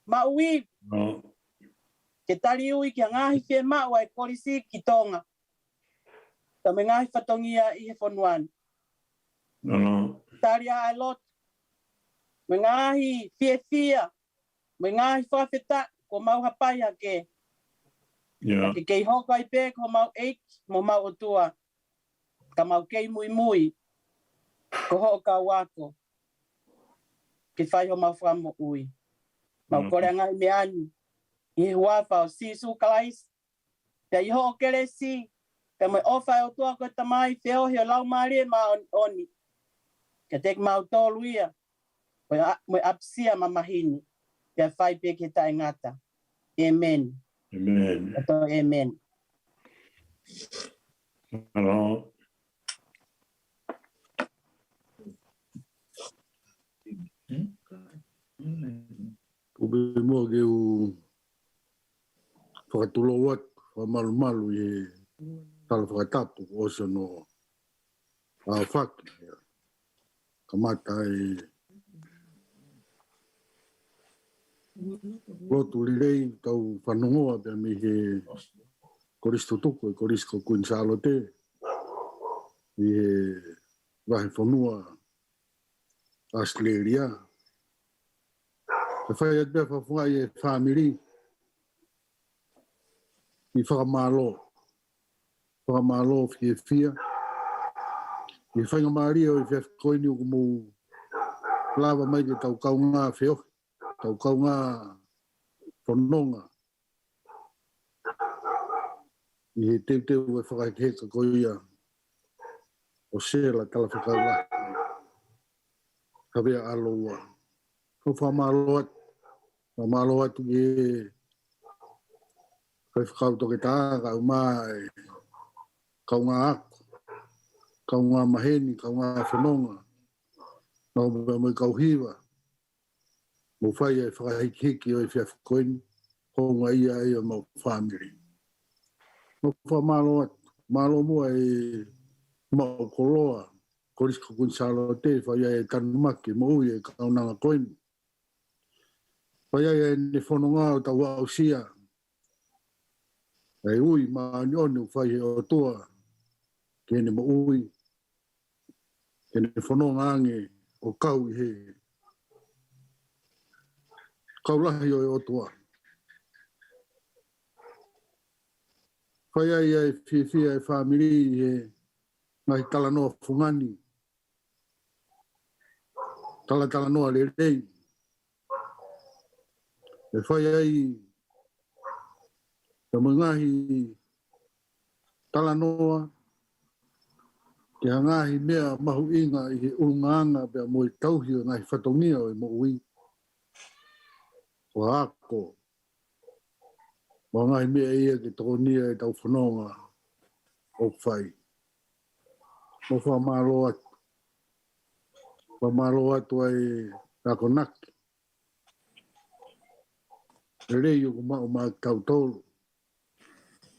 maʻu ivi, ʻIo. ke taliui ki he ngaahi fiemaʻu ʻa e kolisi ki Tonga, pea mo e ngaahi fatongia ʻi he fonua ni. ʻIo. Tali ʻa e lotu, mo e ngaahi fiefia, mo e ngaahi fakafetaʻi kuo mau hapai hake. ʻIo. Ke kei hoko ai pē ko homau ʻEiki mo homau ʻOtua, ka mau kei muimui ko hoʻo kau ako ke fai homau fakamoʻui. Mau Mm. kole ʻa e ngaahi meʻa ni ʻi he huafa ʻo Sīsū Kalaisi, pea ʻi hoʻo kelesi, pea mo e ʻofa ʻa e ʻOtua ko e Tamai, feohi ʻo e Laumālie Māʻoniʻoni, kiate kimautolu ia, mo e ʻa-, mo e ʻapasia mamahi ni, pea fai pē ki he taʻengata. ʻĒmeni. ʻĒmeni. Kato ʻēmeni. Mālō. Kuo pau muʻa ke u fakatulou atu, fakamalumalu ʻi he tala fakatapu, ʻosi hono ʻa faki. Kamata e lotu lelei, kau fanongoa pea mei he Kolisi Tutuku, e Kolisi ko Kuini Sālote, ʻi he vahefonua ʻAositelēlia. Kae fai atu pē ʻa e fakafofongaʻi e fāmili, ʻi he fakamālō. Fakamālō fiefia ʻi he faingamālie ʻo e efiafi ko eni ʻoku mou lava mai ke tau kaungā feohi, tau kaungā fononga ʻi he teuteu e fakahekeheka ko ia ʻo Sela Talafekau Lahi. Tavea ʻAloua. ʻOku ou fakamālō atu, fakamālō atu ki he faifekau toketā, kae ʻumaʻā e kaungā ako, kaungā maheni, kaungā fononga, naʻa mo e kau hiva, mou fai e fakahikihiki ʻo e efiafi ko eni, houngaʻia ai ʻa homau fāmili. ʻOku ou fakamālō atu, mālō muʻa e maʻu koloa, Kolisi ko Kuini Sālote, fai ai e tanumaki moʻui e kaunanga ko eni. Fai ai ʻene fononga ʻo tau aʻusia ʻa e ui māʻoniʻoni ʻoku fai he ʻOtua ki heʻene moʻui, ki heʻene fononga ange ʻo kau ʻi he kau lahi ʻo e ʻOtua. Fai ai ʻa e fiefia e fāmili ʻi he ngaahi talanoa fungani, talatalanoa lelei. ʻE fai ai ʻa e ngaahi talanoa ki ha ngaahi meʻa mahuʻinga ʻi he ʻulungaanga pea mo e tauhi ʻo e ngaahi fatongia ʻo e moʻui. Ko e ako, mo e ngaahi meʻa ia ke tokonia ʻetau fononga ʻoku fai. ʻOku ou fakamālō atu. Fakamālō atu ʻa e akonaki lelei ʻoku maʻu maʻa kitautolu.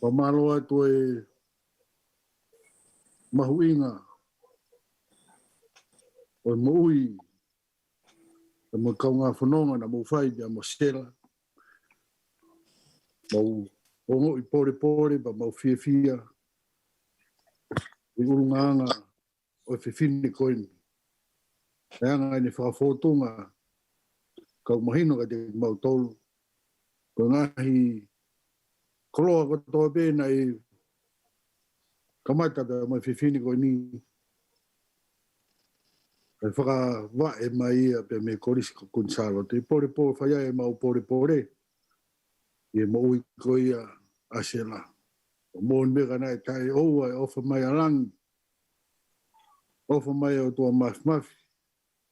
Fakamālō atu ʻa e mahuʻinga ʻo e moʻui, ʻa e mo e kaungā fononga naʻa mou fai pea mo Sela. Mau ongoʻi polepole pea mau fiefia ʻi he ʻulungaanga ʻo e fefine ko eni. ʻE anga ʻene fakafōtunga, ka ʻoku mahino kiate kimautolu, ko e ngaahi koloa kotoa pē naʻe kamata pea mo e fefine ko eni, ʻe fakavaʻe mai ia pea mei he Kolisi ko Kuini Sālote. Polepole, fai ai ʻemau polepole ʻi he moʻui ko ia ʻa Sela. ʻOku moʻoni pē ka naʻe taʻeʻoua e ʻofa mai ʻa langi, ʻofa mai ʻa e ʻOtua Māfimafi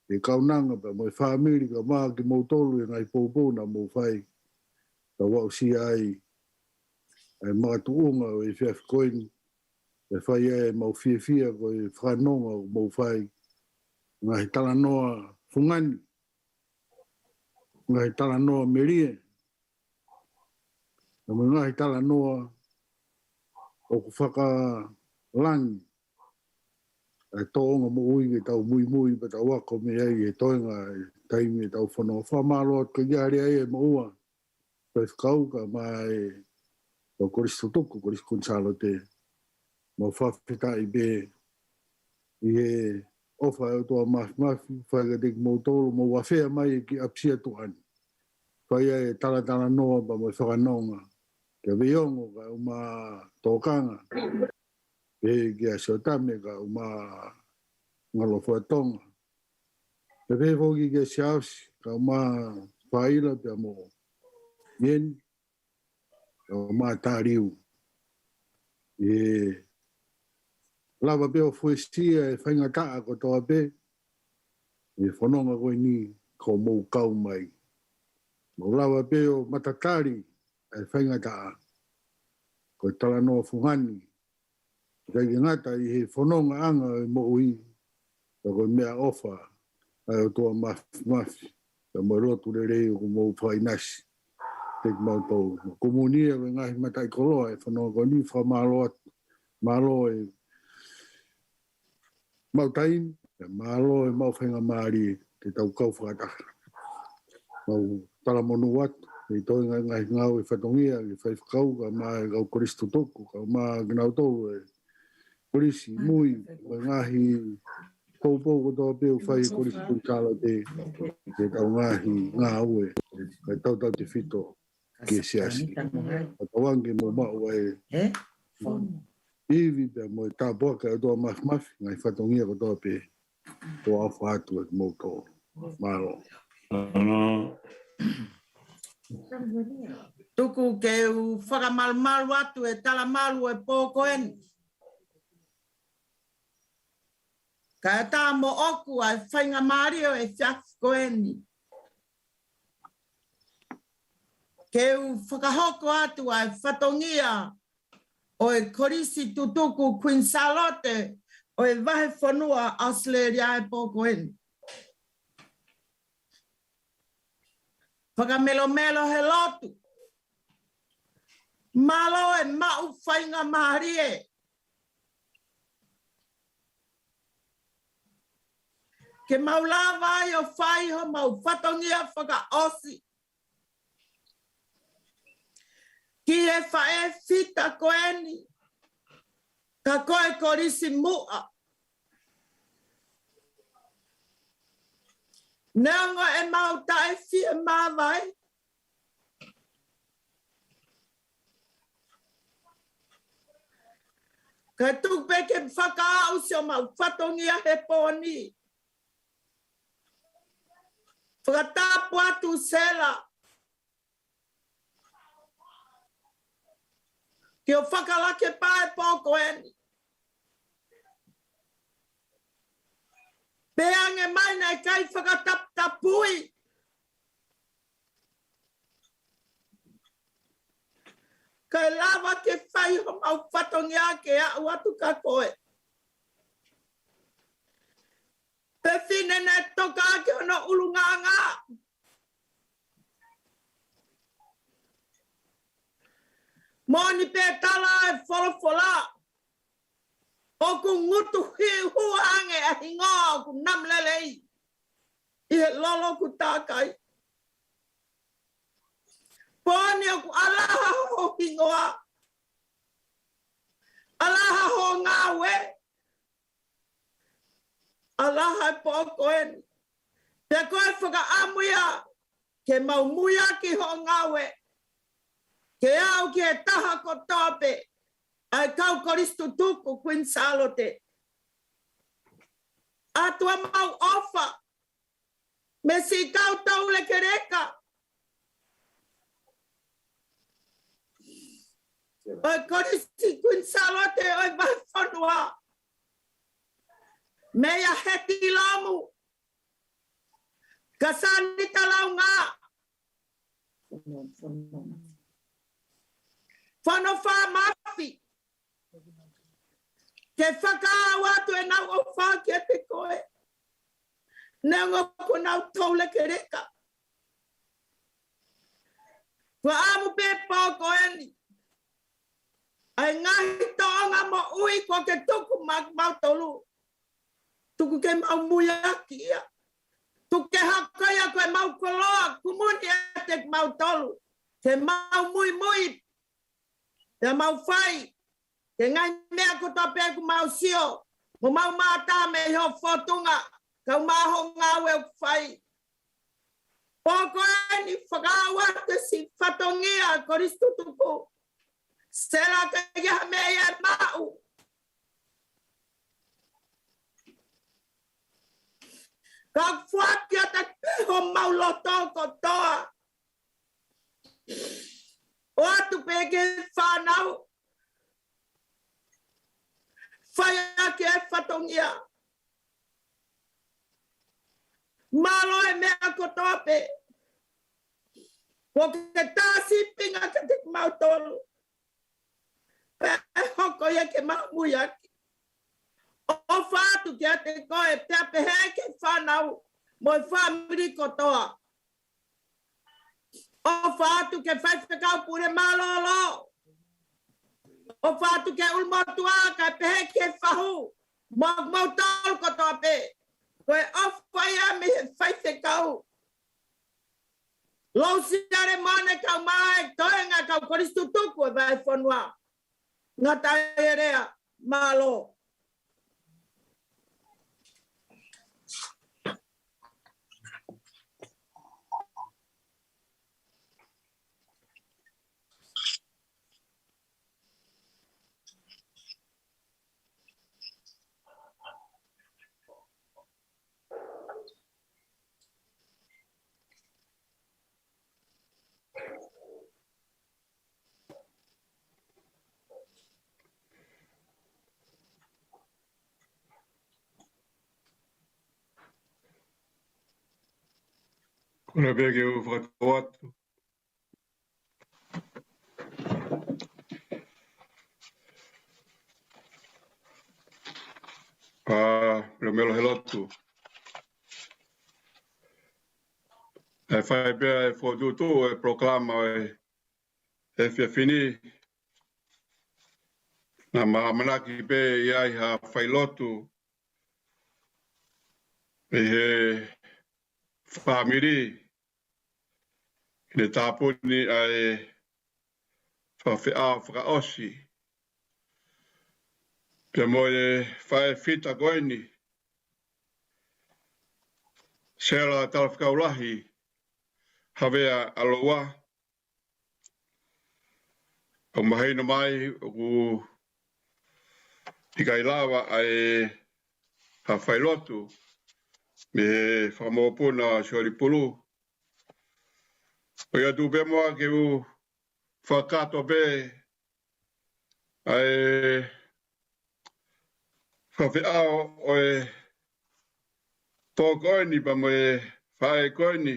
ki he kaunanga pea mo e fāmili kae ʻumaʻā kimoutolu ʻi he ngaahi poupou naʻa mou fai. Tau aʻusia ai ʻa e makatuʻunga ʻo e efiafi ko eni, ʻe fai ai ʻemau fiefia ko e fakanonga ʻoku mou fai, ngaahi talanoa fungani, ngaahi talanoa melie, ʻa e ngaahi talanoa ʻoku fakalangi ʻa e tōʻonga moʻui ke tau muimui pea tau ako mei ai he toenga e taimi ʻetau fononga. Fakamālō atu, ka ʻi ai ʻa e moʻua, faifekau kae ʻumaʻā e kau kolisi tutuku, Kolisi Kuini Sālote. Mau fakafetaʻi pē ʻi he ʻofa ʻa e ʻOtua Māfimafi, fai kiate kimoutolu, mou afea mai ki ʻapisia tuʻa ni. Fai ai e talatalanoa pea mo e fakanonga. Kia Veiongo kae ʻumaʻā Tokanga, pehē kia Siotame kae ʻumaʻā Ngalofatonga. Pea pehē foki kia Siaosi kae ʻumaʻā Faila pea mo Ieni, kae ʻumaʻā Taliu. ʻE lava pē ʻo fuesia e faingataʻa kotoa pē ʻi he fononga ko eni kuo mou kau mai. Mou lava pē ʻo matatali e faingataʻa. Ko e talanoa fungani, ʻikai ke ngata ʻi he fonongaʻanga ʻo e moʻui, ka ko e meʻaʻofa ʻa e ʻOtua Māfimafi, pea mo e lotu lelei ʻoku mou fakaʻinasi kiate kimautolu. Ko e moʻoni ia ko e ngaahi mataʻikoloa e fononga ko eni. Fakamālō atu, mālō e mau taimi, pea mālō e mau faingamālie ke tau kau fakataha. Mau talamonū atu ʻi he toenga e ngaahi ngāue fatongia, ki he faifekau kae ʻumaʻā e kau kolisi tutuku, kae ʻumaʻā kinautolu e kolisi mui, mo e ngaahi poupou kotoa pē ʻoku fai ʻe he Kolisi Kuini Sālote ʻi heʻetau ngaahi ngāue, kae tautautefito ki he siasi. Ka tauange ke mou maʻu ʻa e ivi pea mo e tāpuaki ʻa e ʻOtua Māfimafi, ngaahi fatongia kotoa pē, ʻofa atu kiate kimoutolu. Mālō. Tuku ke u fakamalumalu atu e talamalu e pō ko eni. Kae ʻatā moʻoku ʻa e faingamālie ʻo e efiafi ko eni ke u fakahoko atu ʻa e fatongia ʻo e Kolisi Tutuku Kuini Sālote ʻo e Vahefonua ʻAositelēlia he pō ko eni. Fakamelomelo he lotu. Mālō e maʻu faingamālie ke mau lava ai ʻo fai homau fatongia fakaʻosi ki he faʻē fita ko eni, ka ko e Kolisi Muʻa. Neongo ʻemau taʻefiemāvae, kae tuku pē ke fakaaʻu siʻomau fatongia he pō ni. Fakatapu atu Sela ke ʻo fakalake pē ʻa e pō ko eni. Pehē ange mai naʻe ʻikai fakataputapui, kae lava ke fai homau fatongia ke aʻu atu kia koe. Fefine naʻe toka ʻaki hono ʻulungaanga. Moʻoni pē tala e folofola, ʻoku ngutu hiu hua ange ʻa e hingoa ʻoku namu lelei ʻi he lolo ʻoku tākai. Pō ni ʻoku ʻalaha ho hingoa, ʻalaha ho ngāue, ʻalaha e pō ko eni. Pea ko e fakaʻamu ia ke mau muiaki hoʻo ngāue, ke aʻu ki he taha kotoa pē ʻa e kau Kolisi Tutuku Kuini Sālote. ʻOatu ʻemau ʻofa mei siʻi kau toulekeleka ʻo e Kolisi Kuini Sālote ʻo e Vahefonua, meia Heti Lomu, Kasanita Launga, Fonofā Mafi, ke fakaaʻu atu ʻenau ʻofa kiate koe. Neongo ko honau toulekeleka, fakaʻamu pē pō ko eni ʻa e ngaahi tōʻonga moʻui kuo ke tuku maʻa kimautolu, tuku ke mau muiaki ia. Tuku ke hoko ia ko ʻemau koloa kumuni ʻiate kimautolu, ke mau muimui pea mau fai ki he ngaahi meʻa kotoa pē ʻoku mau sio mo mau mātā mei hoʻo fōtunga, kae ʻumaʻā hoʻo ngāue ʻoku fai. Pō ko eni fakaʻauha ʻa e siʻi fatongia Kolisi Tutuku. Sela, ka ʻi ai ha meʻa ia ʻe maʻu, ka foaki atu pē homau loto kotoa. ʻOatu pē ki he fānau, fai ʻaki e fatongia. Mālō e meʻa kotoa pē kuo ke tā sīpinga kiate kimautolu, pea ʻe hoko ia ke mau muiaki. ʻOfa atu kiate koe pea pehē ki he fānau mo e fāmili kotoa. ʻOfa atu ki he faifekau pule mālōlō. ʻOfa atu ki he ʻulumotuʻa kae pehē ki he fahu, mo kimoutolu kotoa pē. Ko e ʻofa ia mei he faifekau Lousiale Mone kae ʻumaʻā e toenga kau Kolisi Tutuku ʻo e Vahefonua. Ngata e lea, mālō. Kole pē ke u fakatau atu. ʻA, melomelo he lotu. ʻE fai pē ʻa e fokotuʻutuʻu ʻo e polokalama ʻo e efiafi ni. Naʻa ma ʻamanaki pē ʻi ai ha failotu ʻi he fāmili, ke ne tāpuni ʻa e fakafeʻao fakaʻosi pea mo e faʻē fita ko eni, Sela Talafekau Lahi Havea ʻAloua. ʻOku mahino mai ʻoku ʻikai lava ʻa e ha failotu mei he fakamokopuna ʻo Sioli Pulu. ʻOku ou tuʻu pē muʻa ke u fakakakato pē ʻa e fakafeʻao ʻo e pō ko eni pea mo e faʻē ko eni.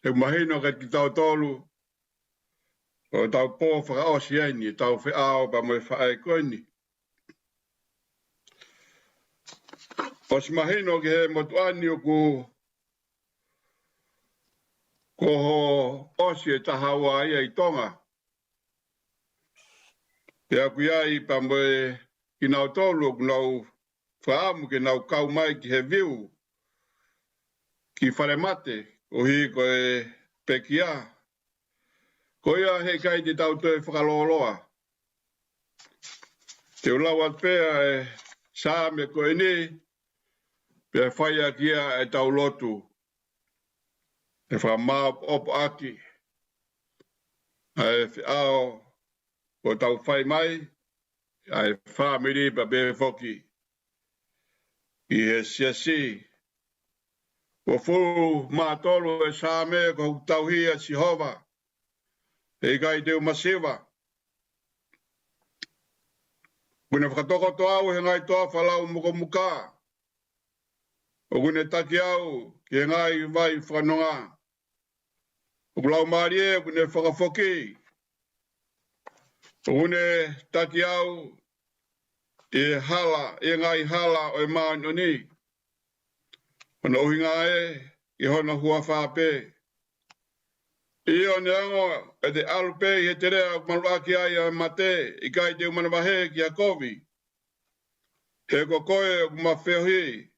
ʻOku mahino kiate kitautolu ʻoku tau pō fakaʻosi eni ʻetau feʻao pea mo e faʻē ko eni. ʻOsi mahino ki he motuʻa ni ʻoku ko hoʻo ʻosi ʻe taha ua ia ʻi Tonga. Pea ʻoku ʻi ai pea mo e kinautolu ʻoku nau fakaʻamu ke nau kau mai ki he viu ki Falemate, koeʻuhi ko e pekia. Ko ia heʻikai te tau toe fakalōloa. Te u lau atu pē ʻa e Saame ko eni, pea fai ʻaki ia ʻetau lotu. ʻE fakamāopoopo ʻaki ʻa e feʻao kuo tau fai mai, ʻa e fāmili pea pehē foki ʻi he siasi. Kuo fulu maʻatolu ʻa e Saame, ko hoku tauhi ʻa Sihova, heʻikai te u masiva. ʻOku ne fakatokoto au he ngaahi toafa lau mukomuka. ʻOku ne taki au ki he ngaahi vai fakanonga. ʻOku laumālie ʻoku ne fakafoki. ʻOku ne taki au ʻi he hala, ʻi he ngaahi hala ʻo e māʻoniʻoni. Hono ʻuhinga ē, ʻi hono huafa pē. ʻIo, neongo ʻete ʻalu pē ʻi he teleʻa ʻoku maluʻaki ai ʻa e mate, ʻikai te u manavahē ki ha kovi. He ko koe ʻoku ma feohi,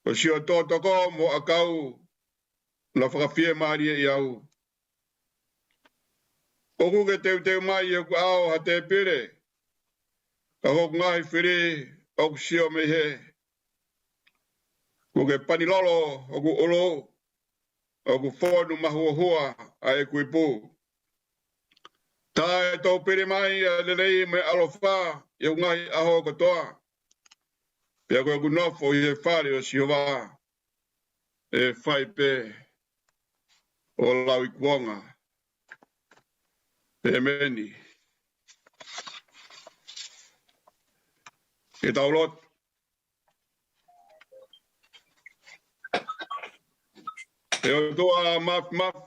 ko siʻo tōtoko mo ʻakau, naʻa fakafiemālieʻi au. ʻOku ke teuteu mai ʻi hoku ʻao ha tēpile, ka ko hoku ngaahi fili ʻoku sio mei hē. Kuo ke panilolo hoku ʻulu, ʻoku fonu mahuohua ʻa ʻeku ipu. Tā ʻe tō pili mai ʻa e lelei mo e ʻaloʻofa ʻi hoku ngaahi ʻaho kotoa. Pea ko ʻeku nofo ʻi he fale ʻo Sihova ʻe fai pē ʻo lauikuonga. ʻEmeni. Ke tau lotu. ʻE ʻOtua Māfimafi,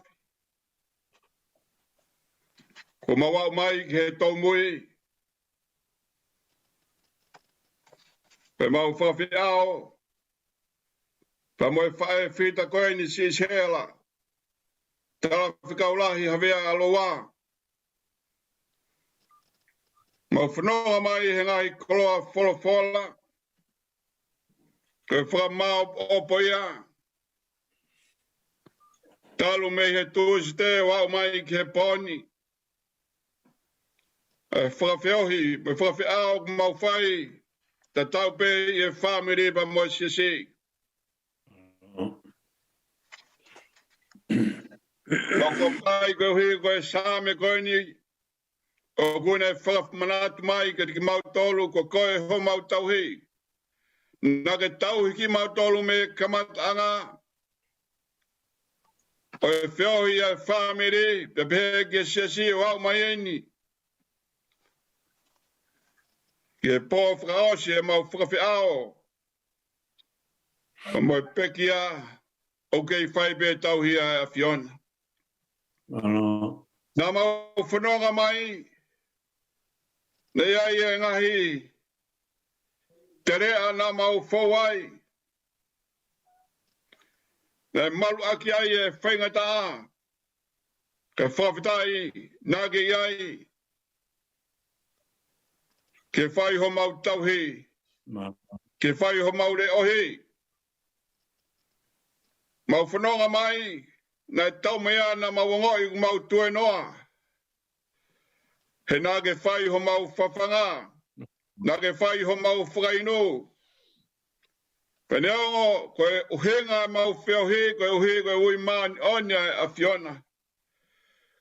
kuo mau aʻu mai ki he tōmui, pea mau fakafeʻao pea mo e faʻē fita ko eni, Sisela Talafekau Lahi Havea ʻAloua. Mau fononga mai he ngaahi koloa folofola, ko e fakamāopoopo ia. Talu mei he Tūsite ʻo aʻu mai ki he pō ni, ʻa e fakafeohi mo e fakafeʻao ʻoku mau fai, tatau pē ʻi he fāmili pea mo e siasi. ʻOku ou fai koeʻuhi ko e Saame ko eni, ʻoku ne fakamanatu mai kiate kimautolu ko koe homau tauhi. Naʻa ke tauhi kimautolu mei he kamataʻanga ʻo e feohi ʻa e fāmili, pea pehē ki he siasi ʻo aʻu mai eni ki he pō fakaʻosi ʻemau fakafeʻao mo e pekia ʻoku kei fai pē tauhi ʻa e ʻAfiona. Mālō. Naʻa mau fononga mai, naʻe ʻi ai e ngaahi teleʻa naʻa mau fou ai. Naʻe maluʻaki ai e faingataʻa. Ka fakafetaʻi naʻa ke ʻi ai. Ke fai homau tauhi. Mālō. Ke fai homau leʻohi. Mau fononga mai, naʻe tau meʻa naʻa mau ongoʻi ʻoku mau tuenoa. He naʻa ke fai homau fafanga, naʻa ke fai homau fakainu. Pea neongo, ko e ʻuhinga ʻemau feohi, koeʻuhi, ko e ui māʻoniʻoni ʻa e ʻAfiona.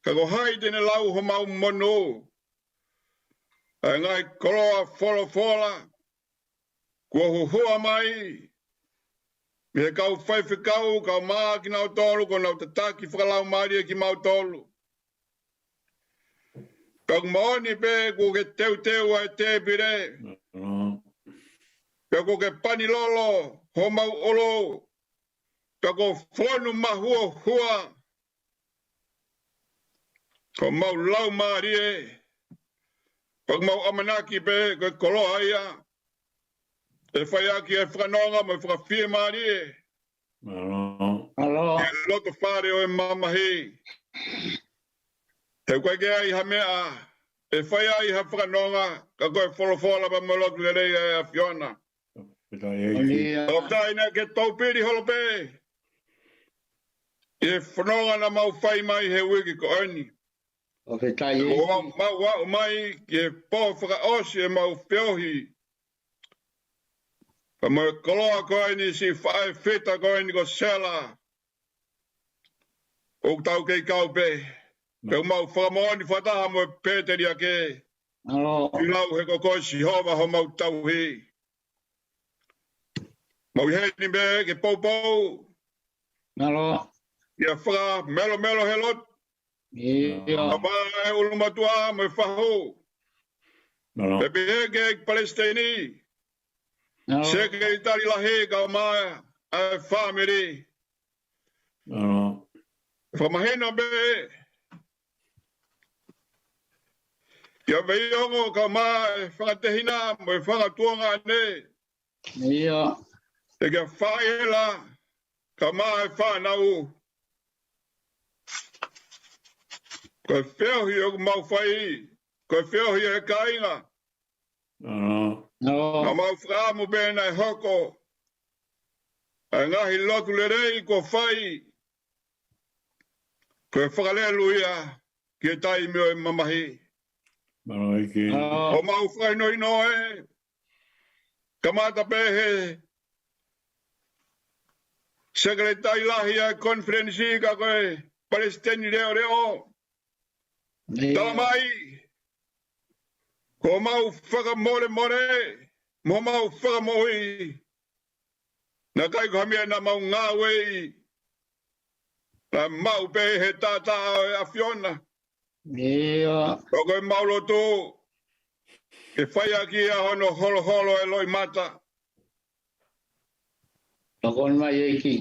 Ka ko hai te ne lau homau monū? ʻA e ngaahi koloa folofola, kuo huhua mai, mei he kau faifekau, kau mā kinautolu, kuo nau tataki fakalaumālie kimautolu. Ka ʻoku moʻoni pē kuo ke teuteu ʻa e tēpile. Pea kuo ke pani lolo homau ʻulu. Pea kuo fonu mahuohua homau laumālie. Pea ʻoku mau ʻamanaki pē ko e koloa ia ʻe fai ʻaki e fakanonga mo e fakafiemālie. Mālō. Mālō. ʻI he loto fale ʻo e mamahi. He ʻoku ʻikai ke ʻi ai ha meʻa ʻe fai ai ha fakanonga, ka ko e folofola pea mo e lotu lelei ʻa e ʻAfiona. Fakafetaʻi ʻEiki. Mālō. Fakafetaʻi naʻa ke tau pili holo pē ʻi he fononga naʻa mau fai mai he uike ko eni. Fakafetaʻi ʻEiki. Kuo mau aʻu mai ki he pō fakaʻosi ʻemau feohi. Pea mo e koloa ko eni, siʻi faʻē fita ko eni ko Sela. ʻOku tau kei kau pē. Pea ʻoku mau fakamoʻoni fakataha mo e pēteliake. Mālō. ʻI he lau he ko koe Sihova homau tauhi. Mau ʻi heni pē ke poupou. Mālō. ʻIa fakamelomelo he lotu. ʻIo. Ka mai e ʻulumotuʻa mo e fahu. Mālō. Pea pehē ki he palesiteni. Mālō. Sekelitali lahi kae ʻumaʻā e fāmili. Mālō. Fakamahino pē kia Veiongo kae ʻumaʻā e fanga tehina mo e fanga tuongaʻane. ʻIo. Pea kia Faʻela kae ʻumaʻā e fānau. Ko e feohi ʻoku mau fai, ko e feohi ʻa e kāinga. Mālō. Naʻa mau fakaʻamu pē naʻe hoko ʻa e ngaahi lotu lelei kuo fai. Ko e fakalelu ia ki he taimi ʻo e mamahi. Mālō ʻEiki. ʻO mau fakahinohino ē, kamata pē he sekelitali lahi ʻa e konifelenisi ka ko e palesiteni leʻoleʻo. ʻIo. Tala mai, ko homau fakamolemole, mo homau fakamoʻui. Naʻe ʻikai ko ha meʻa naʻa mau ngāueʻi, naʻe maʻu pē he taʻataʻa ʻo e ʻAfiona. ʻIo. Ko ʻemau lotu, ke fai ʻaki ia hono holoholo e loʻimata. Tokoni mai ʻEiki.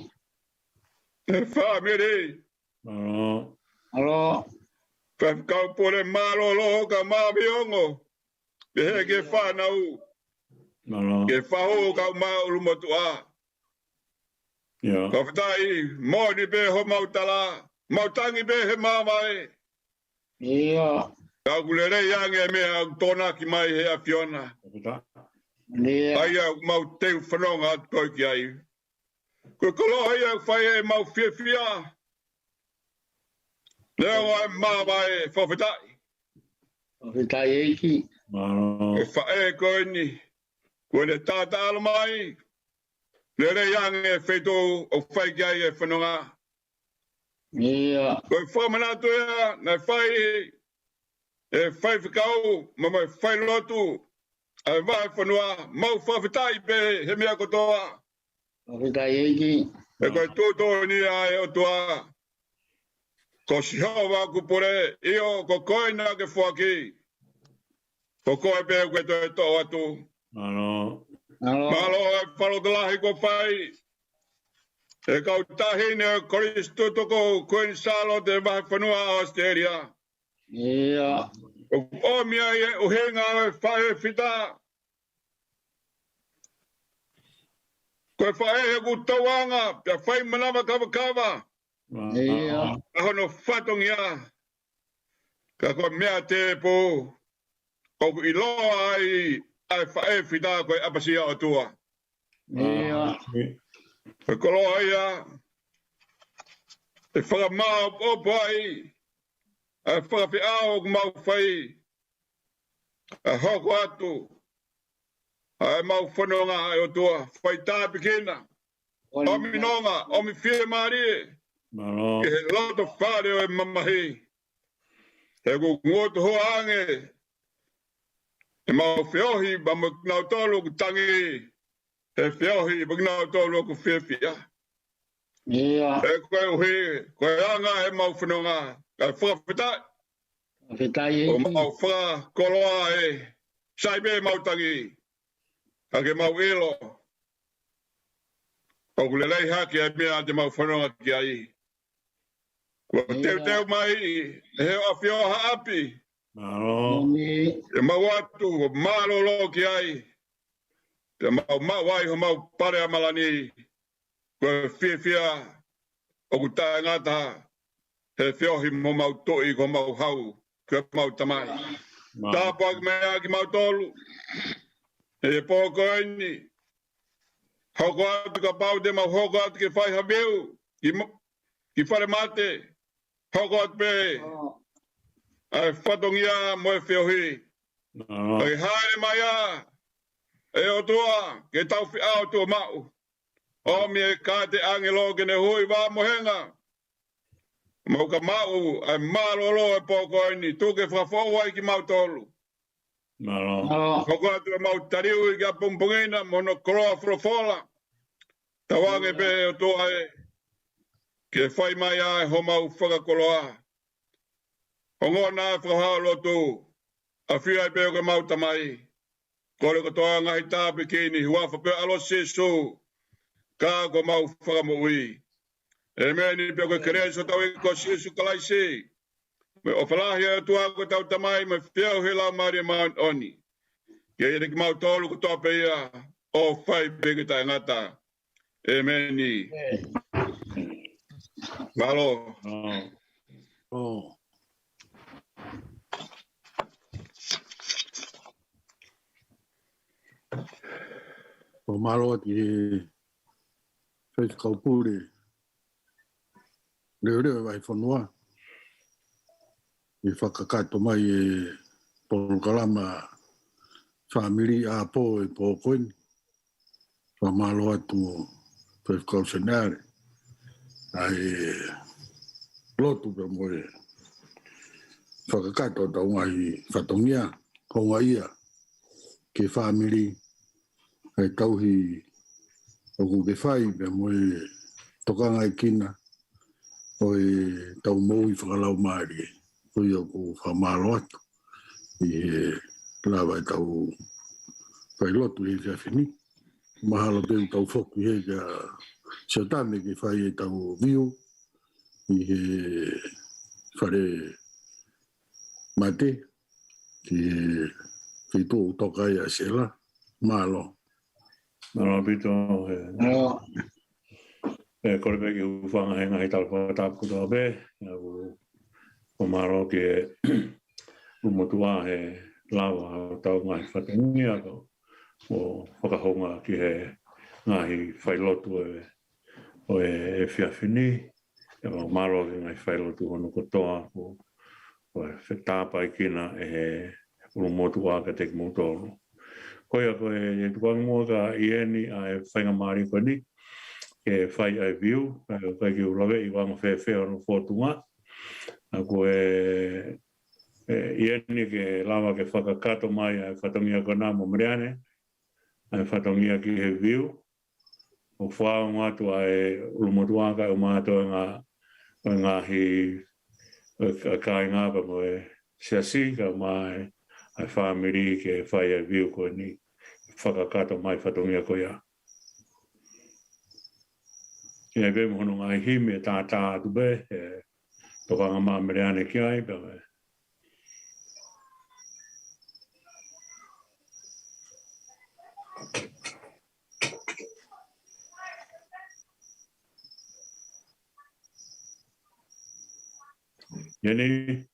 E fāmili. Mālō. Mālō. Faifekau Pule mālōlō kae ʻumaʻā Veiongo. Pehē ki he fānau. Mālō. Ki he fahu kae ʻumaʻā e ʻulumotuʻa. ʻIo. Fakafetaʻi, moʻoni pē homau tala. Mau tangi pē he māvae. ʻIo. Ka ʻoku lelei ange e meʻa ʻoku tokonaki mai he ʻAfiona. Fakafetaʻi. ʻIo. ʻA ia ʻoku mau teu fononga atu ko ē ki ai. Ko e koloa ia ʻoku fai ai ʻemau fiefia. Neongo e māvae, fakafetaʻi. Fakafetaʻi ʻEiki. Mālō. Ko e faʻē ko eni, kuo ne taʻataʻalo mai. Lelei ange e feituʻu ʻoku fai ki ai e fononga. ʻIo. Ko e fakamanatu ia naʻe fai ʻe he faifekau mo e failotu ʻa e vahefonua, mau fakafetaʻi pē he meʻa kotoa. Fakafetaʻi ʻEiki. He ko e tuʻutuʻuni ia ʻa e ʻOtua. Ko Sihova ʻoku pule, ʻio, ko koe naʻa ke foaki. Ko koe pē ʻoku ke toe toʻo atu. Mālō. Mālō. Mālō e fakalotolahi kuo fai. ʻE kau taʻahine ʻo e Kolisi Tutuku Kuini Sālote Vahefonua ʻAositelēlia. ʻIo. ʻOku ʻomi ai e ʻuhinga ʻo e faʻē fita. Ko e faʻē ʻoku tauanga, pea fai manava kavakava. ʻIo. ʻA hono fatongia. Ka ko e meʻa tēpū, ʻoku ʻiloa ai ʻa e faʻē fita ko e ʻapasia ʻOtua. ʻIo. Ko e koloa ia, ʻe fakamaopoopo ai ʻa e fakafeʻao ʻoku mau fai, ʻa e hoko atu ʻa e mau fononga ʻa e ʻOtua, fai tāpuekina, ʻomi nonga, ʻomi fiemālie ki he loto fale ʻo e mamahi. He ʻoku ngutu hoa ange ʻemau feohi pea mo kinautolu ʻoku tangi, he feohi pea mo kinautolu ʻoku fiefia. ʻIo. He koeʻuhi ko e anga ʻemau fononga, kae fakafetaʻi. Fakafetaʻi ʻEiki. ʻOku mau fakakoloa ē, sai pē ʻemau tangi, ka ke mau ʻilo ʻoku lelei hake ʻa e meʻa te mau fononga ki ai. Kuo teuteu mai ʻe he ʻAfio ʻa Haʻapi ʻemau atu ʻo mālōlō ki ai, pea mau maʻu ai homau pale ʻa Malani. Ko e fiefia ʻoku taʻengata he feohi mo homau Tuʻi, ko homau Hau, ko homau Tamai. Tāpuaki mai ʻa kimautolu he pō ko eni. Hoko atu, kapau te mau hoko atu ke fai ha veu ki mo-, ki fale mate, hoko atu pē ʻa e fatongia mo e feohi. Ka ke hāʻele mai ā, ʻe ʻOtua, ke tau feʻao tuʻumaʻu. ʻOmi e kāte ʻāngelo ke ne hui vā mohenga. Mau ka maʻu ʻa e mālōlō e pō ko eni, tuku ke fakafoʻou ai kimautolu. Hoko atu ʻemau taliui ki ʻapongipongi na mo hono koloa folofola. Tauange pē ʻOtua ē, ke fai mai ʻa e homau fakakoloa. Ongona e fakahā lotu, ʻafio ai pē ʻa homau Tamai. Kole kotoa ngaahi tāpuaki ni, huafa pē ʻa e ʻAlo Sīsū, ka ko homau Fakamoʻui. ʻEmeni. Pea ko e kelesi ʻa hotau ʻEiki ko Sīsū Kalaisi, mo e ʻofa lahi ʻa e ʻOtua ko hotau Tamai, mo e feohi ʻa e Laumālie Māʻoniʻoni, ke ʻiate kimautolu kotoa pē ia, ʻo fai pē ki taʻengata. ʻEmeni. Mālō. ʻOku mālō atu ki he Faifekau Pule Leʻoleʻo ʻo e Vahefonua, ʻi he fakakakato mai e polokalama fāmili ʻapō e pō ko eni. Fakamālō atu Faifekau Seneale ʻa e lotu pea mo e fakakakato ʻetau ngaahi fatongia, houngaʻia ki he fāmili, ʻa e tauhi ʻoku ke fai pea mo e tokangaʻi kina ʻo ʻetau moʻui fakalaumālie. Ko ia ʻoku fakamālō atu ʻi he lava ʻetau fai lotu he efiafi ni. Mahalo te u tau foki hē kia Siotane ke fai ʻetau view ʻi he fale mate, ki he feituʻu ʻoku toka ai ʻa Sela. Mālō. Mālō ʻaupito, ē. ʻE kole pē ke u hūfanga he ngaahi tala fakatapu kotoa pē, ʻa ia ʻoku, ʻoku mālō ki he ʻulumotuʻa he lava ʻo ʻetau ngaahi fatongia ko, ʻo fakahounga ki he ngaahi failotu ʻo e, ʻo e efiafi ni, ʻe mālō ki he ngaahi failotu hono kotoa, ko, ko e fetāpaikina ʻe he ʻulumotuʻa kiate kimoutolu. Ko ia ko e, ʻe tukuange muʻa kia ʻIeni ʻa e faingamālie ko eni, ke fai ʻa e view, ʻa ia ʻoku ʻikai ke u laveʻi ʻa e anga fēfē hono fōtunga. ʻA ia ko e, ʻe, ʻIeni ke lava ke fakakakato mai ʻa e fatongia ko ena mo Meleane, ʻa e fatongia ki he view, ʻo fakaongo atu ʻa e ʻulumotuʻa kae ʻumaʻā ʻa e toenga, ʻo e ngaahi, ʻo e ka-, kāinga pea mo e siasi, kae ʻumaʻā ʻa e, ʻa e fāmili ke fai ʻa e view ko eni, fakakakato mai fatongia ko ia. ʻIo, pea mo hono ngaahi himi ʻe tātā atu pē, ʻe tokanga mai Meleane ki ai, pea mo e Jenny.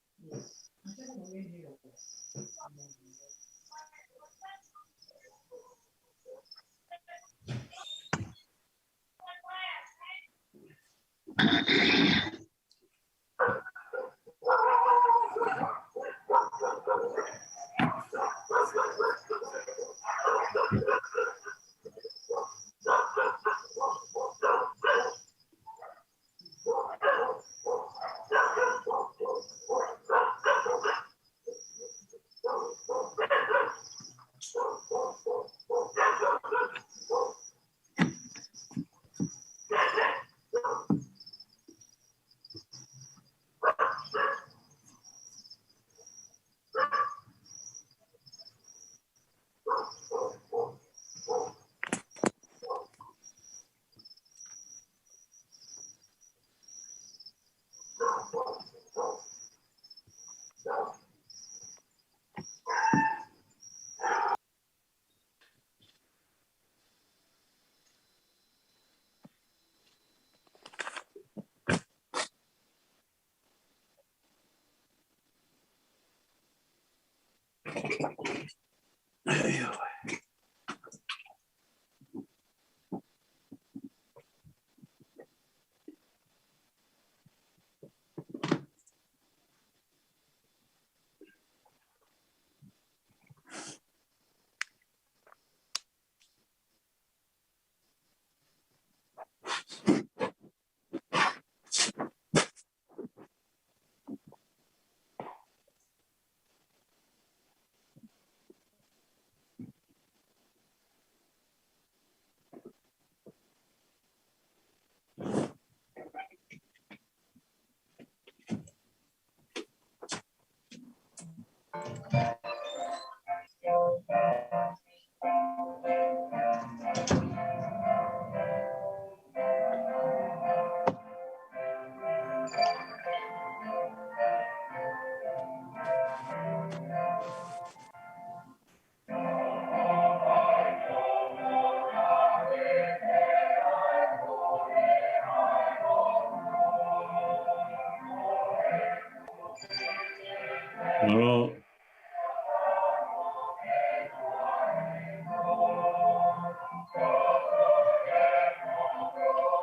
Mālō.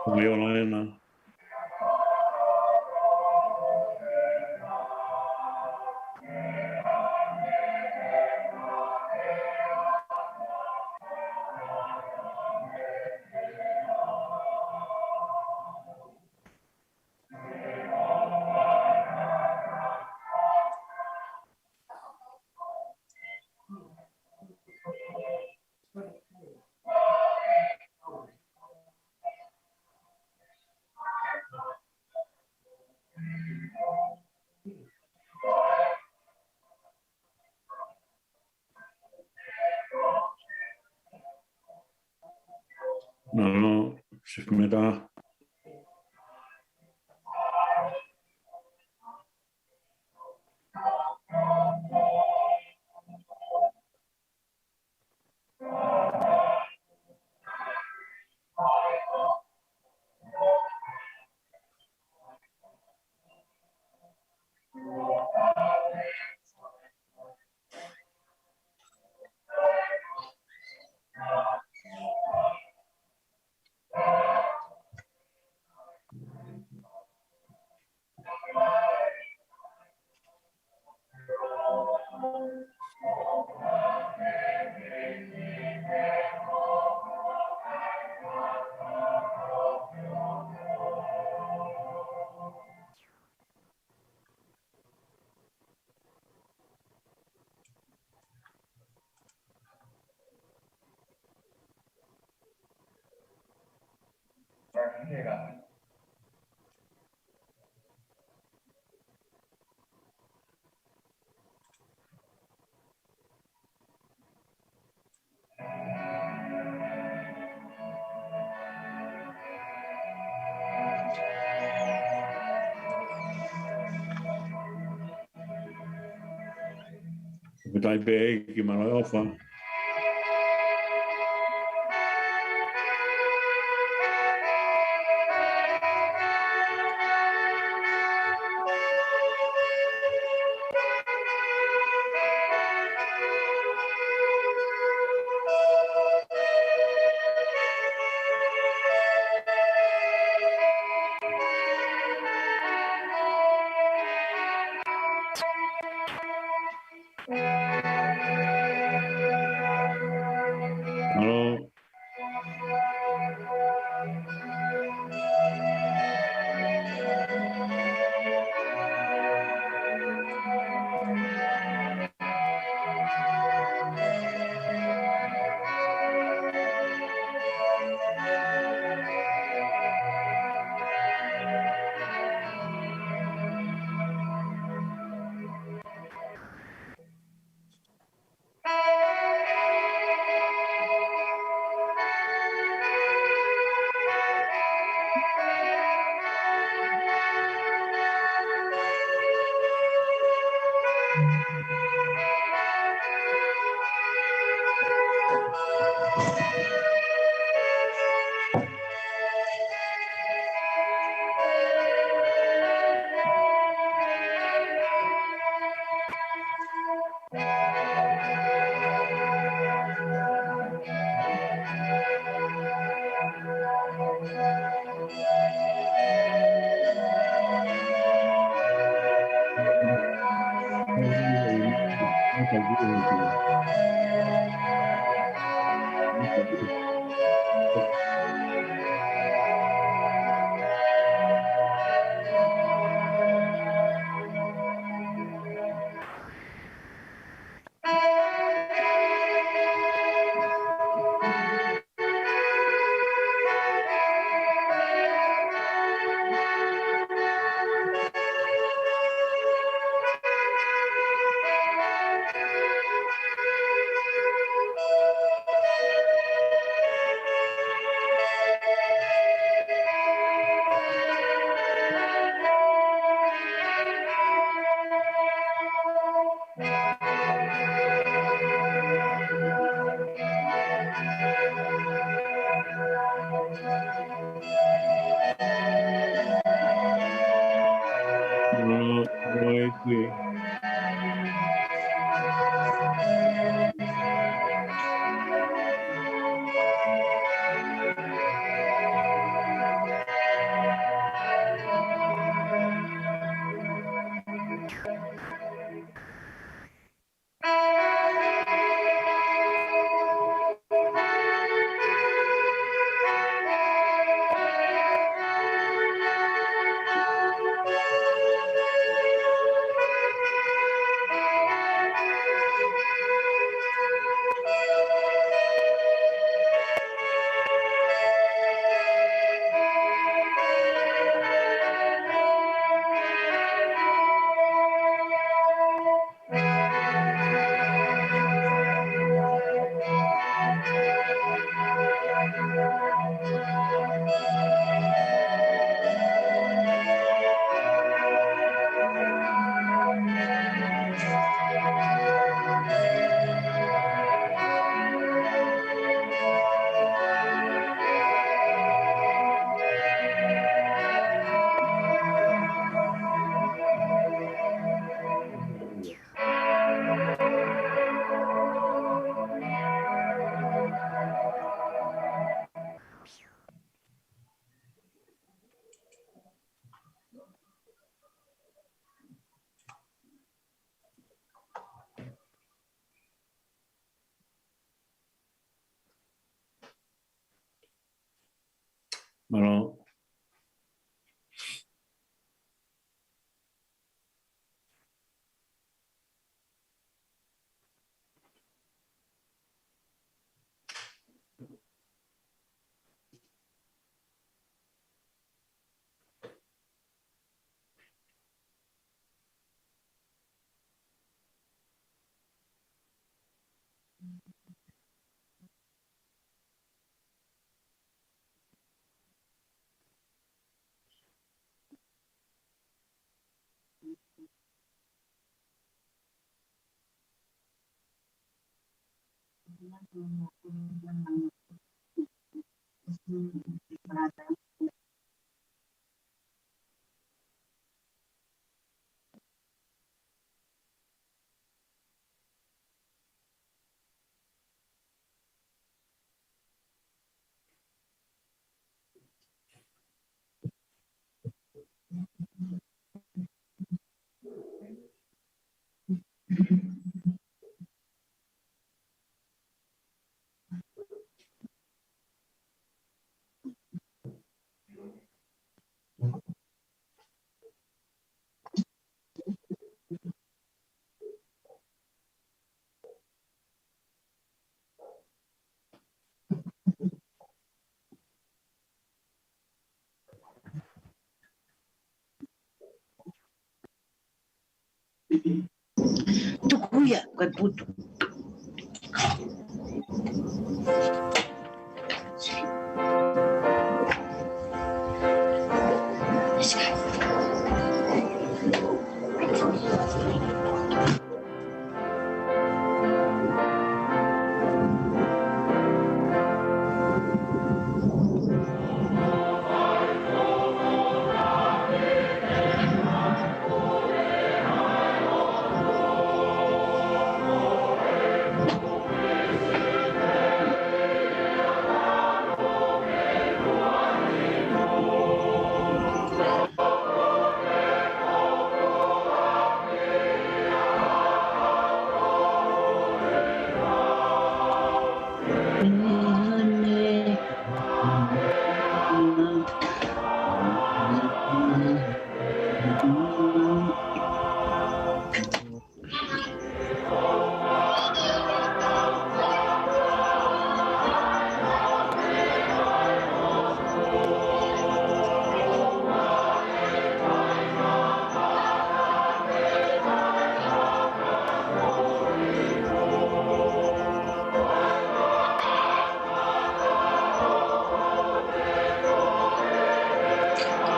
Mālō, Lena. Mālō, Sefimeta. Fakafetaʻi pē ʻEiki, mālō e ʻofa. Mālō. Mālō. Tuku ia, ko e putu.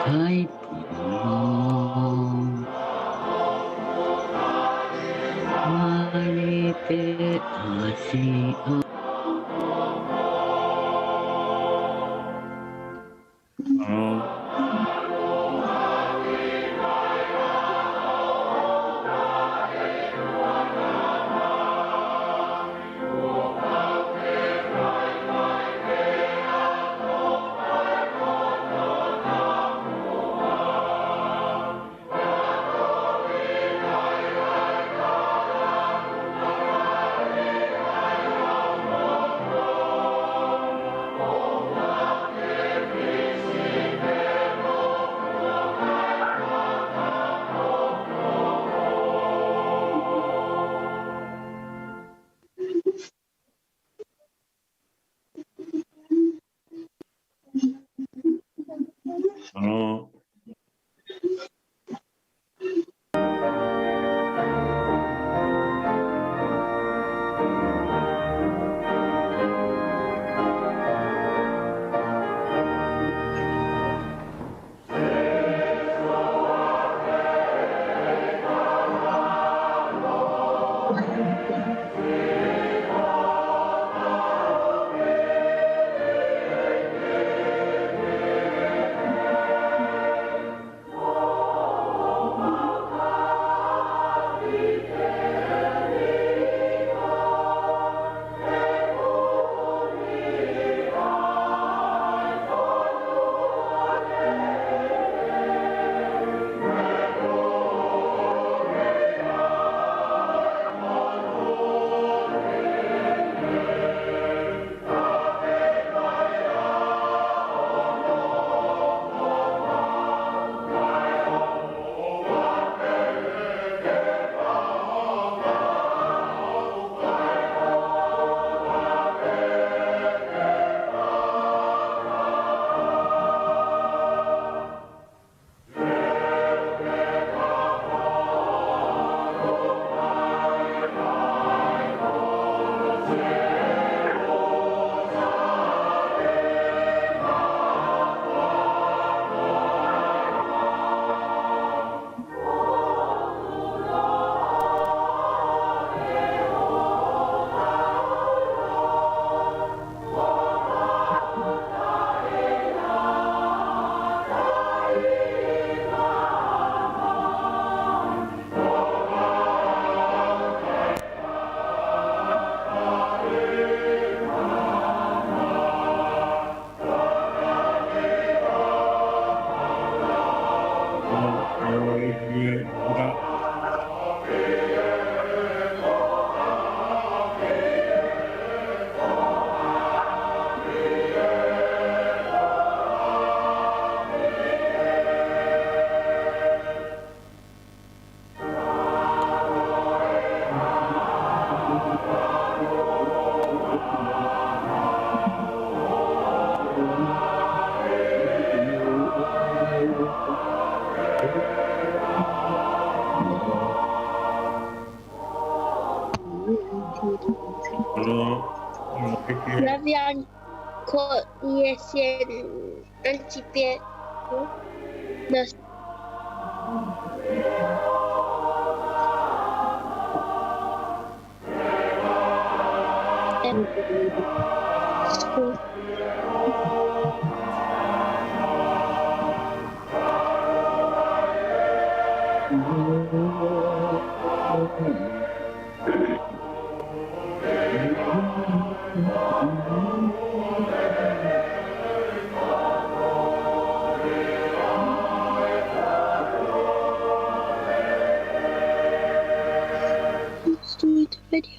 Hai pua. Mali pe asi o. Love you, Uncle Ian and Auntie Pia. Nos- Let's do it video.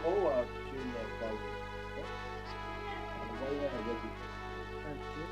Ko ua tuna pau. Thank you.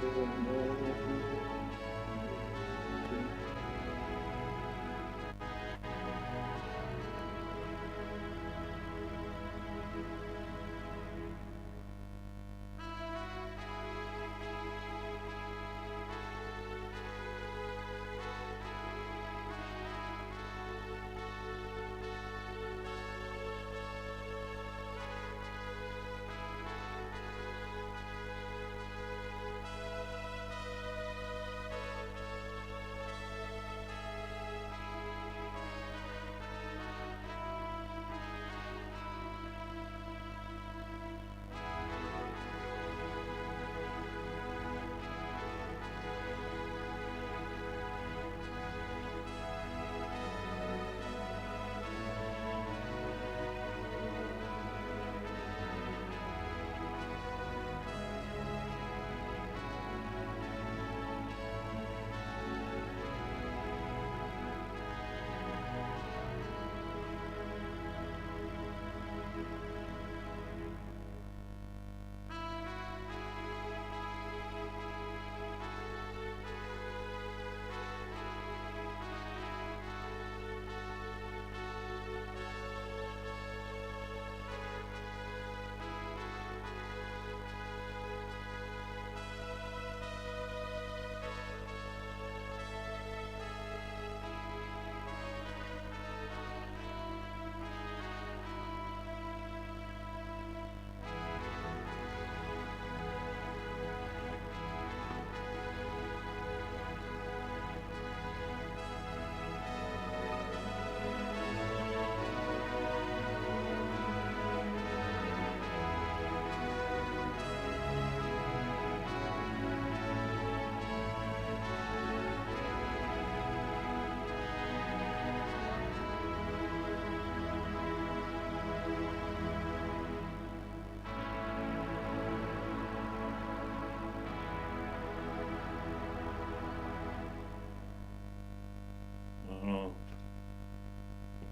Mālō.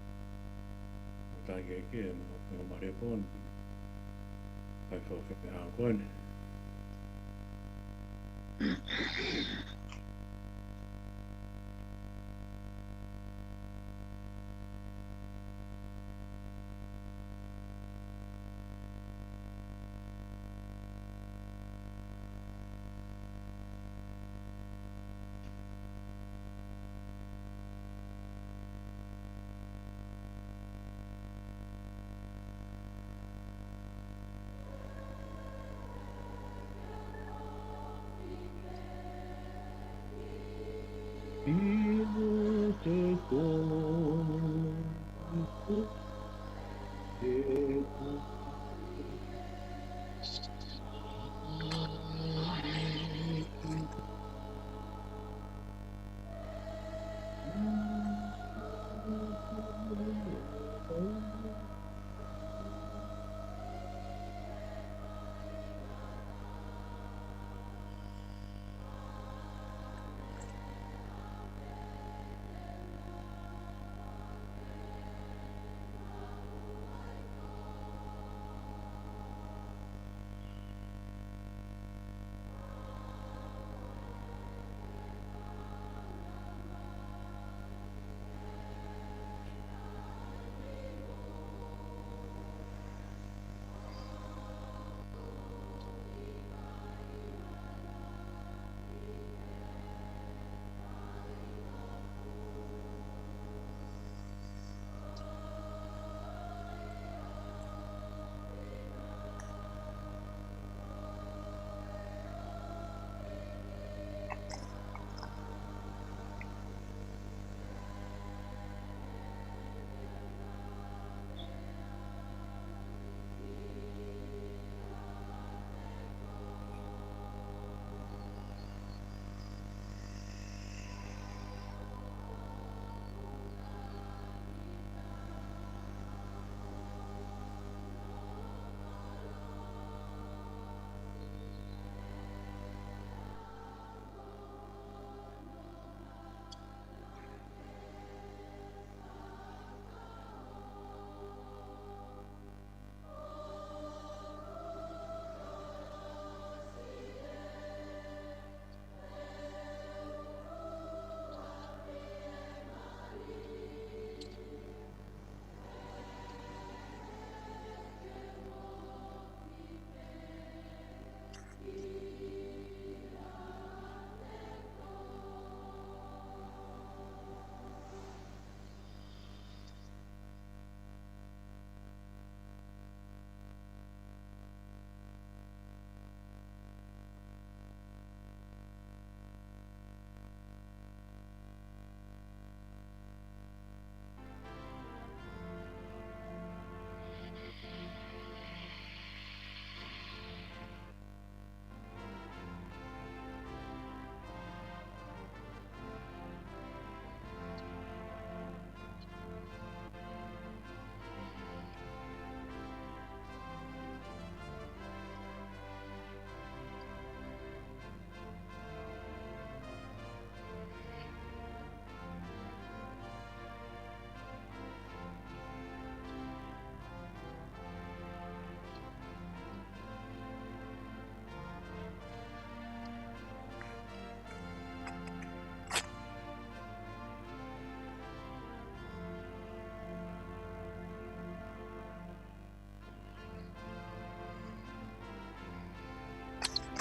Mālō e kiʻi, mo, mo Marepon. Kai fo fe pe a kone.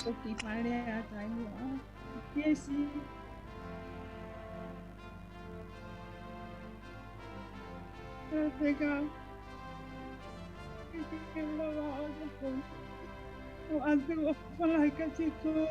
Toki pale a taimi a. Kiasi. Teka. Ke ke lava o ko. O atu o falaika tiko.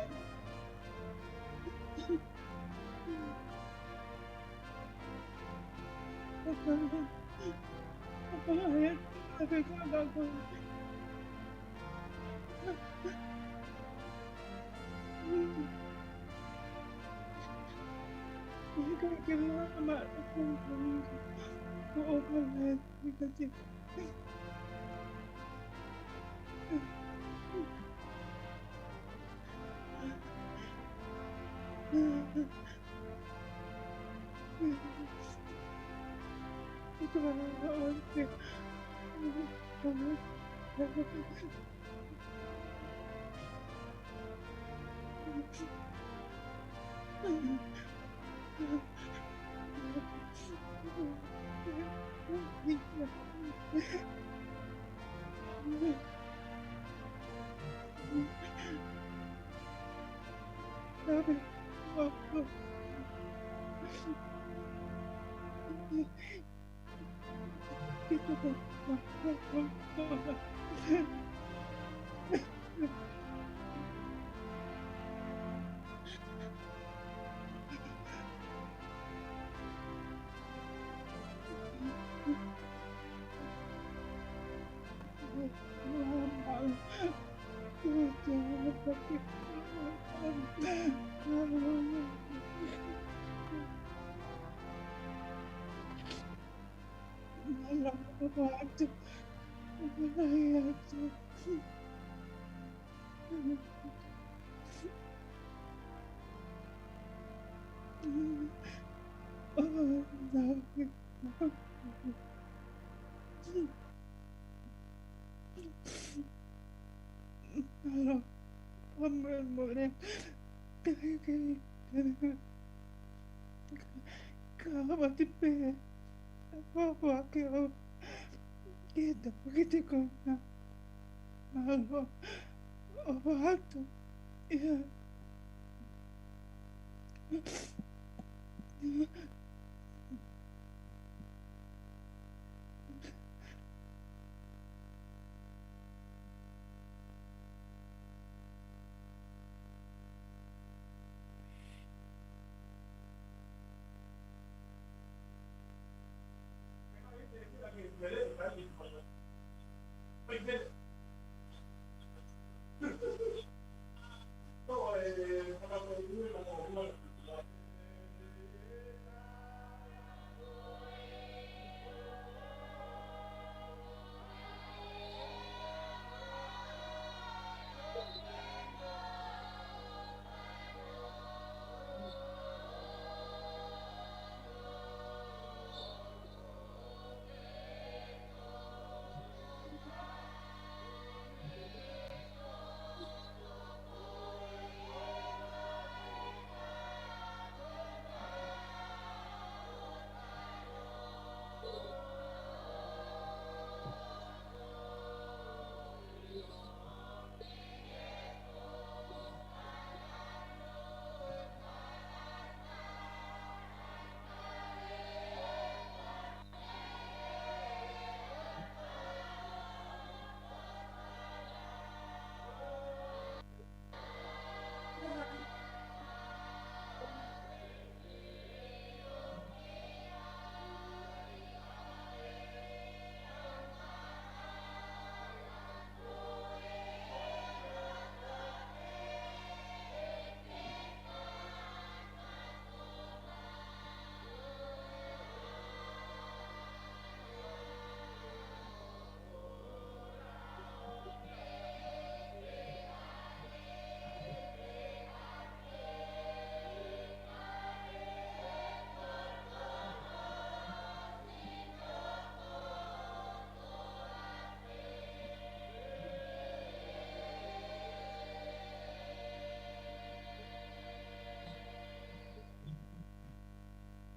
Alo, ʻoua mou mole. Ka, ka, ka, ka, ka mati pē. Ua, ua ke o. Ke ta, ke te ko na. Alo, ʻoua atu. Ia.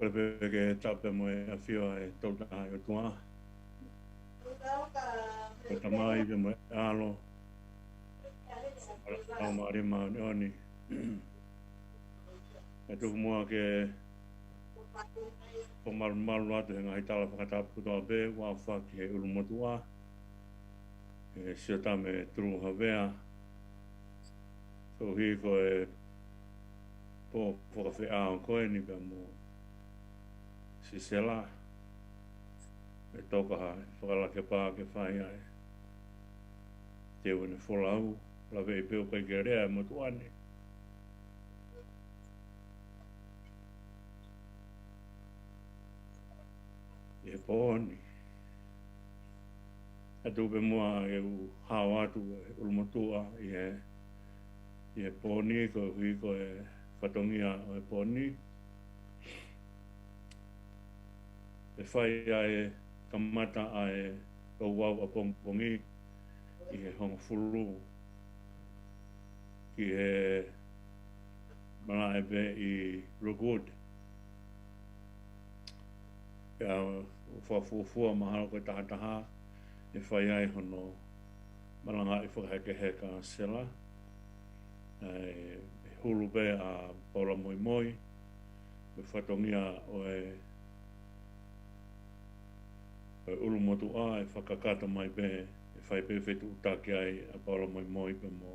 Kole pē ke tau pē mo e ʻafio ʻa e Tokotaha ʻOtua. Ko e Tamai pea mo e ʻAlo. Laumālie Māʻoniʻoni. ʻE tuku muʻa ke fakamalumalu atu he ngaahi tala fakatapu kotoa pē, ʻoku ʻoatu ki he ʻulumotuʻa, ʻe Siotame Tuluhavea, koeʻuhi ko e pō fakafeʻao ko eni pea mo Sisela, ʻe toka ha fakalakepa ke fai ai. Teu ʻene folau, laveʻi pē ʻoku ʻikai ke lea e motuʻa ni ʻi he pō ni. ʻE tuku pē muʻa ke u hao atu e ʻulumotuʻa ʻi he, ʻi he pō ni, koeʻuhi ko e fatongia ʻo e pō ni. ʻE fai ai e kamata ʻa e ouau ʻapongipongi ʻi he hongofulu ki he malaʻe pē ʻi Rookwood. Pea ʻoku fakafuofua mahalo ko e tahataha ʻe fai ai hono malangaʻi fakahekeheka ʻa Sela. ʻE hulu pē ʻa Paula Moimoi, ko e fatongia ʻo e, ʻo e ʻulumotuʻa ʻe fakakakato mai pē, ʻe fai pē fetuʻutaki ai ʻa Paula Moimoi pea mo,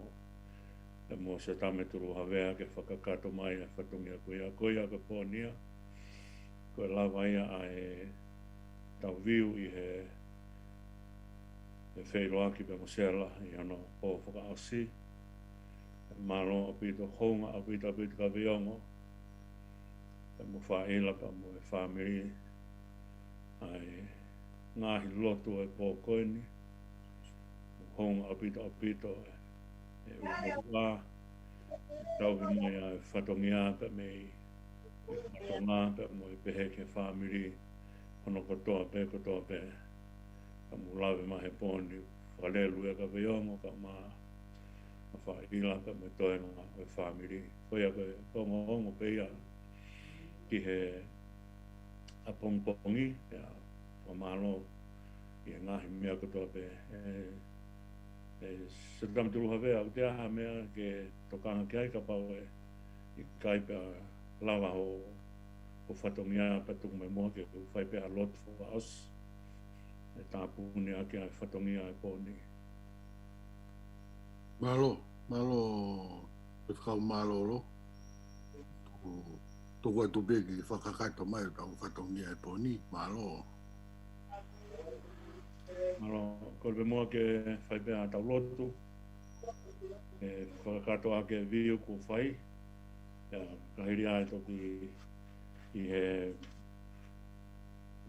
pea mo Siotame Tuluhavea ke fakakakato mai e fatongia ko ia, ko ia ko e pō ni ia. Ko e lava ia ʻa e tau view ʻi he, he feʻiloaki pea mo Sela ʻi hono pō fakaʻosi. Mālō ʻaupito, hounga ʻaupito, ʻaupito Kaveiongo. Pea mo Faila, pea mo e fāmili. ʻA e ngaahi lotu e pō ko eni. Hounga ʻaupito, ʻaupito e, e ʻulumotuʻa. Tauhi mai ʻa e fatongia pea mei, mei Tonga pea mo e pehē ki he fāmili hono kotoa pē, kotoa pē. Ka mou lave mai he pō ni, fakalelu ia Kaveiongo kae ʻumaʻā ʻa Faila pea mo e toenga ʻo e fāmili. Ko ia ko e ongoongo pē ia ki he ʻapongipongi, ia, fakamālō ʻi he ngaahi meʻa kotoa pē. ʻE, ʻe Siotame Tuluhavea, ʻoku ʻi ai ha meʻa ke tokanga ki ai kapau ʻe ʻikai pea lava hoʻo, hoʻo fatongia pea tuku mai muʻa ke u fai pē ha lotu fakaʻosi. ʻE tāpuni ʻaki ʻa e fatongia e pō ni. Mālō, mālō, Faifekau Mālōlō. Tuku, tuku atu pē ke fakakakato mai ʻetau fatongia e pō ni. Mālō. Mālō, kole pē muʻa ke fai pē ʻetau lotu. ʻE fakakakato ʻaki e view kuo fai. Ia, ka hili ai toki ʻi he,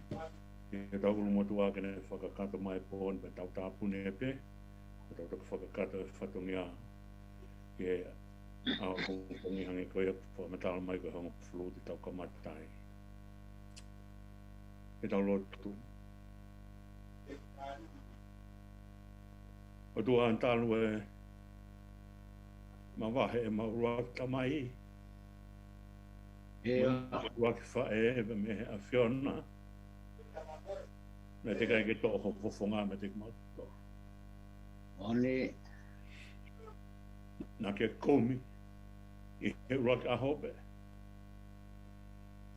ʻi heʻetau ʻulumotuʻa ke ne fakakakato mai e pō ni pea tau tāpuni pē. Pea tau toki fakakakato e fatongia ki he ʻapongipongi hangē ko ia ʻoku fakamatala mai ko e hongofulu te tau kamata ai. Ke tau lotu. ʻOtua, talu e mavahe ʻemau ʻuluaki tamai, ʻemau ʻuluaki faʻē, pea mei he ʻAfiona. Naʻe teʻeki ai ke toʻo ho fofonga meiate kimautolu. Naʻa ke kumi ʻi he ʻuluaki ʻaho pē.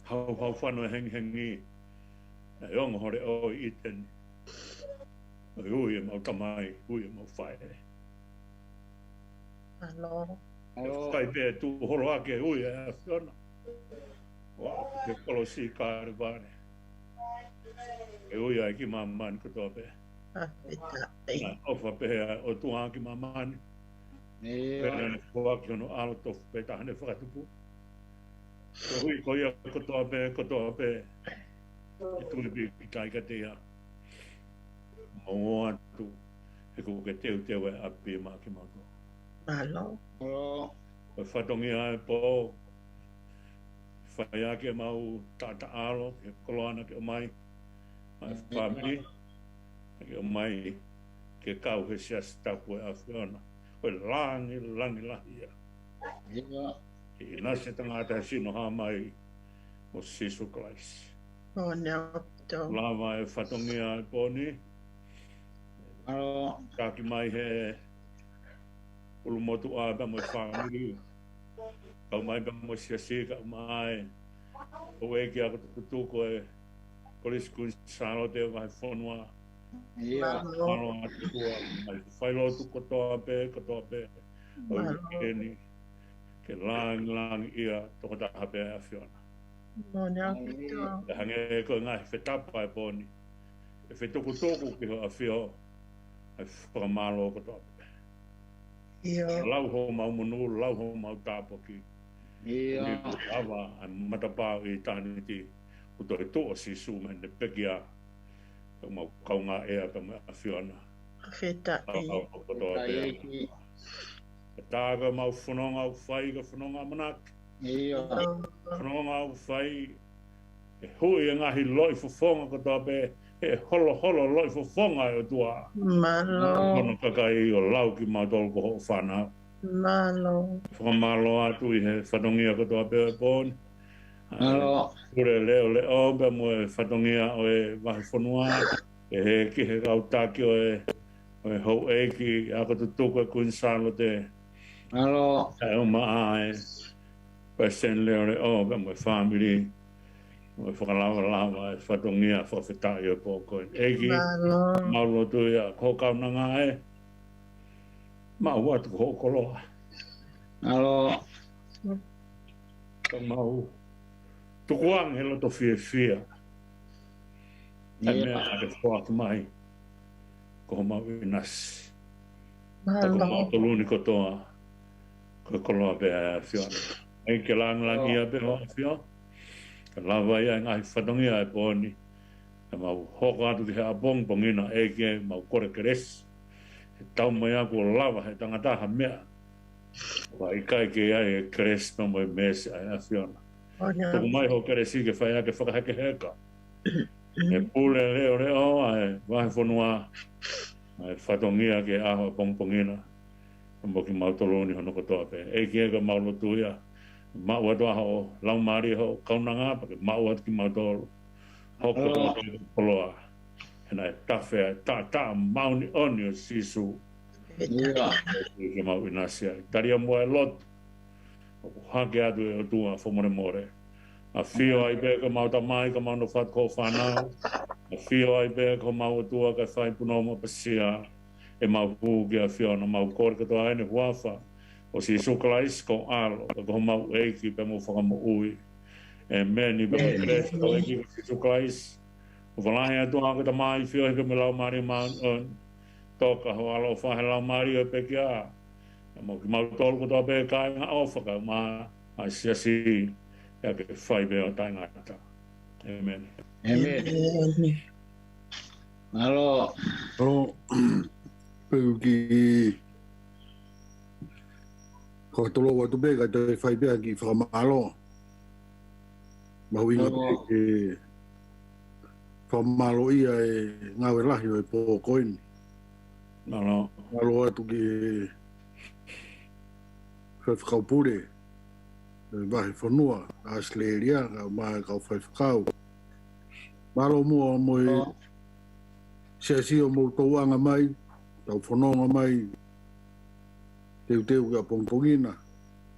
Hauhau fano e hengihengi, naʻe ongo ho leʻo ʻi ʻĪteni. Naʻe ui ʻemau tamai, ui ʻemau faʻē. ʻE fai pē tuʻu holo ʻaki e ui ʻa e ʻAfiona. ʻO aʻu ki he kolosi Kalevale. ʻE ui ai ki māmani kotoa pē. Naʻe ʻofa pehē ʻa e ʻOtua ki māmani. Pea naʻa ne foaki hono ʻAlo tofu pē taha ne fakatupu. Koeʻuhi ko ia kotoa pē, kotoa pē ʻe tui pīkitai kiate ia, ʻe ʻoatu, he kuo ke teuteu e ʻapi maʻa kimautolu. Ko e fatongia e pō, fai ʻaki ʻemau taʻataʻalo, he koloa naʻa ke ʻomai maʻa e fāmili, naʻa ke ʻomai ke kau he siasi tapu e ʻAfiona. Ko e langilangi lahi ia. ʻInasi e tangata he sino hā mai mo Sīsū Kalaisi. Lava e fatongia e pō ni. Taki mai he ʻulumotuʻa pea mo e fāmili. Kau mai pea mo e siasi, kau mai. Houʻeiki ako tutuku e Kolisi Kuini Sālote Vahefonua. Mālō. Mālō ʻaupito ʻa e kau failotu kotoa pē, kotoa pē. ʻO e ʻaho ni, ke langilangiʻia tokotaha pē ʻa e ʻAfiona. Mālō ʻaupito. Pea hangē ko e ngaahi fetapa e pō ni, ʻe fetukutuku ki hoʻo ʻAfio ʻa e fakamālō kotoa pē. Lau homau monū, lau homau tāpuaki. Ni ʻoku lava ʻa e matapā ʻo ʻitāniti, ʻoku toe tuʻu ʻa Sīsū mei heʻene pekia. Pea mau kaungā ʻea pea mo e ʻAfiona. Fakafetaʻi. Pea mau kotoa pē. Pea tā ko ʻemau fononga ʻoku fai, ko e fononga ʻamanaki. Fononga ʻoku fai, ʻe hui e ngaahi loʻifofonga kotoa pē, ʻe holoholo loʻifofonga ʻa e ʻOtua. Mālō. Hono kakai ʻo lau kimautolu ko hoʻo fānau. Mālō. Fakamālō atu ʻi he fatongia kotoa pē ʻo e pō ni. Mālō. Pule leʻoleʻo pea mo e fatongia ʻo e Vahefonua, ʻi he ki he kau taki ʻo e, ʻo e houʻeiki ako tutuku e Kuini Sālote. Mālō. Kae ʻumaʻā e palesiteni leʻoleʻo pea mo e fāmili, mo e fakalavalava e fatongia fakafetaʻi ʻo e pō ko eni. ʻEiki, mālō. Mau lotu ia, ko hoʻo kaunanga ē, maʻu atu ko hoʻo koloa. Mālō. Ka mau tukuange he loto fiefia ʻa e meʻa ʻoku ke foaki mai, ko homau ʻinasi. Mālō. Ka ko mautolu ni kotoa, ko e koloa pē ʻa e ʻAfiona. ʻEiki, ke langilangiʻia pē hoʻo ʻAfio. Ka lava ia e ngaahi fatongia e pō ni, ʻe mau hoko atu ki he ʻapongipongi na, ʻEiki, mau kole kelesi. ʻE tau mai ʻoku lava he tangata ha meʻa ʻoku ʻikai ke ʻi ai e kelesi pea mo e meesi ʻa e ʻAfiona. Tuku mai hoʻo kelesi ke fai ʻaki e fakahekeheka. ʻE pule leʻoleʻo ʻa e Vahefonua, ʻa e fatongia ki he ʻaho ʻapongipongi na, pea mo kimautolu ni hono kotoa pē. ʻEiki, ko ʻemau lotu ia, maʻu atu ʻa hoʻo Laumālie hoʻo kaunanga, pea ke maʻu atu kimautolu. Hoko atu koloa. He naʻe tafe ʻa e taʻataʻa māʻoniʻoni ʻo Sīsū. Ke mau ʻinasi ai. Tali ā muʻa e lotu. ʻOku hake atu ʻe ʻOtua fakamolemole. ʻAfio ai pē ko homau tamai, ka mau nofo atu ko hoʻo fānau. ʻAfio ai pē ko homau ʻOtua kae fai punou mo ʻapasia ʻemau hū ki he ʻAfiona, mau kole kotoa ʻi he huafa ʻo Sīsū Kalaisi ko ho ʻAlo, ko homau ʻEiki pea mo Fakamoʻui. ʻĒmeni. Pea mo e kelesi ʻa hotau ʻEiki ko Sīsū Kalaisi, ʻofa lahi ʻa e ʻOtua ko e Tamai, feohi pea mo e Laumālie Māʻoniʻoni, toka hoʻo ʻaloʻofa he laumālie ʻo e pekia, pea mo kimautolu kotoa pē kāinga ʻofa, kae ʻumaʻā ʻa e siasi, ʻa ia ke fai pē ʻo taʻengata. ʻĒmeni. ʻĒmeni. Mālō. ʻO, pea u kiʻi fakatolou atu pē kae toe fai pē ha kiʻi fakamālō. Mahuʻinga pē ke fakamālōʻia e ngāue lahi ʻo e pō ko eni. Mālō. Mālō atu ki he faifekau pule ʻo e Vahefonua ʻAositelēlia, kae ʻumaʻā e kau faifekau. Mālō muʻa mo e siasi ʻoku mou tauʻanga mai, tau fononga mai, teuteu ki ʻapongipongi na,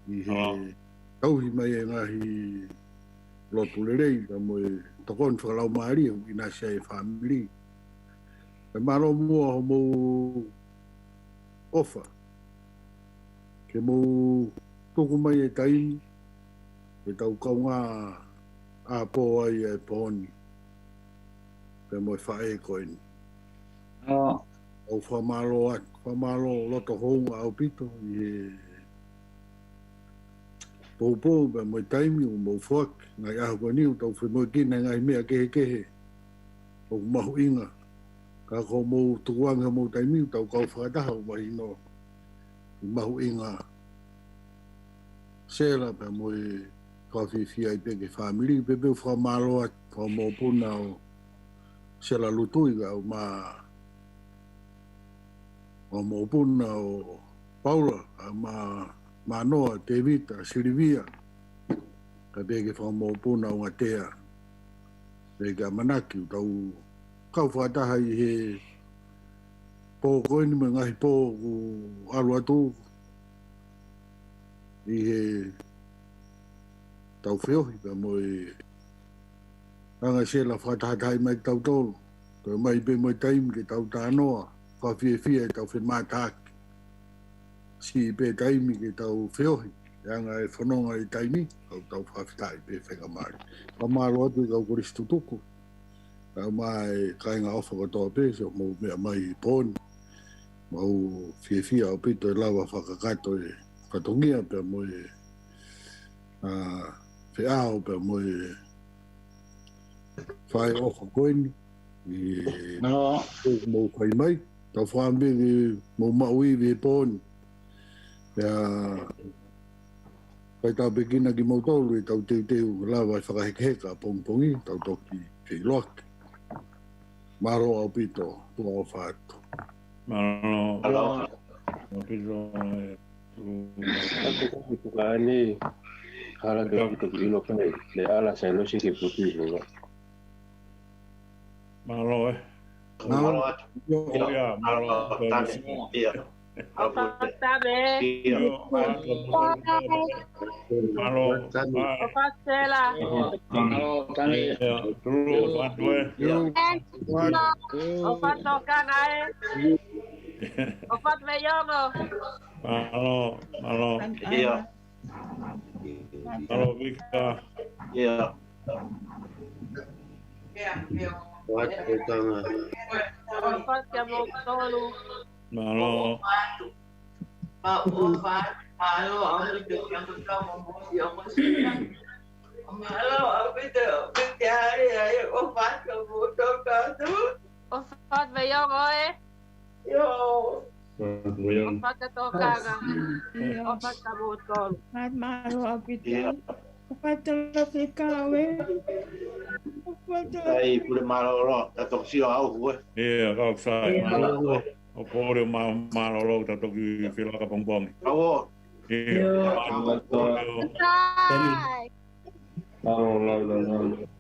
ʻi he tauhi mai e ngaahi lotu lelei, pea mo e tokoni fakalaumālie, ʻoku ʻinasi ai e fāmili. Pea mālō muʻa hoʻomou ʻofa ke mou tuku mai e taimi ke tau kaungā ʻāpō ai e pō ni pea mo e faʻē ko eni. ʻOku fakamālō atu, fakamālō loto houngaʻia ʻaupito ʻi he poupou pea mo e taimi ʻoku mou foaki, ngaahi ʻaho ko eni ʻoku tau femoʻuekina e ngaahi meʻa kehekehe ʻoku mahuʻinga. Ka ko hoʻomou tukuange hoʻomou taimi ʻo tau kau fakataha ʻoku mahino ʻoku mahuʻinga. Sela pea mo e fakafiefia ai pē ki he fāmili, pea pehē ʻoku fakamālō atu ki he mokopuna ʻo Sela Lutui kae ʻumaʻā e mokopuna ʻo Paula, kae ʻumaʻā Manoa, Tēvita, Silivia, kae pehē ki he fakamokopuna ʻo Ngatea. Pea ke ʻamanaki ʻo tau kau fakataha ʻi he pō ko eni mo e ngaahi pō ʻoku ʻalu atu, ʻi heʻetau feohi pea mo e anga sela fakatahatahaʻi mai kitautolu. Toe ʻomai pē mo e taimi ke tau talanoa, fakafiefia ʻetau femātaaki. Siʻi pē taimi ke tau feohi, ʻi he anga e fononga ʻi he taimi, ʻoku tau fakafetaʻi pē faingamālie. Fakamālō atu ki he kau kolisi tutuku. Kae ʻumaʻā e kāinga ʻofa kotoa pē, siʻomou meʻa mai ʻi he pō ni. Mau fiefia ʻaupito ʻe lava fakakakato e fatongia pea mo e, ʻa, feʻao pea mo e fai ʻofa ko eni. ʻI he ʻoku mou fai mai. Tau fakaʻamu pē ke mou maʻu ivi he pō ni. Pea fai tāpuekina kimoutolu ʻi heʻetau teuteu lava e fakahekeheka pongipongi, tau toki feʻiloaki. Mālō ʻaupito, tuʻa ʻofa atu. Mālō. Mālō. ʻAupito, ē, Tukaʻani, hala ke ʻaupito ki ʻilo pē, le ala sai losi ke puti ʻilo. Mālō, ē. Mālō. Mālō. ʻIo, ʻio, mālō. Mālō. ʻIo. ʻOfa atu Tame. ʻIo, mālō. Mālō. ʻOfa atu Sela. Mālō, Tame. ʻIo, tulu, ʻofa atu, ē. ʻIo. ʻOfa atu Tokanga, ē. ʻOfa atu Veiongo. Mālō, mālō. ʻIo. Mālō, Vika. ʻIo. ʻOfa atu Tokanga. ʻOfa atu kimoutolu. Mālō. Mālō, ʻaupito, ʻaupito, ʻaupito, ʻaupito, ʻofa atu Veiongo, ē. ʻIo. ʻOfa atu Tokanga. ʻIo. ʻOfa atu kimoutolu. Mālō ʻaupito. ʻIo. ʻOfa atu Vika, ē. ʻOfa atu. Sai, pule mālōlō, ta toki sio au, ē. ʻIo, kau sai. ʻIo. Mālō. ʻOku ou lea mā-, mālōlō, ta toki feʻiloaki pongipongi. Au. ʻIo. ʻIo. Mālō, mālō. Sai. Mālō, mālō, mālō.